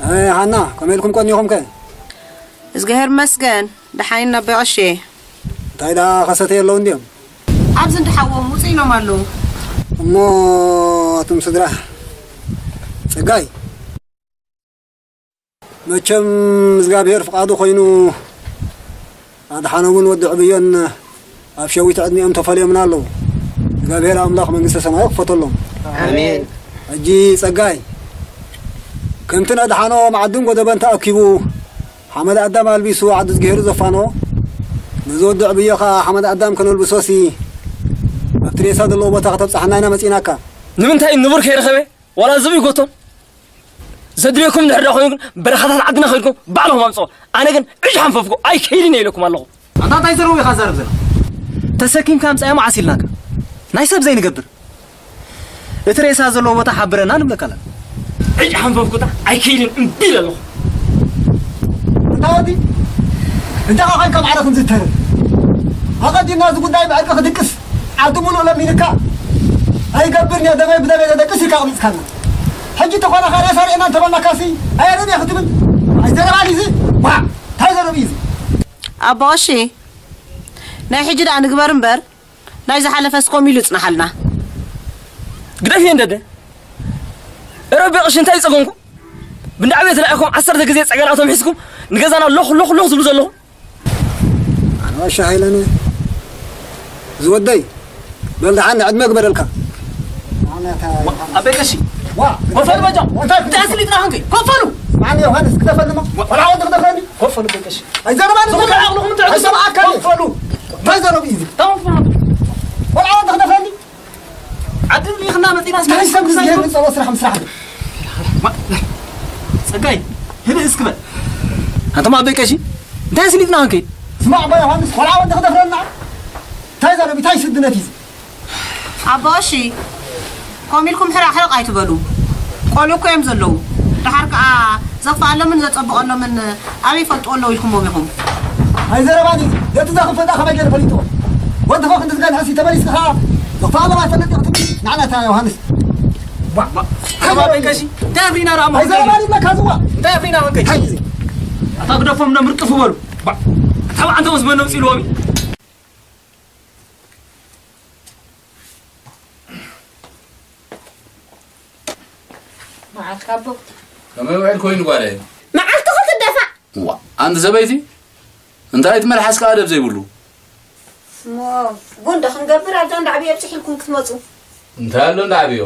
ኣይ፣ ሃና፣ ከመይ ኢልኩም ቀኒኹምከ? እዝግሄር መስገን፣ ደሓን ኢና ኣቦይ ቀሼ። እንታይ ደኣ ከሰተ የለውን ድዮም? ኣብዚ እንዳ ሓዎም ውፅእ ኢሎም ኣለዉ። እሞ ኣቱም ስድራ፣ ጸጋይ፣ መቸም እግዚኣብሔር ፍቓዱ ኮይኑ ኣድሓኖምን ወዲ ዕብዮን ኣብ ሸዊት ዕድሚኦም ተፈልዮምና ኣለዉ። እግዚኣብሔር ኣምላኽ መንግስተ ሰማይ ክፈተሎም። ኣሜን። ሕጂ ጸጋይ፣ ከምቲ ነድሓኖ መዓድን ጎደበን ተኣኪቡ ሓመድ ኣዳም ኣልቢሱ ዓዲ ዝግሄሩ ዘፋኖ፣ ነዚ ወዲ ዕብዮ ኸኣ ሓመድ ኣዳም ከነልብሶሲ ኣብቲ ሬሳ ዘለዎ ቦታ ከተብጽሓና ኢና መጺእናካ። ንምንታይ ንቡር ከይረኸበ ዋላ ዝብኢ ጎቶም? ዘድልየኩም ድሕር ዳ ኮይኑ ግን በረኻታት ዓድና ከይድኩም ባዕልኹም ኣምፅኦ። ኣነ ግን ዕጅ ሓንፈፍኩ ኣይከይድን እየ ኢለኩም ኣለኹ። ኣንታ እንታይ ዘረቡ ኢኻ ዛረብ ዘላ? ተሰኪምካ ኣምፃያ መዓስ ኢልናካ? ናይ ሰብ ዘይንገብር። እቲ ሬሳ ዘለዎ ቦታ ሓብረና ንብለካ ኣለና። ዕጅ ሓንፈፍኩታ ኣይከይድን እምቢ ኢለ ኣለኹ። እንታ ወዲ፣ እንታይ ኸ ኮይንካ ማዕረ ክንዚ ተርፍ? ኣቐዲምና እዚ ጉዳይ ብዕርቂ ክድቅስ ዓዲ ሙሉእ ለሚንካ፣ ኣይገብርን እየ፣ ደመይ ብደመይ ዘደቅስ ኢልካ ኣቕሚጥካና። ሕጂ ተኾነ ኸ ሬሳ ርኤና እንተበልናካሲ ኣየርን እየ ክትብል? ኣይዘረባን እዩ እዚ። ዋ፣ እንታይ ዘረብ እዩ እዚ? ኣቦ ቀሺ፣ ናይ ሕጂ ደኣ ንግበር እምበር፣ ናይ ዝሓለፈስ ኮም ኢሉ ይጽናሓልና። ግደፍ እየ እንደደ። እረ ኣቦ ቀሺ እንታይ ጸገምኩም? ብንዳዕቤ ተላኢኹም ዓሰርተ ግዜ ጸገናቶም ሒዝኩም ንገዛና ሎኽ ሎኽ ሎኽ ዝብሉ ዘለኹም። ኣነ ዋሻ ሃይለነ ዝወደይ በል ደሓን ዕድመ ግበረልካ። ኣቦ ቀሺ፣ ዋ፣ ኮፈሉ በጃ። እንታይ እንታይ ኣስሊጥና ክንከይ? ኮፈሉ። ማን ዮሃንስ ክተፈልማ? ቆልዓ ወዲ ክተፈኒ? ኮፈሉ ኣቦ ቀሺ። ኣይዘረባን ዝኹሉ ዓቕልኹም ትዕግስቱ። ኣይሰማዓካን። ኮፈሉ። እንታይ ዘረብ እዩ እዚ? ተወፈሉ። ቆልዓ ወዲ ክተፈኒ? ዓዲ ልኢኽና መፂና እስከ እንታይ ሰብ ዝገርም ጸሎት ስራሕ ምስራሕ። ማ-፣ ጸጋይ፣ ህድእ እስኪ በል። ኣንተማ ኣቦ ቀሺ፣ እንታይ ኣስሊጥና ክንከይ? ስማዕ ኣቦ ዮሃንስ፣ ቆልዓ ወዲ ክተፍረና? እንታይ ዘረብ፣ እንታይ ስድነት እዩ እዚ? ኣቦ ቀሺ፣ ኮም ኢልኩም ሕራቕ ሕርቕ ኣይትበሉ። ቆልዑ እኮ እዮም ዘለዉ። ደሓር ከኣ ዘኽፍኣሎምን ዘጸብቐሎምን ኣበይ ይፈልጥዎ ኣለዉ ኢልኩሞም ኢኹም። ኣይዘረባን እዩ። ነቲ ዘኽፍእ ከመይ ገይሩ ፈሊጥዎ? ወዲ ኸ ክንዲ ዝገንሐሲ ተመሊስካ ኸኣ ዘኽፍኣሎም ኣይፈልጥ ኢኹም ትብል? ንዓና እታ ዮሃንስ። ባ-፣ ባ-፣ ኣቦ ቀሺ፣ እንታይ ኣፍሪና ደኣ እሞ ኣይዘረባን ይብለካ ዝዋ። እንታይ ኣፍሪና ክንከይ? እንታይ እዩ እዚ? ኣታ ግደፎም ነምርጥፉ በሉ። ባ-፣ ኣታ በዓንተ ወስ መነው ጽልዎም። መዓልካ ኣቦ። ከመይ ውዕል ኮይኑ ጓለይ? መዓልትኹም ትደፋእ። ዋ፣ ኣንቲ ሰበይቲ፣ እንታይ እቲ መልሓስካ ኣደብ ዘይብሉ? እሞ፣ ጉንዶ ክንገብር ኣብዛ እንዳ ዓብዮ ኣብፅሒልኩም ክትመፁ። እንታይ ኣሎ እንዳ ዓብዮ?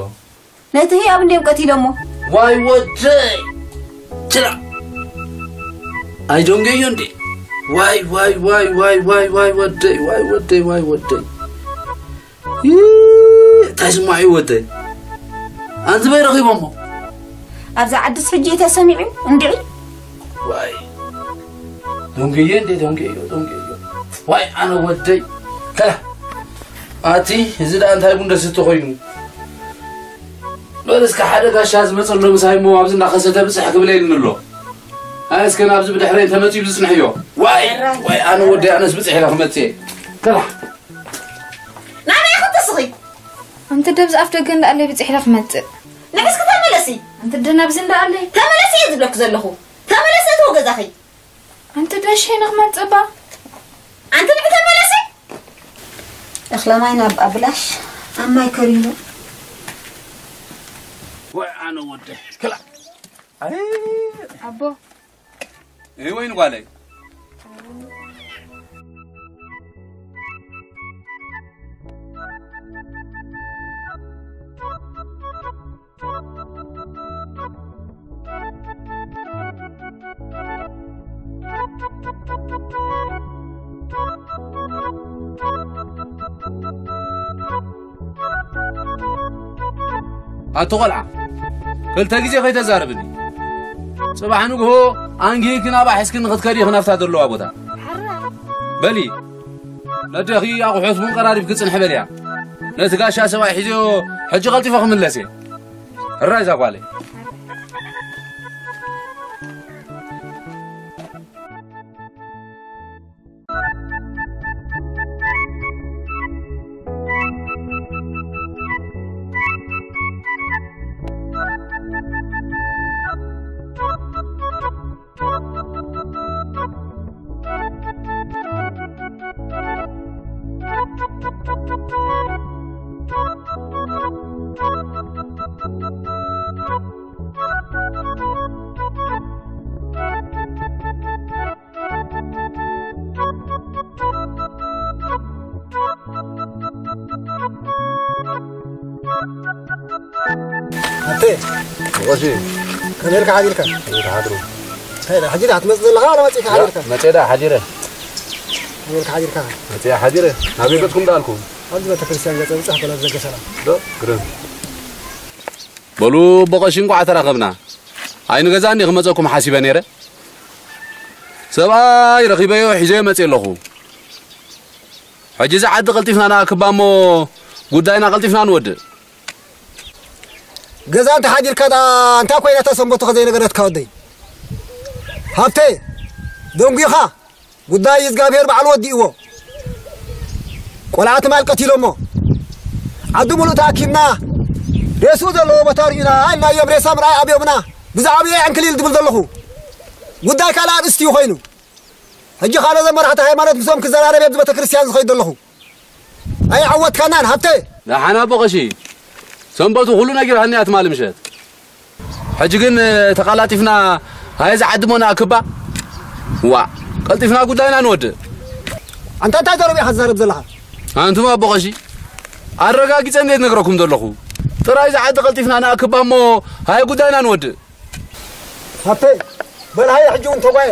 ነቲ ህያብ እንድዮም ቀቲሎሞ። ዋይ ወደይ! ችላ! ኣይደንገዮ እንዴ? ዋይ፣ ዋይ፣ ዋይ፣ ዋይ፣ ዋይ፣ ዋይ ወደይ፣ ዋይ ወደይ፣ ዋይ ወደይ። ይ-፣ እንታይ ስማዕ እዩ ወደይ? ኣንዚ በይ ረኺቦሞ? ኣብዛ ዓድስ ሕጂ እዩ ተሰሚዑ እንድዒ። ዋይ። ደንገየ እንዴ፣ ደንገዮ፣ ደንገዮ። ዋይ፣ ኣነ ወደይ። ከላ። ኣቲ፣ እዚ ደኣ እንታይ ቡን ደስቲ ኮይኑ? በል እስከ ሓደ ጋሻ ዝመጸ ኣሎ ምሳይ እሞ ኣብዚ እናኸሰተ ብጽሕ ክብለይኒ ኣሎ። ኣይ፣ እስከ ናብዚ ብድሕረይ እንተመጺኡ ዝጽንሕዮ። ዋይ፣ ዋይ፣ ኣነ ወደይ፣ ኣነስ ብጽሕ ኢለ ክመጽእ እየ። ከላ። ናበይ ኢኺ ትስኺ? ኣንቲ ደብዚ ኣፍ ደገ እንዳ ኣለይ ብጽሕ ኢለ ክመጽእ። ንዒ እስኪ ተመለሲ። ኣንቲ ደ ናብዚ እንዳ ኣለይ። ተመለሲ እየ ዝብለኪ ዘለኹ። ተመለሲ እትዎ ገዛኺ። ኣንቲ ደ ሸይነ ክመጽእ እባ። ኣንቲ ንዒ ተመለሲ። እኽለ ማይ ናብ ኣብላሽ ኣብ ማይ ከሪኑ። ወይ ኣነ ወደ ክላ። ኣይ ኣቦ። እይ ወይን ጓለይ። ኣቲ ቖልዓ፣ ክልተ ግዜ ከይተዛርብኒ። ጽባሕ ንግሆ ኣንጊህኪ ናብኣ ሒዝክኒ ክትከዲ ኢኺ ናብታ ዘለዋ ቦታ። በሊ፣ ነደኺ ኣቑሑት ቡን ቀራሪብኪ ጽንሒ በልያ። ነቲ ጋሻ ሰብኣይ ሒዘዮ፣ ሕጂ ቀልጢፈ ክምለስ እየ። ሕራይ እዛ ጓለይ። ኣተ፣ ቀሺ፣ ከመይ ኢልካ ሓዲርካ? ከመይ ትሓድሩ? እንታይ ኢለ፣ ሕጂ ዲኻ ትመጽእ ዘለኻ ዋላ መጺእካ ሓዲርካ? መጺአ ደኣ ሓዲረ። ከመይ ኢልካ ሓዲርካ? መጺአ ሓዲረ። ናበይ ገጽኩም ደኣልኩም? ኣብዚ ቤተክርስትያን ገጸ ብጻሕ በለ ዘገሰላ። ዶ? ግርም። በሉ፣ ኣቦ ቀሺ፣ እንቋዕ ተራኸብና። ኣይንገዛእን እየ ክመጸኩም ሓሲበ ነይረ። ሰብኣይ ረኺበዮ፣ ሒዘዮ መጽየ ኣለኹ። ሕጂ እዚ ዓዲ ቀልጢፍና ንኣክባ እሞ፣ ጉዳይና ቀልጢፍና ንወድእ። ገዛ እንተ ሓዲርካ ደኣ እንታይ ኮይና እታ ሰንበቶ ከዘይነገረትካ ወደይ? ሃብተ፣ ደንጒኻ። ጉዳይ እግዚኣብሔር ባዕሉ ወዲእዎ። ቆልዓ ትማል ቀቲሎሞ። ዓዲ ሙሉእ ተኣኪብና፣ ሬስኡ ዘለዎ ቦታ ርኢና ኢልናዮም፣ ሬሳ ምርኣይ ኣብዮምና። ብዛዕባኡ ዕንክሊል ዝብል ዘለኹ። ጉዳይ ካልእ ኣርእስቲ እዩ ኮይኑ። ሕጂ ካልእ ዘመራሕቲ ሃይማኖት ምስኦም ክዘራረብ እየ ኣብዚ ቤተ ክርስቲያን ዝኸይድ ዘለኹ። ኣይዓወትካናን ሃብተ። ደሓን ኣቦ ቀሺ፣ ሰንበቱ ኩሉ ነጊርሃኒ እያ ትማሊ ምሸት። ሕጂ ግን ተቐላጢፍና ሃየ ዝዓድሞ ንኣክባ። ዋ፣ ቀልጢፍና ጉዳይና ንወድእ። ኣንታ እንታይ ዘረባ ኢኻ ትዛረብ ዘለኻ? ኣንቱም ኣቦ ቀሺ፣ ኣረጋጊጸ እንዴት ነግረኩም ዘለኹ። ጥራይ ዝዓዲ ቀልጢፍና ንኣክባ እሞ ሃየ ጉዳይና ንወድእ። ሃብተ፣ በል ሃየ ሕጂ እውን ተጓየ።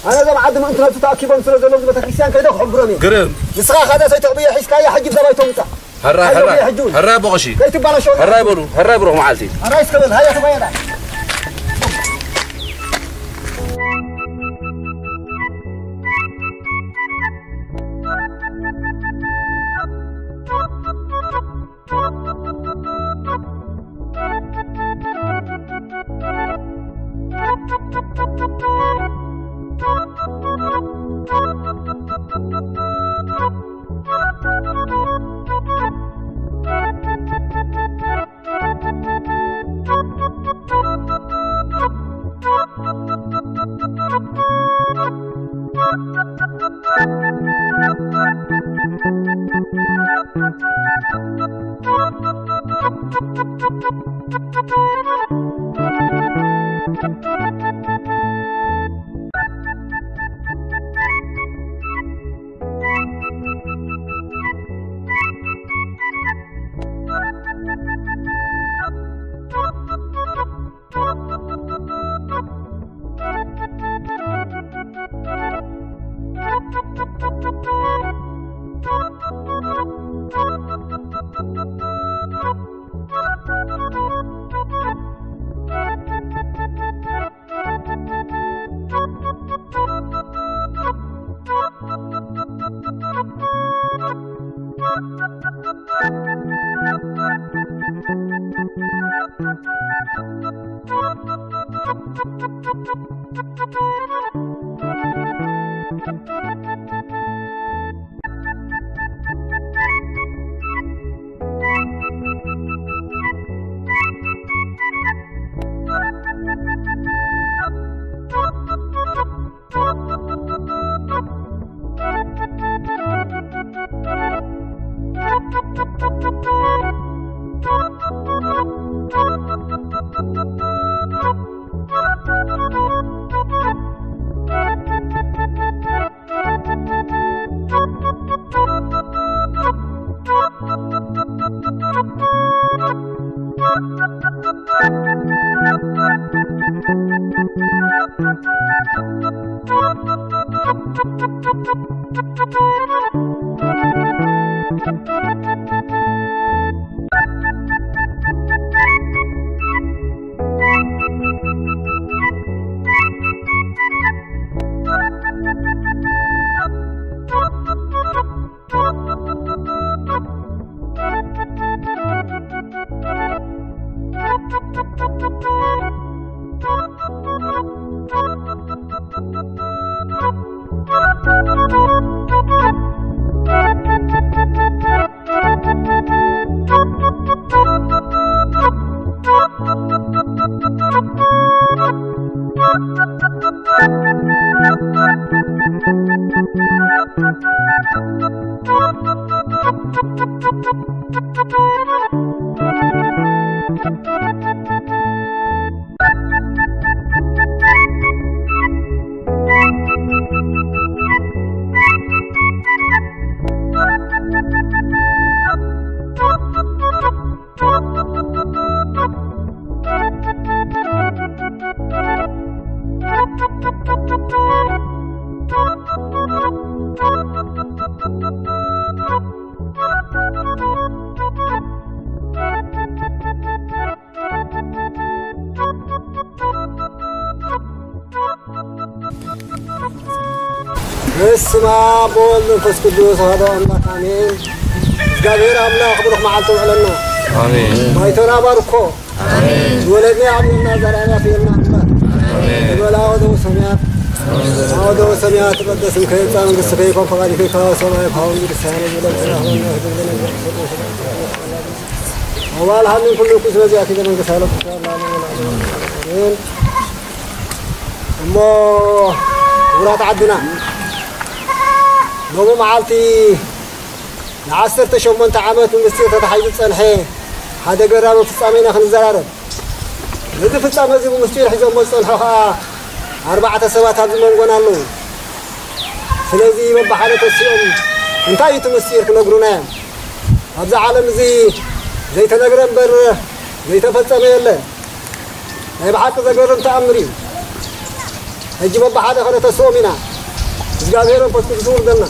ኣነ እዞም ዓዲ ምእንቲ ነብሱ ተኣኪቦም ስለ ዘለዉ ቤተክርስትያን ከይደ ክሕብሮም እየ። ግርም። ንስኻ ካዛ ሰይተዕብዮ ሒዝካያ ሕጂ ብዛ ባይቶ ምጻእ። ሕራይ፣ ሃየ ሕራይ። ጉየ ሕጂ እውን። ሕራይ ኣቦ ቀሺ። ከይትባላሸው። ሕራይ በሉ፣ ሕራይ ብሩኽ መዓልቲ። ሕራይ እስከ በል፣ ሃየ ተጓየ ዳ። በስመ አብ ወወልድ ወመንፈስ ቅዱስ አሐዱ አምላክ አሜን። እግዚኣብሔር አምላክ ብሩክ መዓልቲ ውዕለና። አሜን። ባይቶና ባርኮ። አሜን። ዝወለድና ያዕብየና ዘርአና ፍየልና አምላክ። አሜን። ንበላ ወደው ሰማያት ወደው ሰማያት ይትቀደስ ስምከ ይምጻእ መንግስትከ ይኩን ፈቃድከ ከመ በሰማይ ከማሁ በምድር። ወባልሃ ምን ኩሉ ኩስ በዚያ ኪደ መንግስት ሃይለ አሜን። እሞ ክቡራት ዓድና ሎሚ መዓልቲ ንዓሰርተ ሸሞንተ ዓመት ብምስጢር ተታሒዙ ዝጸንሐ ሓደ ገራሚ ፍጻሜ ኢና ክንዘራረብ። ነዚ ፍጻመ እዚ ብምስጢር ሒዞሞ ዝጸንሑ ኸኣ ኣርባዕተ ሰባት ኣብዚ መንጎና ኣለዉ። ስለዚ በብሓደ ተሲኦም እንታይ እዩ እቲ ምስጢር ክነግሩና እዮም። ኣብዚ ዓለም እዚ ዘይተነግረ እምበር ዘይተፈጸመ የለን። ናይ ብሓቂ ዘገርም ተኣምር እዩ። ሕጂ በብሓደ ከነተስኦም ኢና። እግዚኣብሔር መንፈስ ቅዱስ ይውርደልና።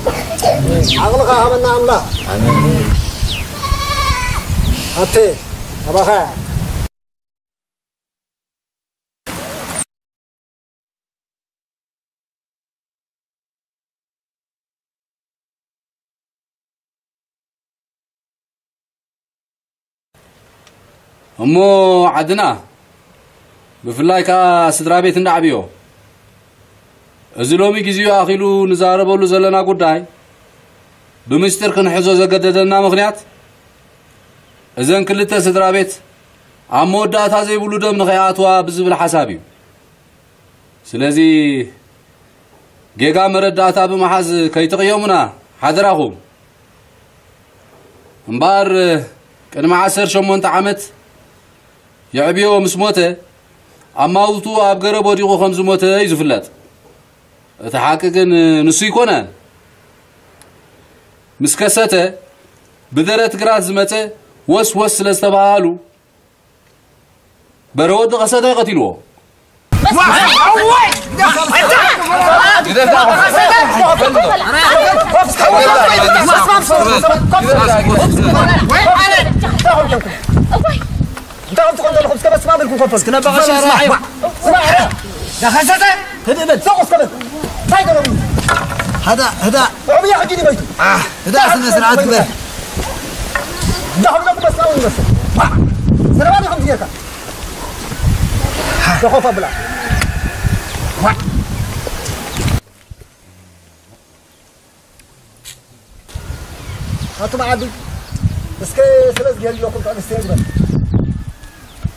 ዓቕልኻ ሃበና ኣምላኽ። ኣሜን። ኣቴ ኣባኻ እሞ ዓድና ብፍላይ ከኣ ስድራ ቤት እንዳዕብዮ እዚ ሎሚ ግዜኡ ኣኺሉ ንዛረበሉ ዘለና ጉዳይ ብምስጢር ክንሕዞ ዘገደደና ምኽንያት እዘን ክልተ ስድራ ቤት ኣብ መወዳእታ ዘይብሉ ደም ንኸይኣትዋ ብዝብል ሓሳብ እዩ። ስለዚ ጌጋ መረዳእታ ብምሓዝ ከይትቕየሙና ሓደራኹም። እምበኣር ቅድሚ ዓሰርተ ሸሞንተ ዓመት የዕብዮ ምስ ሞተ ኣማውቱ ኣብ ገረብ ወዲቑ ከም ዝሞተ እዩ ዝፍለጥ። እቲ ሓቂ ግን ንሱ ኣይኮነን። ምስ ከሰተ ብደረት ግራት ዝመጸ ወስ ወስ ስለ ዝተባሃሉ በረ ወዲ ከሰተ ቀቲልዎ። እንታይ ከምቲ ከምዘለኹም እስከ በስማ በልኩም ኮፈል። እስከ ነባኸሽ ስማዕ፣ ስማዕ፣ ስማዕ። ዳኸሰተ? ህድእ በል። ሰው እስከ በል። እንታይ ገረሙ? ህዳ፣ ህዳ። ዕብያ ሕጂ ዲበይቱ። ህዳ ስነ ስርዓት ግበር። እንዳኹም ነኩም በስማ ይመስል። ዘረባ ዲኹም ትጌርካ? ደኾፋ ብላ። ኣቱም ዓዲ እስከ ስለ ዝገርየኩም ትዕግስቲ ግበር።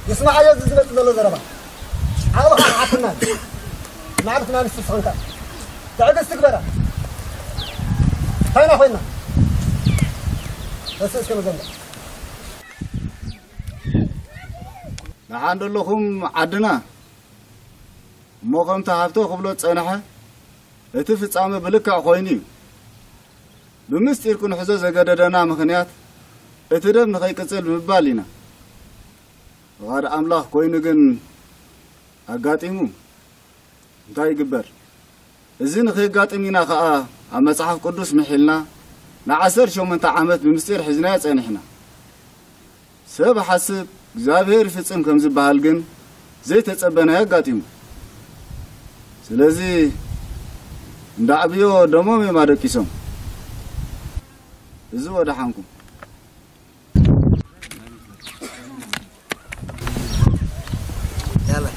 ይስማዓዮ እዚ ዝመጽእ ዘሎ ዘረባ። ዓቕልኻ ንዓትና። ማዕርትና ንሱ ስኽንካ። ትዕግስቲ ግበራ። እንታይና ኮይና? እስ እስከ መዘንዳ። ደሓን ደለኹም ዓድና? እሞ ከምቲ ሃብተ ክብሎ ዝጸንሐ፣ እቲ ፍጻመ ብልክዕ ኮይኑ እዩ። ብምስጢር ክንሕዞ ዘገደደና ምኽንያት፣ እቲ ደም ንኸይቅጽል ብምባል ኢና። ፍቓድ ኣምላኽ ኮይኑ ግን ኣጋጢሙ። እንታይ ይግበር? እዚ ንኸየጋጥም ኢና ኸኣ ኣብ መጽሓፍ ቅዱስ ምሒልና ንዓሰርተ ሸሞንተ ዓመት ብምስጢር ሒዝናዮ ጸኒሕና። ሰብ ሓስብ እግዚኣብሔር ይፍጽም ከም ዝበሃል ግን ዘይተጸበናዮ ኣጋጢሙ። ስለዚ እንዳ ዕብዮ ደሞም እዮም ኣደቂሶም። እዚ ወደሓንኩም። ያላ።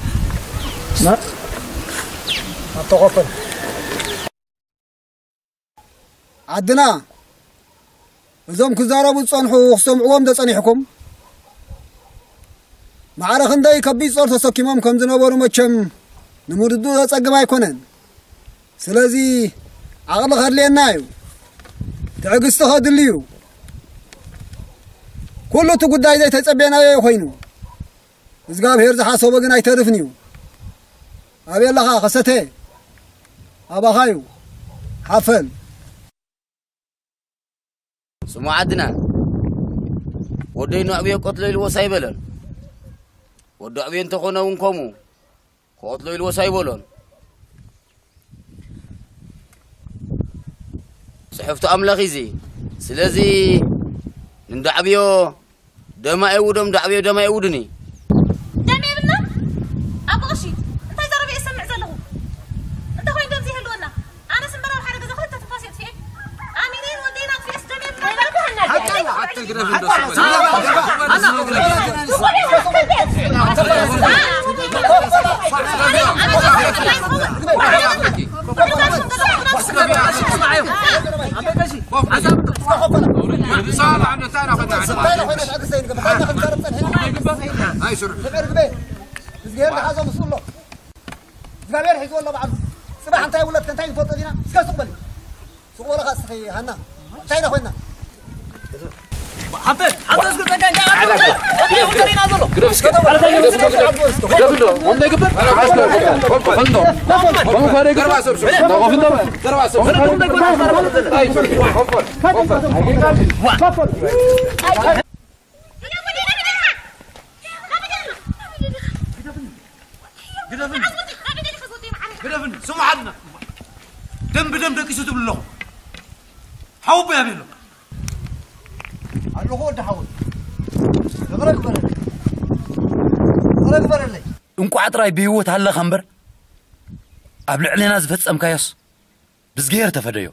ኣተኾፈል። ዓድና፣ እዞም ክዛረቡ ዝጸንሑ ክሰምዕዎም ዶ ጸኒሕኩም? ማዕረ ክንደይ ከቢድ ጾር ተሰኪሞም ከም ዝነበሩ መቸም ንምርድኡ ዘጸግም ኣይኮነን። ስለዚ ዓቕሊ ከድልየና እዩ። ትዕግስቲ ከድሊ እዩ። ኩሉ እቲ ጉዳይ ዘይተጸበናዮ እዩ ኮይኑ። እግዚኣብሔር ዝሓሰቦ ግን ኣይተርፍን እዩ። ኣበይ ኣለኻ ከሰተ? ኣባኻ እዩ። ሓፈል። ስሙ ዓድና፣ ወደይ ንዕብዮ ቀትሎ ኢልዎስ ኣይበለን። ወዲ ዕብዮ እንተኾነ እውን ከምኡ፣ ክቐትሎ ኢልዎስ ኣይበሎን። ጽሕፍቲ ኣምላኽ እዩ እዚ። ስለዚ፣ ንእንዳ ዕብዮ ደማ የውዶም፣ እንዳ ዕብዮ ደማ የውድኒ። ደም የብልና? ኣቦ ቀሺ፣ እንታይ ዘረባ እየ ዝሰምዕ ዘለኹ? እንተኾይኑ ደም ዘይህልወና፣ ኣነስ እምበር ኣብ ሓደ ገዛ ክልተ እግዚኣብሔር ሒዝዎ ኣሎ ባዕሉ። ጽባሕ እንታይ ውለድ እንታይ ንፈልጦ ዲና? እስከ ሱቕ በል። ሱቕ በለኻ እስኺ ሃና። እንታይ ኢና ኮይና? ሓንተ፣ ሓንተ እስኪ ጸጋ እንዳ ኣርባዕተ። እንታይ እዩ ተሪና ዘሎ? ግደፍኒ። ግደፍኒ። ስምዓልና። ደም ብደም ደቂሱ ትብሉ ኣለኹም። ሓወቦይ ኣበይ ኣሎ? ኣለኹ ወዲ ሓወይ። ይቕረ ግበረለይ። ይቕረ ግበረለይ። እንቋዕ ጥራይ ብህይወት ኣለኻ እምበር፣ ኣብ ልዕሌና ዝፈጸምካዮስ ብዝግሄር ተፈደዮ።